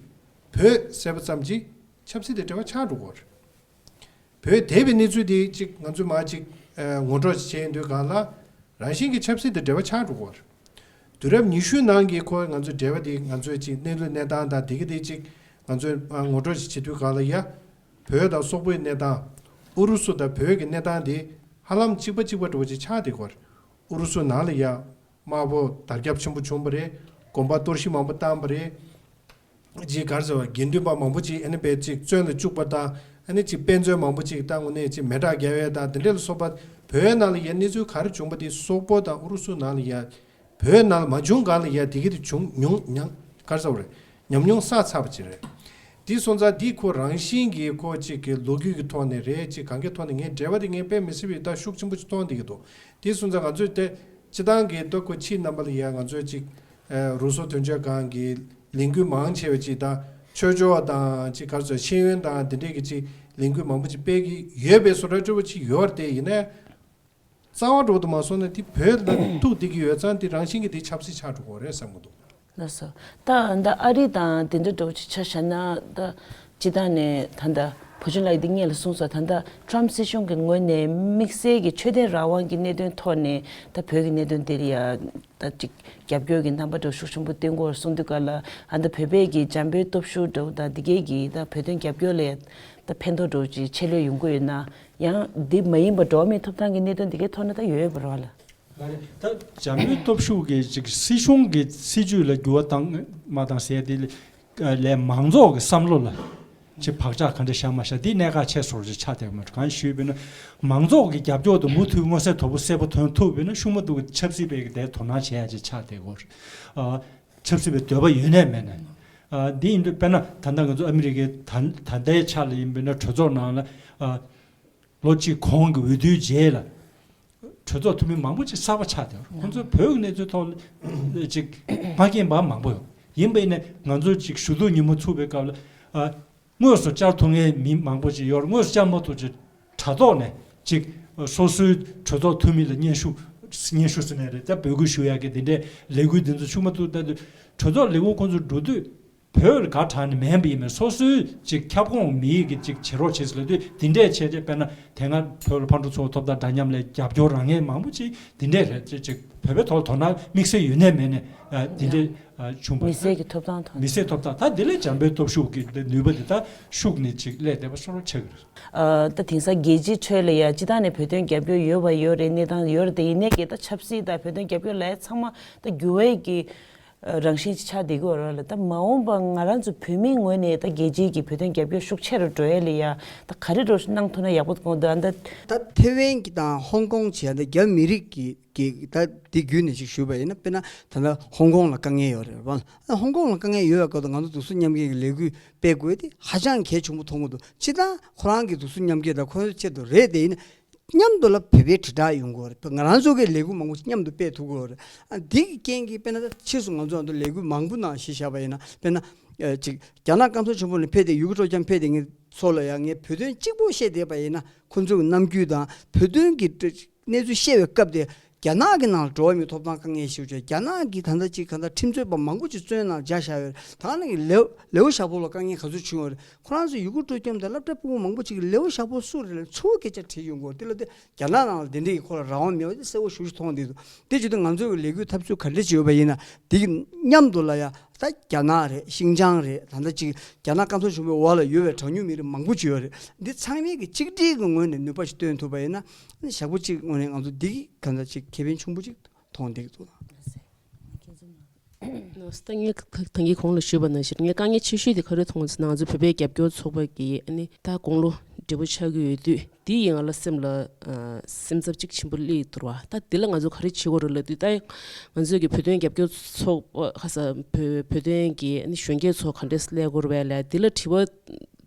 བོད་ཟེར་བ་ཙམ་གྱིས་ཆབ་སྲིད་དང་འབྲེལ་བ་ཆགས་འགྲོ་གི་ཡོད་རེད། བོད་འདས་པའི་གནས་ཚུལ་དེ་གཅིག་ང་ཚོས་མར་གཅིག་ངོ་སྤྲོད་བྱེད་ཡོང་དུས་གང་ལ་རང་བཞིན་གྱིས་ཆབ་སྲིད་དང་འབྲེལ་བ་ཆགས་འགྲོ་གི་ཡོད་རེད། དུས་རབས་ཉི་ཤུའི་ནང་གི་ཁོ་ང་ཚོའི་འབྲེལ་བ་དེ་ང་ཚོས་གཅིག་གནས་ལུགས་གནས་སྟངས་དང་དེ་གི་དེ་གཅིག་ང་ཚོས་ངོ་སྤྲོད་ཅིག་བྱེད་དུས་གང་ལ་ཡ་བོད་དང་སོག་པོའི་གནས་སྟངས་ཨུ་རུ་སུ་དང་བོད་ཀྱི་གནས་སྟངས་དེ་ཧ་ལམ་གཅིག་པ་གཅིག་པ་འདྲ་པོ་ཅིག་ཆགས་བསྡད་ཀྱི་ཡོད་རེད། ཨུ་རུ་སུ་ནང་ལ་ཡ། དམར་པོ་དར་ཁྱབ་ཆེན་པོ་བྱུང་བ་རེད། དགོན་པ་གཏོར་བཤིག་མང་པོ་བཏང་བ་རེད། ཅིག་ག་རེ་ཟེར་བ་དགེ་འདུན་པ་མང་པོ་ཅིག་ཨ་ནི་དཔེ་ཅིག་བཙོན་ལ་བཅུག་པ་དང་ཨ་ནི་ཅིག་དཔེ་མཛོད་མང་པོ་ཅིག་ད་དངོས་གནས་ཅིག་མེ་སྲེག་རྒྱག་ཡས་དང་དེ་འདྲ་ལ་སོགས་པ་བོད་ནང་ལ་ཡ་གནས་ཚུལ་ག་རེ་བྱུང་པ་དེ་སོག་པོ་དང་ཨུ་རུ་སུ་ནང་ལ་ཡ་བོད་ནང་ལ་མ་བྱུང་ག་ལ་ཡ་དེ་གི་དེ་བྱུང་མྱོང་ཉམས་ག་རེ་ཟེར་བ་རེད། ཉམས་མྱོང་བསགས་ཚར་བ་ཅིག་རེད། དེ་སོང་ཙང་དེ་ཁོ་རང་བཞིན་གྱིས་ཁོ་ཅིག་གི་ལོ་རྒྱུས་ཀྱི་ཐོག་ནས་རེད། ཅིག་གང་གི་ཐོག་ནས་ངས་འབྲེལ་བ་དེ་ངས་དཔེ་མི་སྲིད་པའི་ད་ཤུགས་ཆེན་པོ་ཅིག་མཐོང་བསྡད་ཀྱི་འདུག་དེ་སོང་ཙང་ང་ཚོས་དེ་སྤྱི་བཏང་གི་ལྟོ་གོས་ཕྱི་རྣམ་པ་ལ་ཡ་ང་ཚོས་ཅིག་རུ་སོག་དོན་གཅོད་ཁང་གི་ལས་འགུལ་མང་ཆེ་བ་ཅིག་དང་ཆོས་ཕྱོགས་དང་ཅིག་ག་རེ་ཟེར་ཤེས་ཡོན་དང་དེ་འདྲས་ཀྱི་ཅིག་ལས་འགུལ་མང་པོ་ཅིག་སྤེལ་གྱི་ཡོད་པའི་བཟོ་འདྲ་འདྲ་བོ་ཅིག་ཡོད་རེད། དེ་ཡིན་ནའི་རྩ་བ་འགྲོ་དུ་མ་སོང་ན་དེ་བོད་ལ་ཐུག་བསྡད་ཀྱི་ཡོད་ཙང་དེ་རང་བཞིན་གྱིས་དེ་ཆབ་སྲིད་ཆགས་འགྲོ་གི་རེད་བསམ་གྱི་འདུག་ལགས་སོ། ད་ད་ཨ་རི་དང་དེ་འདྲ་འདྲ་བོ་ཅིག་ཆ་བཞག་ན་ད་སྤྱི་བཏང་ནས་ད་ལྟ་བུ་ཆུང་ལགས་འདི་སྔོན་ལ་གསུངས་སོང་། ད་ལྟ་ཊམ་སྲིད་གཞུང་གི་ངོས་ནས་དམིགས་བསལ་གྱི་ཆོས་དད་རང་དབང་གི་གནད་དོན་ཐོག་ནས་ད་བོད་ཀྱི་གནད་དོན་དེ་ལ་ཡ་ད་ཅིག་རྒྱབ་སྐྱོར་གྱི་རྣམ་པ་འདྲ་ཤུགས་ཆེན་པོ་བཏོན་དགོས་གསུངས་དུས་ག་ལ་ཨ་ད་བོད་པའི་གི་འཇམ་པོའི་སྟོབས་ཤུགས་འདྲ་བོ་དང་འདི་གའི་གི་ད་བོད་དོན་རྒྱབ་སྐྱོར་ལ་ཡ་ད་ཕན་ཐོགས་འདྲ་བོ་ཅིག་ཆེ་ལོས་ཡོང་གི་ཡོད་ན། ཡང་འདི་མ་ཡིན་པ་འགྲོ་བ་མིའི་ཐོབ་ཐང་གི་གནད་དོན་འདི་གའི་ཐོག་ན་ད་ཡོད་ཡོད་པ་རེད་བ་ལ། ད་འཇམ་པོའི་སྟོབས་ཤུགས་ཀྱི་ཅིག་སྲིད་གཞུང་གི་སྲིད་ཇུས་ལ་འགྱུར་བ་བཏང་མ་བཏང་ཟེར་དེ་ལས་མང་ཚོགས་ཀྱི་བསམ་བློ་ལ་ཅིག་བག་ཆགས་ག་འདྲ་བཞག་མ་བཞག་འདི་གནད་འགག་ཆེ་ཤོས་ཅིག་ཆགས་བསྡད་ཀྱི་མ་རེད། གང་ཞུས་པས་ན་མང་ཚོགས་ཀྱི་རྒྱབ་སྐྱོར་དུ་མུ་མཐུད་མངོན་གསལ་དོད་པོ་གསལ་པོ་ཐོན་ཐུབ་པས་ན་ཤུགས་མ་གཏོགས་ཀྱི་ཆབ་སྲིད་པའི་གི་དེ་དོ་སྣང་བྱེད་ཡ་ཅིག་ཆགས་བསྡད་ཀྱི་ཡོད་རེད། ཆབ་སྲིད་པའི་འདོད་པ་ཡོད་ནའི་མེད་ནའི། འདི་ཡིན་དུས་དཔེར་ན་ད་ལྟ་ང་ཚོ་ཨ་མི་རི་ཀའི་ད་ད་ལྟའི་ཆ་ལ་ཡིན་པས་ན་གྲོས་ཚོགས་ནང་ལ། ལོ་གཅིག་གོང་གི་འོས་བསྡུའི་རྗེས་ལ་ གྲོས་ཚོགས་འཐུས་མི་མང་པོ་ཅིག་གསར་པ་ཆགས་བསྡད་ཡོད་རེད། ཁོང་ཚོས་བོད་ཀྱི་གནས་ཚུལ་ཐོག་ལ་ཅིག་མ་མཁྱེན་པ་མང་པོ་ཡོད། ཡིན་པ་ཡིན་ནའི་ང་ཚོ་ཅིག་ཞུ་གཏུག་ཉིན་མོ་ཚུགས་པའི་སྐབས་ལ་ཨ། དངོས་སུ་བཅར་ཐུབ་མཁན་མི་མང་པོ་ཅིག་ཡོད་རེད། དངོས་སུ་བཅར་མ་ཐུབ་ཅིག་དྲ་ཐོག་ནས་ཅིག་སོ་སོའི་གྲོས་ཚོགས་འཐུས་མི་ལ་སྙན་ཞུ་སྙན་ཞུ་ཟེར་ནའི་རེད། ད་འབོད་སྐུལ་ཞུ་ཡག་གི་དེ་འདྲའི་ལས་འགུལ་འདི་ཚོ་ཞུགས་མ་ཐུབ། ད་དུས་གྲོས་ཚོགས་ལས་འགུལ་ཁོང་ཚོ་འགྲོ་དུས་བོད་ལ་དགའ་དྲགས་ནས་མེད་པ་ཡིན་མིན། སོ་སོའི་ཅིག་ཁྱབ་ཁོངས་མི་ཡི་གི་ཅིག་བྱེད་རོགས་བྱེད་ཟེར་ལབ་དུས་དེ་འདྲའི་བྱས་རྗེས། དཔེར་ན་དེ་སྔ་བོད་ལ་ཕར་འགྲོ་ཚུར་ཐོབ་ཐང་འདྲ་མཉམ་ལ་རྒྱབ་སྐྱོར་རག་མཁན་མང་པོ་ཅིག་དེ་འདྲའི་རེད། ཅིག་ཅིག་བོད་པའི་ཐོག་ལ་དོ་སྣང་དམིགས་བསལ་ཡོད་ནའི་མེད་ནའི་ཨ། དེ་འདྲའི་ཨ། བྱུང་བ་མི་སེར་གྱི་ཐོབ་ཐང་དང་། མི་སེར་ཐོབ་ཐང་། ད་དེ་ལས་འཇམ་དཔལ་སྟོབས་ཤུགས་ཀྱི་ནུས་པ་དེ་ད་ཤུགས་ནས་ཅིག་སླེབས་བསྡད་པ་བཟོ་འདྲ་ཆགས་ཀྱི་རེད། ཨ། ད་དེང་སང་རྒྱལ་སྤྱིའི་ཁྲོད་ལ་ཡ་སྤྱི་བཏང་ནས་བོད་དོན་རྒྱབ་སྐྱོར་ཡོད་པ་ཡོད་རེད། གནས་སྟངས་ཡོད་རེད། དེ་ཡིན་ནའི་གི་ད་ཆབ་སྲིད་དང་བོད་དོན་རྒྱབ་སྐྱོར་ལ་ཡ་ཚང་མ་ད་འགྱུར་བའི་གི་རང་བཞིན་ཅིག་ཆགས་བསྡད་ཀྱི་ཡོད་རེད་ལ། ད་མ་འོངས་པ་ང་རང་ཚོ་བོད་མིའི་ངོས་ནས་ད་རྒྱལ་སྤྱིའི་གི་བོད་དོན་རྒྱབ་སྐྱོར་ཤུགས་ཆེ་རུ་འགྲོ་ཡ་ལ་ཡ་ད་ག་རེ་རོགས་གནང་ཐུབ་ན་ཡག་པོ་དགོངས་འདུག་ཨ། ད་ད་ཐེ་ཝན་གྱི་དང་ཧོང་ཀོང་བྱས་ད་རྒྱ་མི་རིགས་ཀྱི་གི་ད་འདི་བརྒྱུད་ནས་ཅིག་ཞུས་པ་ཡིན་ན། དཔེར་ན་ད་ལྟ་ཧོང་ཀོང་ལ་དཀའ་ངལ་ཡོད་རེད་བ། ཧོང་ཀོང་ལ་དཀའ་ངལ་ཡོད་པའི་སྐབས་དུ་ང་ཚོ་སྡུག་སྲོག་མཉམ་སྐྱེལ་གྱི་ལས་འགུལ་སྤེལ་དགོས་དེ་ཧ་ཅང་གལ་ཆེན་པོ་མཐོང་གི་འདུག་སྤྱིར་བཏང་ཁོ་རང་གི་སྡུག་སྲོག་མཉམ་སྐྱེལ་དང་ཁོ་ཚོའི་ཆེད་དུ་རེད། དེ་ཡིན་ན་མཉམ་དུ་ལ་བོད་པའི་དྲིལ་བསྒྲགས་ཡོང་དགོས་རེད། ང་རང་ཚོ་གི་ལས་འགུལ་མང་པོ་ཞིག་མཉམ་དུ་སྤེལ་ཐུབ་དགོས་རེད། ཨ། འདི་གི་རྐྱེན་གྱིས་དཔེར་ན་ད་ཕྱིས་སུ་ང་ཚོ་ཨ་ནི་ལས་འགུལ་མང་པོ་ནང་གཞི་བཞག་པ་ཡིན་ན། དཔེར་ན་ཨ་ཅིག་རྒྱ་ནག་སྐམ་ས་ཆེན་པོ་ནས་ཕེབས་ཏེ་ཡུ་གུར་སྤྲོ་འཆམ་ཕེབས་ཏེ་ངེད་ཚོ་ལ་ཡང་ངས་བོད་དོན་གཅིག་པོ་བཤད་བསྡད་པ་ཡིན་ན། ཁོ་ཚོའི་རྣམ་འགྱུར་དང་བོད་དོན་གྱི་གནས་ཚུལ་བཤད་པའི་སྐབས་དེ་རྒྱ་ནག་གི་ནང་ལ་འགྲོ་བ་མིའི་ཐོབ་ཐང་དཀའ་ངལ་ཞིག་བྱུང་། རྒྱ་ནག་གི་ད་ལྟ་ཅིག་གང་ལྟར་ཁྲིམས་རྩོད་པ་མང་པོ་ཅིག་བཙོན་ནང་བཅའ་བཞག་ཡོད་རེད། ད་ནི་ལེའོ་ལེའོ་ཞའོ་པོ་ལ་དཀའ་ངལ་ག་ཚོད་བྱུང་ཡོད་རེད། ཁོ་རང་ཚོ་ཡུ་གུར་སྤྲོ་འཆམ་དང་སློབ་གྲྭ་ཕྲུ་གུ་མང་པོ་ཅིག་གིས་ལེའོ་ཞའོ་པོ་སུ་རེད་ལ་ཚུར་སྐད་ཆ་དྲིས་ཡོང་གི་ཡོད་རེད། དེ་ལ་དེ་རྒྱ་ནག་ནང་ལ་དེ་འདྲ་ཡི་ཁོ་ལ་རང་དབང་མེད་པ་དེ་གསལ་པོ་ཞེ་པོ་ཅིག་མཐོང་བསྡད་འདུག་དེ་བྱེད་དུས་ང་ཚོ་གི་ལས་འགུལ་འཐབ་རྩོད་ག་འདྲ་བྱས་ཡོད་པ་ཡིན་ན་དེ་གི་མཉམ་དུ་ལ་ཡ་ད་རྒྱ་ནག་རེད། ཤིང་ཅང་རེད། ད་ལྟ་ཅིག་རྒྱ་ནག་སྐམ་ས་ཆེན་པོའི་འོག་ལ་ཡོད་པའི་གྲངས་ཉུང་མི་རིགས་མང་པོ་ཅིག་ཡོད་རེད། འདི་ཚང་མས་ཀྱི་གཅིག་སྒྲིལ་གྱི་ངོས་ནས་ནུས་པ་ཞིག་བཏོན་ཐུབ་པ་ཡིན་ན། ཞག་པོ་གཅིག་ངོས་ནས་ང་ཚོ་འདི་གི་གང་ལྟར་ཅིག་ཁེ་ཕན་ཆེན་པོ་ཅིག་མཐོང་བསྡད་ཀྱི་འདུག་ད་ངས་ད་གིན་གོང་ལ་ཞུས་པ་ནང་བཞིན་ངས་དཀའ་ངལ་ཆེ་ཤོས་དེ་ག་རེ་མཐོང་ཟེར་ན། ང་ཚོ་བོད་པའི་རྒྱབ་སྐྱོར་ཚོགས་པ་གིས་ཨ་ནི་ད་དགུང་ལོ་བགྲེས་པོ་ཆགས་ཀྱི་ཡོད་དུས། དེ་ཡིས་ང་ལ་སེམས་ལ་ཨ་སེམས་འཚབ་ཅིག་ཆེན་པོ་སླེབས་འདུག་བ། ད་དེ་ལ་ང་ཚོ་ག་རེ་བྱེད་དགོས་རེད་ལབ་དུས། ད་ང་ཚོས་ཀྱི་བོད་དོན་རྒྱབ་སྐྱོར་ཚོགས་པ་ཁ་ས་བོད་བོད་དོན་གྱི་ཨ་ནི་གཞོན་སྐྱེས་ཚོ་ག་འདྲས་སླེབས་དགོས་རེད་པས་ལབ། དེ་ལ་དྲི་བ་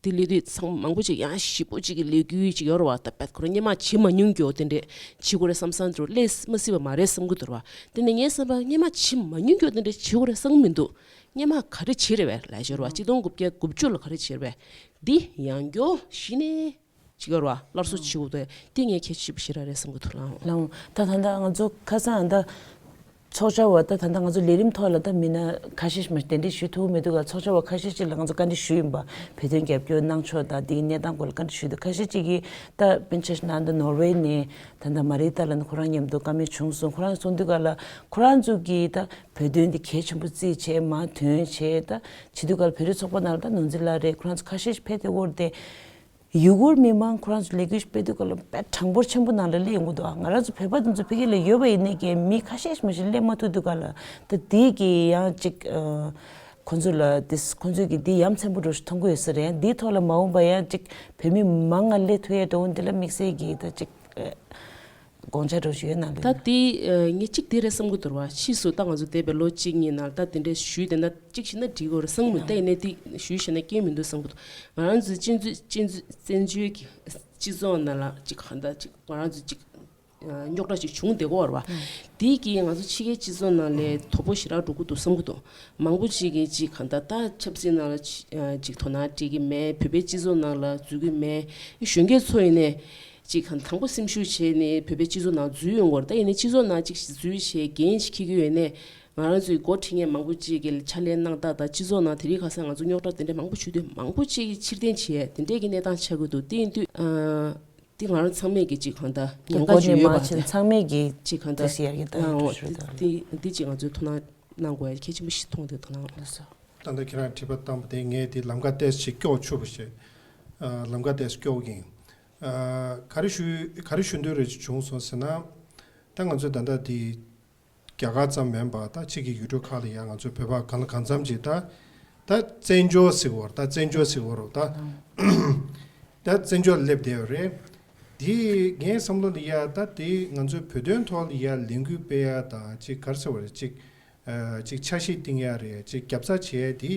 དེ་སླེབས་དུས་ཚང་མ་མང་པོ་ཅིག་ཡང་ཞིབ་པོ་ཅིག་གི་ལས་འགུལ་ཅིག་ཡོད་རེད་བ། ད་དཔེ་ཁོ་རང་སྔོན་མ་བྱེད་མ་མྱོང་རྒྱུ་དེ་འདྲས་བྱེད་དགོས་རེད་བསམ་བསམ་འདུག་སླེབས་མ་སྲིད་པ་མ་རེད་བསམ་གྱི་འདུག་བ། དེ་ནས་ངའི་བསམ་པར་སྔོན་མ་བྱེད་མ་མྱོང་རྒྱུ་དེ་འདྲས་བྱེད་དགོས་རེད་བསམ་གྱི་མི་འདུག་སྔོན་མ་ག་རེ་བྱེད་རེད་པས་ལབ་ཞོར་བ། གཅིག་སྟོང་དགུ་བརྒྱ་དགུ་བཅུ་ལ་ག་རེ་བྱེད་རེད་པས། འདི་ཡང་བསྐྱར་གཞི་ནས་ཅིག་ཡོད་རེད་བ། སླར་གསོ་བྱེད་དགོས་འདུག་དེ་ངས་གལ་ཆེ་ཤོས་ཤིག་རེད་བསམ་གྱི་འདུག་ལགས། ལགས། ད་ད་ལྟ་ང་ཚོ་ཁ་སང་ད་ཚོགས་བཅར་བ་ད་ད་ལྟ་ང་ཚོ་ལས་རིམ་ཐོག་ལ་ད་མི་སྣ་ཁ་ཤས་ཤིག་མ་གདན་འདྲེན་ཞུ་ཐུབ་མི་འདུག་ག་ཚོགས་བཅར་བ་ཁ་ཤས་ཤིག་ལ་ང་ཚོ་བཀའ་འདྲི་ཞུས་ཡིན་པ། བོད་དོན་རྒྱབ་སྐྱོར་གནང་ཕྱོགས་དང་དེའི་གནས་སྟངས་སྐོར་ལ་བཀའ་འདྲི་ཞུས་འདུག་ཁ་ཤས་ཅིག་གིས་ད་དཔེར་ན་ཆ་བཞག་ན་ད་ནོར་ཝེ་ནས་ད་ད་མ་རི་ཏཱ་ལ་ནི་ཁོ་རང་མཉམ་དུ་བཀའ་མོལ་བྱུང་སོང་། ཁོ་རང་གསུང་དུས་ག་ལ་ཁོ་རང་ཚོ་གིས་ད་བོད་དོན་འདི་གལ་ཆེན་པོ་བརྩིས་བྱས་མར་དོན་བྱས། ད་བྱེད་དུས་ག་ལ་བོད་རིགས་ཚོགས་པ་ནང་ལ་ད་ནོར་འཛིན་ལགས་རེད། ཁོ་རང་ཚོ་ཁ་ཤས་ཤིག་ཕེབས་ཏེ་འོར་ཏེ། ཡུ་གུར་མི་མང་ཁོ་རང་ཚོ་ལས་འགུལ་སྤེལ་དུས་ག་ལ་དཔེ་གྲངས་འབོར་ཆེན་པོ་ནང་ལ་སླེབས་ཡོང་གི་འདུག་ང་རང་ཚོ་བོད་པ་དེ་ཚོ་ཕ་གི་ལ་ཡོད་པ་ཡིན་ནའི་ཀྱང་མི་ཁ་ཤས་ཤིག་མ་ཞིག་སླེབས་མ་ཐུབ་དུས་ག་ལ། ད་དེ་གི་ཡང་ཅིག་ཨ། ཁོ་ཚོ་ལ་དེ་ཁོ་ཚོས་ཀྱི་དེ་ཡ་མཚན་པོ་འདྲ་ཞིག་མཐོང་གི་ཡོད་ས་རེད། དེའི་ཐོག་ལ་མ་འོངས་པ་ཡང་ཅིག་བོད་མི་མང་ང་སླེབས་ཐུབ་ཡ་འདྲ་བོ་འདི་ལ་དམིགས་བསལ་གྱི་ད་ཅིག་ཨ། དགོངས་འཆར་འདྲ་བོ་ཞིག་ཡོད་ན་ལབ་ད་ན། དེ་ཨ། ངས་གཅིག་དེ་རེད་བསམ་གྱི་འདུག་བ། ཕྱིས་སུ་ད་ང་ཚོ་འདས་པའི་ལོ་གཅིག་གཉིས་ནང་ད་དེ་འདྲས་ཞུས་བསྡད་ན་གཅིག་བྱས་ན་འགྲིག་གི་རེད་བསམ་གྱི་མི་འདུག་ད་ཡིན་ནའི་དེ་ཞུས་བྱས་ན་སྐྱོན་མི་འདུག་བསམ་གྱི་འདུག་ང་རང་ཚོའི་སྤྱི་འཛུལ་སྤྱི་འཛུལ་བཙན་བྱོལ་གྱི་སྤྱི་ཚོགས་ནང་ལ་ཅིག་གང་ལྟར་ཅིག་ང་རང་ཚོ་ཅིག་ཨ། རྙོག་དྲ་ཅིག་བྱུང་བསྡད་ཀྱི་ཡོད་རེད་བ། དེ་གིས་ང་ཚོ་ཕྱི་རྒྱལ་སྤྱི་ཚོགས་ནང་ལ་དོ་ཕོག་ཞེ་དྲག་འགྲོ་གི་འདུག་བསམ་གྱི་འདུག་མང་པོ་ཅིག་གིས་ཅིག་གང་ལྟར་ད་ཆབ་སྲིད་ནང་ལ་ཅི་ཨ། ཅིག་དོ་སྣང་སྤྲད་ཀྱི་མེད། བོད་པའི་སྤྱི་ཚོགས་ནང་ལ་འཛུལ་གྱི་མེད། གཞོན་སྐྱེས་ཚོ་ཡིན་ནའི་ཅིག་གང་དང་པོ་སེམས་ཤུགས་བྱས་ནས་བོད་པའི་སྤྱི་ཚོགས་ནང་འཛུལ་ཡོང་གི་ཡོད་རེད། ད་ཡིན་ནའི་སྤྱི་ཚོགས་ནང་ཅིག་འཛུལ་བྱས་འགན་ཞིག་འཁྱེར་གྱི་ཡོད་ནའི་ང་རང་ཚོའི་འགོ་ཁྲིད་མཁན་མང་པོ་ཅིག་གིས་ཕྱག་ལས་གནང་སྟངས་དང་སྤྱི་ཚོགས་ནང་དེ་རིང་ཁ་སང་ང་ཚོ་རྙོག་དྲ་དེ་འདྲ་མང་པོ་བྱུང་དུས་མང་པོ་ཅིག་གིས་ཕྱིར་འཐེན་བྱས་དེ་འདྲའི་གི་གནས་སྟངས་ཆགས་ཀྱི་འདུག་དེ་ཡིན་དུས་ཨ། འདི་ང་རང་ཚང་མས་ཀྱི་ཅིག་གང་ལྟར་ཉེན་ཁ་ཅིག་ཡོད་པ་དང་། ཚང་མས་ཀྱི་ཅིག་གང་ལྟར་དེ་ཡར་གྱི་ད་ཡོད་འགྲོ་ཞུ་ད། འདི་འདི་ཅིག་ང་ཚོས་ཐུགས་སྣང་གནང་དགོས་ཡ་གལ་ཆེན་པོ་ཞིག་མཐོང་འདུག་ད་ལགས། ད་ལྟ་ཁྱེད་རང་དྲི་བ་བཏང་པ་དེ་ངས་དེ་ལམ་ཁ་ཏོག་ཙམ་ཞིག་སྐྱོར་ཆོག་པ་ཞིག་ཨ། ལམ་ཁ་ཏོག་ཙམ་སྐྱོར་གྱིན། ཨ། ག་རེ་ཞུ་ག་རེ་ཞུ་འདོད་རེ་བྱུང་སོང་ཟེར་ན། ད་ང་ཚོས་ད་ལྟ་དེ་རྒྱ་གར་ཙམ་མིན་པ་ད་ཕྱི་གི་ཡུལ་གྲུ་ཁག་ལ་ཡང་ང་ཚོའི་བོད་པ་གང་ལ་གང་འཚམ་ཅིག་ད་ད་བཙན་བྱོལ་ཟེར་བ་ད་བཙན་བྱོལ་ཟེར་བ་རོ་ད་ད་བཙན་བྱོལ་སླེབས་བསྡད་ཡོད་རེད། དེ་ངའི་བསམ་བློ་ལ་ཡ་ད་དེ་ང་ཚོའི་བོད་དོན་ཐོག་ལ་ཡ་ལས་འགུལ་སྤེལ་ཡ་དང་ཅིག་ག་རེ་ཟེར་བ་རེད། ཅིག་ཨ། ཅིག་འཆར་གཞི་བཏིང་ཡ་རེད། ཅིག་རྒྱབ་རྩ་བྱེད་ཡ་དེ་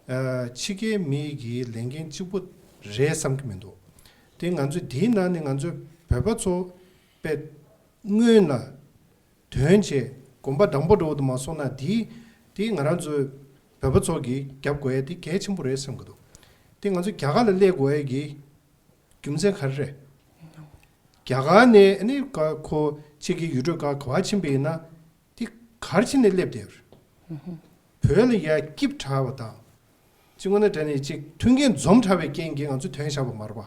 ཨ། ཕྱི་རྒྱལ་མི་གི་ལས་འགན་གཅིག་པུ་རེད་བསམ་གྱི་མི་འདུག་དེ་ང་ཚོ་དེའི་ནང་ནས་ང་ཚོའི་བོད་པ་ཚོ་དཔེ་ སྔོན་ལ་དོན་བྱས་གོམ་པ་དང་པོ་འགྲོ་བ་དུ་མ་སོང་ན། དེ་དེ་ང་རང་ཚོའི་བོད་པ་ཚོ་གིས་རྒྱབ་དགོས་ཡ་དེ་གལ་ཆེན་པོ་རེད་བསམ་གི་འདུག་དེ་ང་ཚོ་རྒྱ་གར་ལ་སླེབས་དགོས་ཡ་གི་རྒྱུ་མཚན་ག་རེ་རེད། རྒྱ་གར་ནས་ཨ་ནི་ཁོ་ཕྱི་གི་ཡུལ་གྲུ་ཁག་ག་བ་ཕྱིན་པ་ཡིན་ན། དེ་ག་རེ་བྱས་ནས་སླེབས་བསྡད་ཡོད་རེད། བོད་ལ་ཡ་སྐྱིད་དྲགས་པ་དང་། ཅིག་དངོས་གནས་དྲང་གནས་ཅིག་མཐུན་རྐྱེན་འཛོམས་དྲགས་པའི་རྐྱེན་གྱིས་ང་ཚོས་དོན་བཞག་པ་མ་རེད་པ།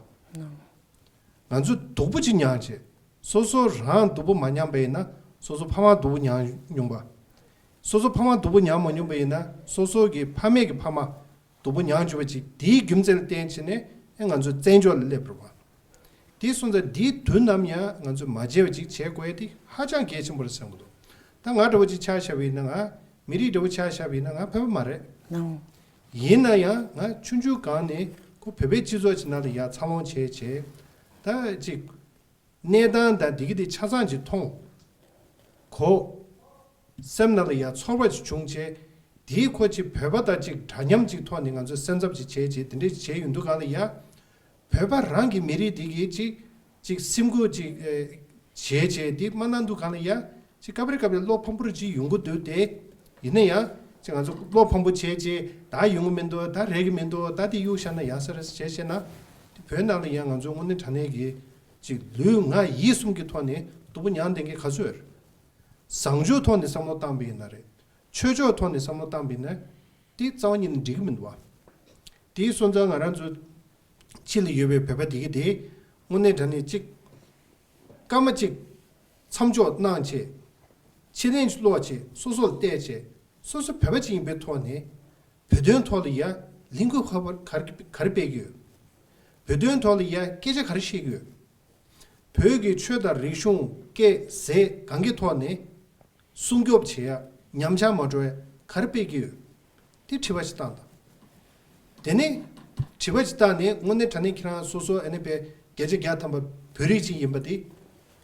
ང་ཚོས་སྡུག་པོ་ཅིག་མྱངས་བྱས། སོ་སོ་རང་སྡུག་པོ་མ་མྱངས་པ་ཡིན་ན། སོ་སོ་ཕ་མ་སྡུག་པོ་མྱངས་མྱོང་པ། སོ་སོ་ཕ་མ་སྡུག་པོ་མྱངས་མ་མྱོང་པ་ཡིན་ན། སོ་སོ་གི་ཕ་མེས་ཀྱི་ཕ་མ་སྡུག་པོ་མྱངས་བྱུང་བ་ཅིག་དེའི་རྒྱུ་མཚན་ལ་བརྟེན་བྱས་ནས། ཨེ་ང་ཚོ་བཙན་བྱོལ་ལ་སླེབས་རེད་པ། དེ་སོང་ཙང་འདིའི་དུས་ནམ་ཡང་ང་ཚོས་མ་བརྗེད་པ་ཅིག་བྱེད་དགོས་ཡ་དེ་ཧ་ཅང་གལ་ཆེན་པོ་རེད་བསམ་གྱི་འདུག་ད་ང་འདྲ་བོ་ཅིག་ཆ་བཞག་པ་ཡིན་ན། ང་མི་རིགས་འདྲ་བོ་ཆ་བཞག་པ་ཡིན་ན། ང་བོད་པ་མ་རེད། ཨང་། ཡིན་ན་ཡང་ང་ཆུང་ཆུང་སྒང་ནས་ཁོ་བོད་པའི་སྤྱི་ཚོགས་ཅིག་ནང་ལ་ཡ་འཚར་ལོངས་བྱས་བྱས། ད་ཅིག་གནས་སྟངས་དང་འདི་གི་དེ་ཆ་ཚང་ཅིག་མཐོང་། གོ། སེམས་ནང་ལ་ཡ་ཚོར་བ་ཅིག་བྱུང་བྱས། དེའི་ཁོ་ཅིག་བོད་པ་དང་ཅིག་འདྲ་མཉམ་ཅིག་ཐོག་ནས་ང་ཚོས་སེམས་འཚབ་ཅིག་བྱས་བྱས། དེ་འདྲ་ཅིག་བྱས་ཡོང་དུས་སྒང་ལ་ཡ། བོད་པ་རང་གི་མི་རིགས་དེ་གི་ཅིག་ཅིག་སེམས་ཁུར་ཅིག་ཨེ་བྱས་བྱས་དེ་མ་གནང་དུས་སྒང་ལ་ཡ། ཅིག་སྐབས་རེ་སྐབས་རེ་བློ་ཕམ་པོ་རེ་ཅིག་ཡོང་གི་འདུག་སྟེ། ཡིན་ན་ཡང་ཅིག་ང་ཚོ་བློ་ཕམ་པོ་བྱས་བྱས། ད་ཡོང་གི་མི་འདུག་ད་རེག་གི་མི་འདུག་ད་དེ་གཡུག་བཞག་ན་ཡག་ས་རེད་ཟེར་བྱས་བྱས་ན། དེ་བོད་ནང་ལ་ཡང་ང་ཚོ་དངོས་གནས་དྲང་གནས་ཀྱི་ཅིག་ལུས་ངག་ཡིད་གསུམ་གྱི་ཐོག་ནས་སྡུག་པོ་མྱངས་བསྡད་མཁན་ག་ཚོད་རེད། བཟང་སྤྱོད་ཐོག་ནས་བསམ་བློ་བཏང་པ་ཡིན་ན་རེད། ཆོས་ཕྱོགས་ཐོག་ནས་བསམ་བློ་བཏང་པ་ཡིན་ན། དེ་རྩ་བ་ཉིད་ནས་འགྲིག་གི་མི་འདུག་བ། དེའི་སོང་ཙང་ང་རང་ཚོ་ཕྱི་ལ་ཡོད་པའི་བོད་པ་དེ་གི་དེ་དངོས་གནས་དྲང་གནས་ཅིག་སྐར་མ་གཅིག་མཚམས་འཇོག་གནང་བྱས། ཕྱི་གླིང་ལོག་བྱས། སོ་སོ་ལ་བལྟས་བྱས། སོ་སོ་བོད་པ་ཅིག་ཡིན་པའི་ཐོག་ནས་བོད་དོན་ཐོག་ལ་ཡ་ལས་འགུལ་ག་པར་ག་རེ་ག་རེ་སྤེལ་གི་ཡོད། བོད་དོན་ཐོག་ལ་ཡ་སྐད་ཆ་ག་རེ་བཤད་གི་ཡོད། བོད་ཀྱི་ཆོས་དང་རིག་གཞུང་སྐད་ཟས་གང་གི་ཐོག་ནས་སྲུང་སྐྱོབ་བྱེད་ཡ། ཉམས་ཆག་མ་འགྲོ་ཡ་ག་རེ་སྤེལ་གི་ཡོད། དེ་དྲི་བ་ཞིག་བཏང་དང་། དེ་ནས་དྲི་བ་ཞིག་བཏང་ནས་དངོས་གནས་དྲང་གནས་ཁྱེད་རང་སོ་སོ་ཨ་ནི་པའི་བརྒྱ་ཆ་བརྒྱ་ཐམ་པ་བོད་རིགས་ཅིག་ཡིན་པ་དེ།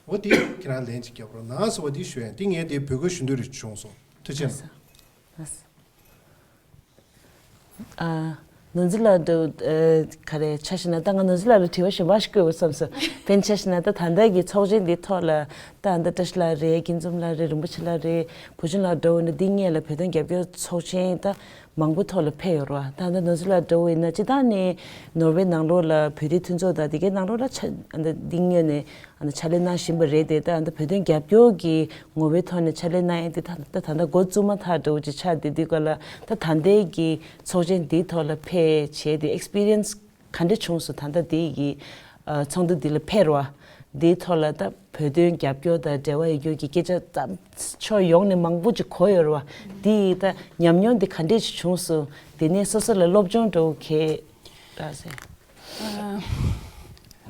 འོ་དེ་ཁྱེད་རང་ལན་ཅིག་རྒྱབ་རོགས་གནང་ཟེར་བ་དེ་ཞུ་ཡ། དེ་ངས་དེ་འབོད་སྐུལ་ཞུ་འདོད་རེ་བྱུང་སོང་། ཐུགས་རྗེ་གནང་། ལགས་སོ། ཨ། ནོར་འཛིན་ལགས་འདུག་ཨ། ག་རེ་ཆ་བཞག་ན། ད་ང་ནོར་འཛིན་ལགས་ལ་དྲི་བ་གཞན་པ་ཞིག་བཀོད་དགོས་བསམ་སོང་། དཔེར་ན་ཆ་བཞག་ན་ད་ད་ལྟ་གི་ཚོགས་ཆེན་འདི་ཐོག་ལ། ད་ད་བཀྲ་ཤིས་ལགས་རེད། སྐྱིད་འཛོམས་ལགས་རེད། རིན་པོ་ཆེ་ལགས་རེད། བུ་ཆུང་ལགས་འདྲ་བོ་ནི་འདི་སྔོན་ལ་བོད་དོན་རྒྱབ་སྐྱོར་ཚོགས་ཆེན་ད་མང་པོ་ཐོག་ལ་ཕེབས་ཡོད་རེད་བ། ད་ད་ནོར་འཛིན་ལགས་འདྲ་བོ་ཡིན་ན་སྤྱིར་བཏང་ནས་ནོར་ཝེ་ནང་ལོགས་ལ་བོད་རིགས་མཐུན་ཚོགས་དང་དེ་གའི་ནང་ལོགས་ལ་ཆ་ད་འདི་སྔོན་ནས་ཨ་ནི་ཕྱག་ལས་གནང་བཞིན་པ་རེད་དེ། ད་ཨ་ནི་བོད་དོན་རྒྱབ་སྐྱོར་གྱི་ངོ་བོའི་ཐོག་ནས་ཕྱག་ལས་གནང་ཡས་དེ་ད་ད་ད་ལྟ་འགོ་བཙུགས་མ་ཐག་འདྲ་བོ་ཅིག་ཆགས་བསྡད་དུས་སྐབས་ལ། ད་ད་ལྟའི་གི་ཚོགས་ཆེན་འདིའི་ཐོག་ལ་ཕེབས་བྱས་དེ་ཨེགས་པི་རི་ཡན་སི་ག་འདྲ་བྱུང་སོང་། ད་ལྟ་འདི་གི་ཨ་ཚོགས་འདུ་འདི་ལ་ཕེབས་རོགས། འདིའི་ཐོག་ལ་ད་བོད་དོན་རྒྱབ་སྐྱོར་དང་འབྲེལ་བ་ཡོད་རྒྱུ་གི་སྐད་ཆ་ད་ཕྱོགས་ཡོངས་ནས་མང་པོ་ཅིག་གོ་ཡོད་རེད་བ། འདི་ད་ཉམས་མྱོང་འདི་ག་འདྲས་ཅིག་བྱུང་སོང་། དེ་ནས་སོ་སོ་ལ་སློབ་སྦྱོང་འདྲ་བོ་གས་རག་སོང་།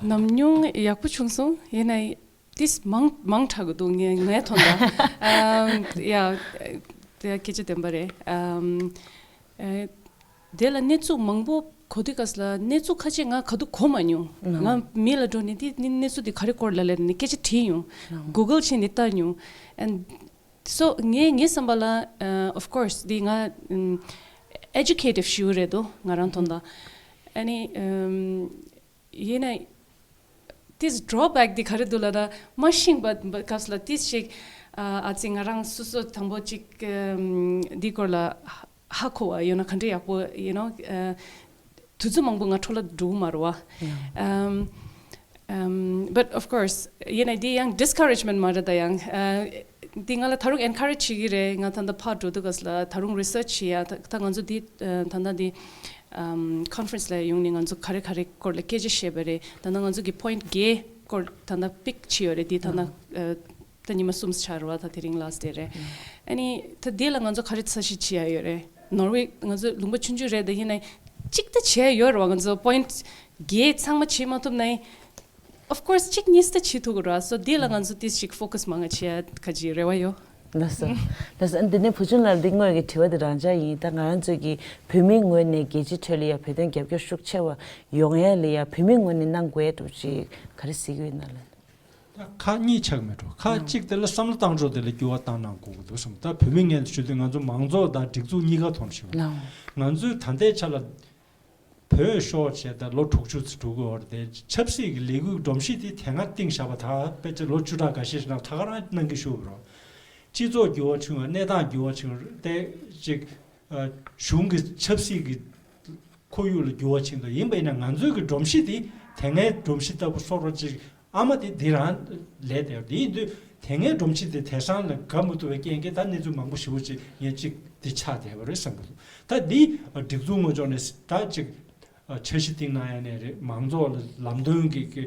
ཨ། ཉམས་མྱོང་ཡག་པོ་བྱུང་སོང་། ཡིན་ན་ཏིས་མང་མང་དྲགས་ཀྱི་འདུག་ངས་ངས་མཐོང་ད། ཨམ། ཡ། དེ་སྐད་ཆ་བདེན་པ་རེད། ཨམ། ཨེ། དེ་ལ་གནས་ཚུལ་མང་པོ་གོ་དུས་སྐབས་ལ་གནས་ཚུལ་ཁ་ཤས་ང་ག་དུས་གོ་མ་མྱོང་། ང་མི་ལ་འགྲོ་ནས་དེ་གནས་གནས་ཚུལ་དེ་ག་རེ་སྐོར་ལ་ལབ་ནས་སྐད་ཆ་དྲིས་ཡོང་། གུ་གལ་བྱས་ནས་ལྟ་མྱོང་། And so ངའི་ངའི་བསམ་པ་ལ། ཨ། of course དེ་ང་ཨམ། ཨེ་ཌུ་ཀེ་ཊིབ་ཞིག་རེད་འདུག་ང་རང་མཐོང་ད། ཨ་ནི་ཨམ། ཡིན་ན་ཏིས་ཌོ་རོ་བེག་འདི་ག་རེ་འདུག་ལབ་ན། མ་ཤེས་པ་སྐབས་ལ་ཏིས་ཤིག་ཨ་ཙི་ང་རང་སོ་སོ་དང་པོ་ཅིག་ཨམ། འདི་སྐོར་ལ་ཧ་གོ་བ་ཡོད་ན་ག་འདྲ་ཡག་པོ་ཡིན་ནོ། ཨ། དུས་ཚོད་མང་པོ་ང་འཕྲོ་བརླག་འགྲོ་གི་མ་རེད་བ། ཨམ། ཨམ། But of course ཡིན་ན་འདི་ཡང་ཌིས་ཀ་རེཇ་མེན་མ་རེད། ད་ཡང་ཨ། འདི་ང་ལ་ད་རུང་ཨེན་ཁ་རེཇ་བྱེད་ཀྱི་རེད། ང་ད་ལྟ་ཕར་འགྲོ་དུས་སྐབས་ལ་ད་རུང་རི་སར་ཆི་བྱེད་ཡ། ད་ད་ང་ཚོ་འདི་ཨ། ད་ལྟ་འདི་ཨམ། ཀོན་ཕ་རེན་སི་ལ་ཡོང་ནས་ང་ཚོ་ག་རེ་ག་རེ་སྐོར་ལ་སྐད་ཆ་བཤད་པ་རེད། ད་ལྟ་ང་ཚོ་གི་པོ་ཡིན་ཊི་བརྒྱད་སྐོར་ད་ལྟ་པིག་བྱས་ཡོད་རེད། འདི་ད་ལྟ་ཨ། ད་ཉི་མ་གསུམ་ཆགས་རེད་བ། ད་དེ་རིང་ལ་སི་ཊི་ཌེ་རེད། ཨ་ནི་ད་འདི་ལ་ང་ཚོ་ག་རེ་འཚར་ཞིབ་བྱེད་ཡ་ཡོད་རེད། ནོར་ཝེ་ང་ཚོ་ལུང་པ་ཆུང་ཆུང་རེད། ད་ཡིན་ན་གཅིག་ད་བྱེད་ཡ་ཡོད་རེད་བ། ང་ཚོ་པོ་ཡིན་ཊི་བརྒྱད་ཚང་མ་བྱེད་མ་ཐུབ་ན་ཡང་། Of course གཅིག་གཉིས་ད་བྱེད་ཐུབ་ཀྱི་རེད། So འདི་ལ་ང་ཚོ་ཏིས་ཅིག་ཕོ་ཀ་སི་མང་ང་བྱེད་ཡ་ག་ཅིག་རེ་བ་ཡོད། ལགས་སོ། ལགས་སོ། ཨ། འདི་ནས་བུ་ཆུང་ལགས་འདི་སྔོན་གྱི་དྲི་བ་འདི་རང་འཇགས་ཡིན། ད་ང་རང་ཚོ་གི་བོད་མིའི་ངོས་ནས་རྒྱལ་སྤྱིའི་ཁྲོད་ལ་ཡ་བོད་དོན་རྒྱབ་སྐྱོར་ཤུགས་ཆེ་བ་ཡོང་ཡ་ལ་ཡ་བོད་མིའི་ངོས་ནས་གནང་དགོས་ཡ་འདྲ་ཅིག་ག་རེ་གཟིགས་ཡོད་ན་ལགས། ད་ཁག་གཉིས་ཆགས་མེད་འགྲོ། ཁག་གཅིག་དེ་ལ་བསམ་བློ་བཏང་ཕྱོགས་དེ་ལ་འགྱུར་བ་བཏང་གནང་དགོས་ཀྱི་འདུག་བསམ། ད་བོད་མི་ངོས་ནས་ཞུ་དུས་ང་ཚོ་མང་ཚོགས་དང་སྒྲིག་འཛུགས་གཉིས་ཀ་མཐོང་ཞིག་ང་ཚོས་ད་ལྟའི་ཆ་ལ། བོད་ཤོར་བྱས་ད་ལོ་དྲུག་ཅུ་ཙམ་འགྲོ་གི་ཡོད་རེད་དེ། ཆབ་སྲིད་ཀྱི་ལས་འགུལ་སྒྲོམ་གཞི་དེ་དེ་སྔ་བཏིང་བཞག་པ་ད་དཔེ་ཆ་ལོ་བཅུ་ཕྲག་འགའ་ཤས་ཤིག་ནང་ད་ག་རང་གནང་གི་ཞུ་གི་རོགས། སྤྱི་ཚོགས་འགྱུར་བ་བྱུང་བ། གནས་སྟངས་འགྱུར་བ་བྱུང་བ་དེ་ཅིག་ཨ་གཞུང་གི་ཆབ་སྲིད་ཀྱི་ཁོར་ཡུག་ལ་འགྱུར་བ་ཕྱིན་འདུག་ཡིན་པ་ཡིན་ན་ང་ཚོའི་གི་སྒྲོམ་གཞི་དེ་དེ་སྔའི་སྒྲོམ་གཞི་ལྟ་བུ་སོར་རོ་ཅིག་ཨ་མ་དེ་འདི་རང་ལས་དེ་དེ་ཡིན་དུས་དེ་སྔའི་སྒྲོམ་གཞི་དེ་དེང་སང་ལ་འགབ་མི་ཐུབ་པའི་རྐྱེན་གྱིས་ད་གནས་ཚུལ་མང་པོ་ཞེ་པོ་ཅིག་ངས་ཅིག་འདི་ཆགས་བསྡད་པ་རེད་བསམ་གི་འདུག་ད་འདི་སྒྲིག་འཛུགས་ངོས་ཕྱོགས་ནས་ད་ཅིག་འཆར་གཞི་བཏིང་གནང་ཡ་ནས་རེད། མང་ཚོགས་ལ་ལམ་སྟོན་གྱི་གི་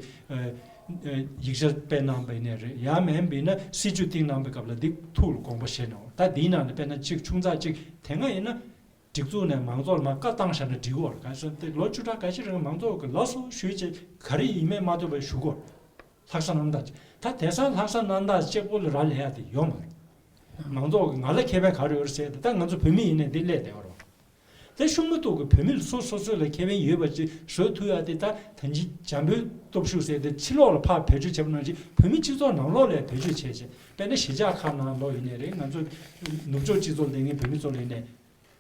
ཡིག་ཆ་སྤེལ་གནང་པ་ཡིན་ནས་རེད། ཡང་མིན་པ་ཡིན་ན་སྲིད་ཇུས་བཏིང་གནང་པའི་སྐབས་ལ་འདི་ཐུགས་ལ་དགོངས་པ་བཞེས་གནང་བ། ད་འདིའི་ནང་ནས་དཔེར་ན་ཅིག་ཆུང་ཙག་ཅིག་དེ་སྔ་ཡིན་ན། སྒྲིག་འཛུགས་ནས་མང་ཚོགས་ལ་མར་བཀའ་བཏང་བཞག་ན་འགྲིག་གི་རེད། ག་ཟེར་ཏེ་ལོ་བཅུ་ཕྲག་འགའ་ཤས་རིང་མང་ཚོགས་ཀྱིས་ལགས་སོ་ཞུས་བྱས་ག་རེ་ཡིན་མིན་མ་ཐོས་པར་བཞུགས་གོ། ལྷག་བསམ་རྣམ་དག་ཅིག་ད་དེང་སང་ལྷག་བསམ་རྣམ་དག་གཅིག་པོ་ལ་རག་ལས་ཡ་དེ་ཡོད་མ་རེད། མང་ཚོགས་ཀྱིས་ང་ལ་ཁེ་ཕན་ག་རེ་ཡོད་རེད་ཟེར་ཏེ་ད་ང་ཚོ་བོད་མི་ཡིན་ནའི་འདི་སླེབས་བསྡད་ཡོད་རེད། དེ་ཤུགས་མ་གཏོགས་ཀྱི་བོད་མི་ལ་སོ་སོ་སོ་ལ་ཁེ་ཕན་ཡོད་པ་ཅིག་བཟོ་ཐུབ་ཡ་དེ་ད་ད་ཅི་འཇམ་པོའི་སྟོབས་ཤུགས་ཟེར་ཏེ་ཕྱི་ལོགས་ལ་ཕར་བེད་སྤྱོད་བྱས་པ་ནང་བཞིན་བོད་མི་སྤྱི་ཚོགས་ནང་ལོགས་ལ་བེད་སྤྱོད་བྱས་བྱས་དཔེར་ན་གཞིས་ཆགས་ཁག་ནང་ལོགས་ཡིན་ནའི་རེད། ང་ཚོ་ནུབ་ཕྱོགས་སྤྱི་ཚོགས་ལ་ཡིན་བོད་མི་ཚོ་ལ་ཡིན་ནའི།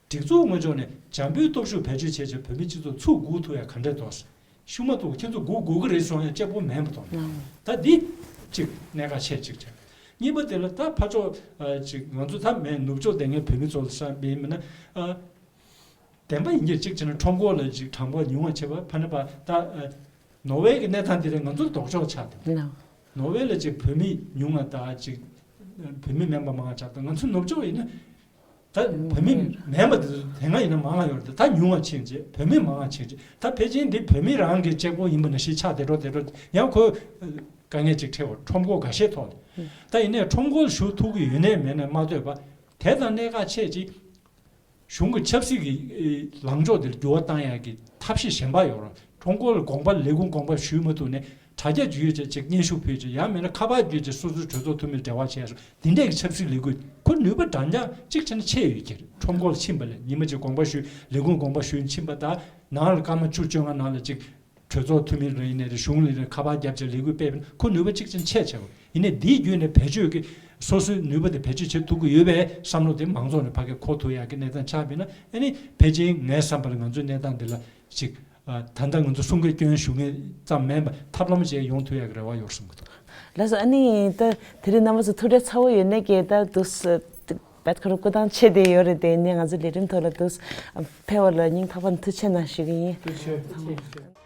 སྒྲིག་འཛུགས་ངོས་ཕྱོགས་ནས་འཇམ་པོའི་སྟོབས་ཤུགས་བེད་སྤྱོད་བྱས་བྱས་བོད་མི་སྤྱི་ཚོགས་ཚུར་སྒུག་ཐུབ་ཡ་ག་འདྲས་འདུག་ཤུགས་མ་གཏོགས་ཁྱེད་ཚོ་སྒུག་སྒུག་གི་རེད་གསུང་ཡ་གཅིག་པོ་མེད་པ་མཐོང་། ཨང་། ད་འདི་གཅིག་གནད་འགག་ཆེ་གཅིག་བྱས། གཉིས་པ་དེ་ལ་ད་ཕར་ཕྱོགས་ཨ་ཅིག་ང་ཚོ་ད་མེད་ནུབ་ཕྱོགས་བསྡད་མཁན་བོད་མི་ཚོ་ལ་བསམ་པའི་མིན་ན་ཨ་བདེན་པ་ཡིན་གྱི་གཅིག་བྱས་ན་ཁྲོམ་སྐོར་ལ་ཅིག་གྲངས་འབོར་ཉུང་བ་བྱས་པ་ཕ་ན་པ་ད་ཨ་ནོར་ཝེ་གི་གནས་སྟངས་དེ་ལས་ང་ཚོར་ལྡོག་ཕྱོགས་ཆགས་འདུག་ནོར་ཝེ་ལ་ཅིག་བོད་མི་ཉུང་བ་དང་ཅིག་བོད་མི་མིན་པ་མང་བ་ཆགས་འདུག་ང་ཚོ་ནུབ་ཕྱོགས་ཡིན་ན། ད་བོད་མི་མིན་པ་དེ་ཚོ་དེ་སྔ་ཡིན་ན་མང་བ་ཡོད་རེད། ད་ཉུང་བ་ཕྱིན་རྗེས་བོད་མི་མང་བ་ཕྱིན་རྗེས་ད་ཕལ་ཆེར་འདི་བོད་མི་རང་གི་གཅིག་པོ་ཡིན་པ་ནང་བཞིན་ཆགས་བསྡད་འགྲོ་བསྡད་འགྲོ་ཡང་ཁོ་དཀའ་ངལ་ཅིག་འཕྲད་འོ། ཁྲོམ་སྐོར་འགའ་ཤས་ཐོག་ནས། ད་ཡིན་ནའི་ཁྲོམ་སྐོར་ཞུགས་ཐུབ་ཀྱི་ཡོད་ནའི་མེད་ནའི་མ་ལྟོས་པ་དེ་དང་གནད་འགག་ཆེ་ཅིག་གཞུང་གི་ཆབ་སྲིད་ཀྱི་ལངས་ཕྱོགས་དེར་འགྱུར་བ་བཏང་ཡག་གི་ཐབས་ཤེས་གཞན་པ་ཡོད་རེད། ཁྲོམ་སྐོར་ལ་དགོངས་པ་ལས་ཁུངས་དགོངས་པ་ཞུས་མ་ཐུབ་ནས་དྲ་རྒྱ་བརྒྱུད་བྱས་ཅིག་སྙན་ཞུ་ཕུལ་ཅིག་ཡང་མིན་ན་ཁ་པར་བརྒྱུད་ཅིག་སོ་སོའི་གྲོས་ཚོགས་འཐུས་མིར་འབྲེལ་བ་བྱས་སོ། འདི་འདྲས་ཀྱི་ཆབ་སྲིད་ལས་འགུལ་ཁོ་ནུས་པ་འདྲ་འདྲ་གཅིག་བྱས་ན་ཆེ་ཡོད་ཀྱི་རེད། ཁྲོམ་སྐོར་ལ་ཕྱིན་པ་ལས་ཉི་མ་གཅིག་དགོངས་པ་ཞུས་ལས་ཁུངས་དགོངས་པ་ཞུས་ཕྱིན་པ་དང་ནང་ལ་སྐར་མ་བཅུ་བཅོ་ལྔ་ནང་ལ་ཅིག་གྲོས་ཚོགས་འཐུས་མི་རེ་ཡིན་ནའི་རེད། གཞུང་ལ་ཡིན་ནའི་ཁ་པར་བརྒྱབ་བྱས་ལས་འགུལ་སྤེལ་བ་ཁོ་ནུས་པ་གཅིག་ཀྱང་ཆེ་ཆེ་བ་ཡིན་ནའི་འདིའི་བརྒྱུད་ནས་བེད་སྤྱོད་ཀྱི་སོ་སོའི་ནུས་པ་དེ་བེད་སྤྱོད་བྱེད་ཐུབ་ཀྱི་ཡོད་པའི་བསམ་བློ་དེ་མང་ཚོགས་ནས་ཕ་གིར་འཁོར་ཐུབ་ཡག་གི་གནས་སྟངས་ཆགས་པ་ཡིན་ན་ཨ་ནི་ཕལ་ཆེར་ངའི་བསམ་པ་ལ་ང་ཚོའི་གནས་སྟངས་འདི་ལ་ཅིག་ཨ་ད་ལྟ་ང་ཚོ་གསུང་སྐད་སྐྱོན་ཞུ་མཁན་ཙམ་མིན་པ་ཐབས་ལམ་ཅིག་ཡོང་ཐུབ་ཡག་གི་རེ་བ་ཡོད་བསམ་གྱི་འདུག་ལགས་སོ། ཨ་ནི་ད་དེ་རིང་རྣམ་པ་ཚོ་ཐུགས་ཁྲལ་ཚ་བོ་ཡོད་ནའི་ཀྱེ་ད་དུ་ས་བད་ཁ་རུ་སྐུ་ཐང་ཆེ་དེ་ཡོད་རེད། དེ་ནས་ང་ཚོ་ལས་རིམ་ཐོག་ལ་དུ་ཕེབས་པ་ལ་སྙིང་ཐག་པ་ནས་ཐུགས་ཆེ་གནང་ཞུ་གི་ཡིན། ཐུགས་ཆེ། ཐུགས་ཆེ།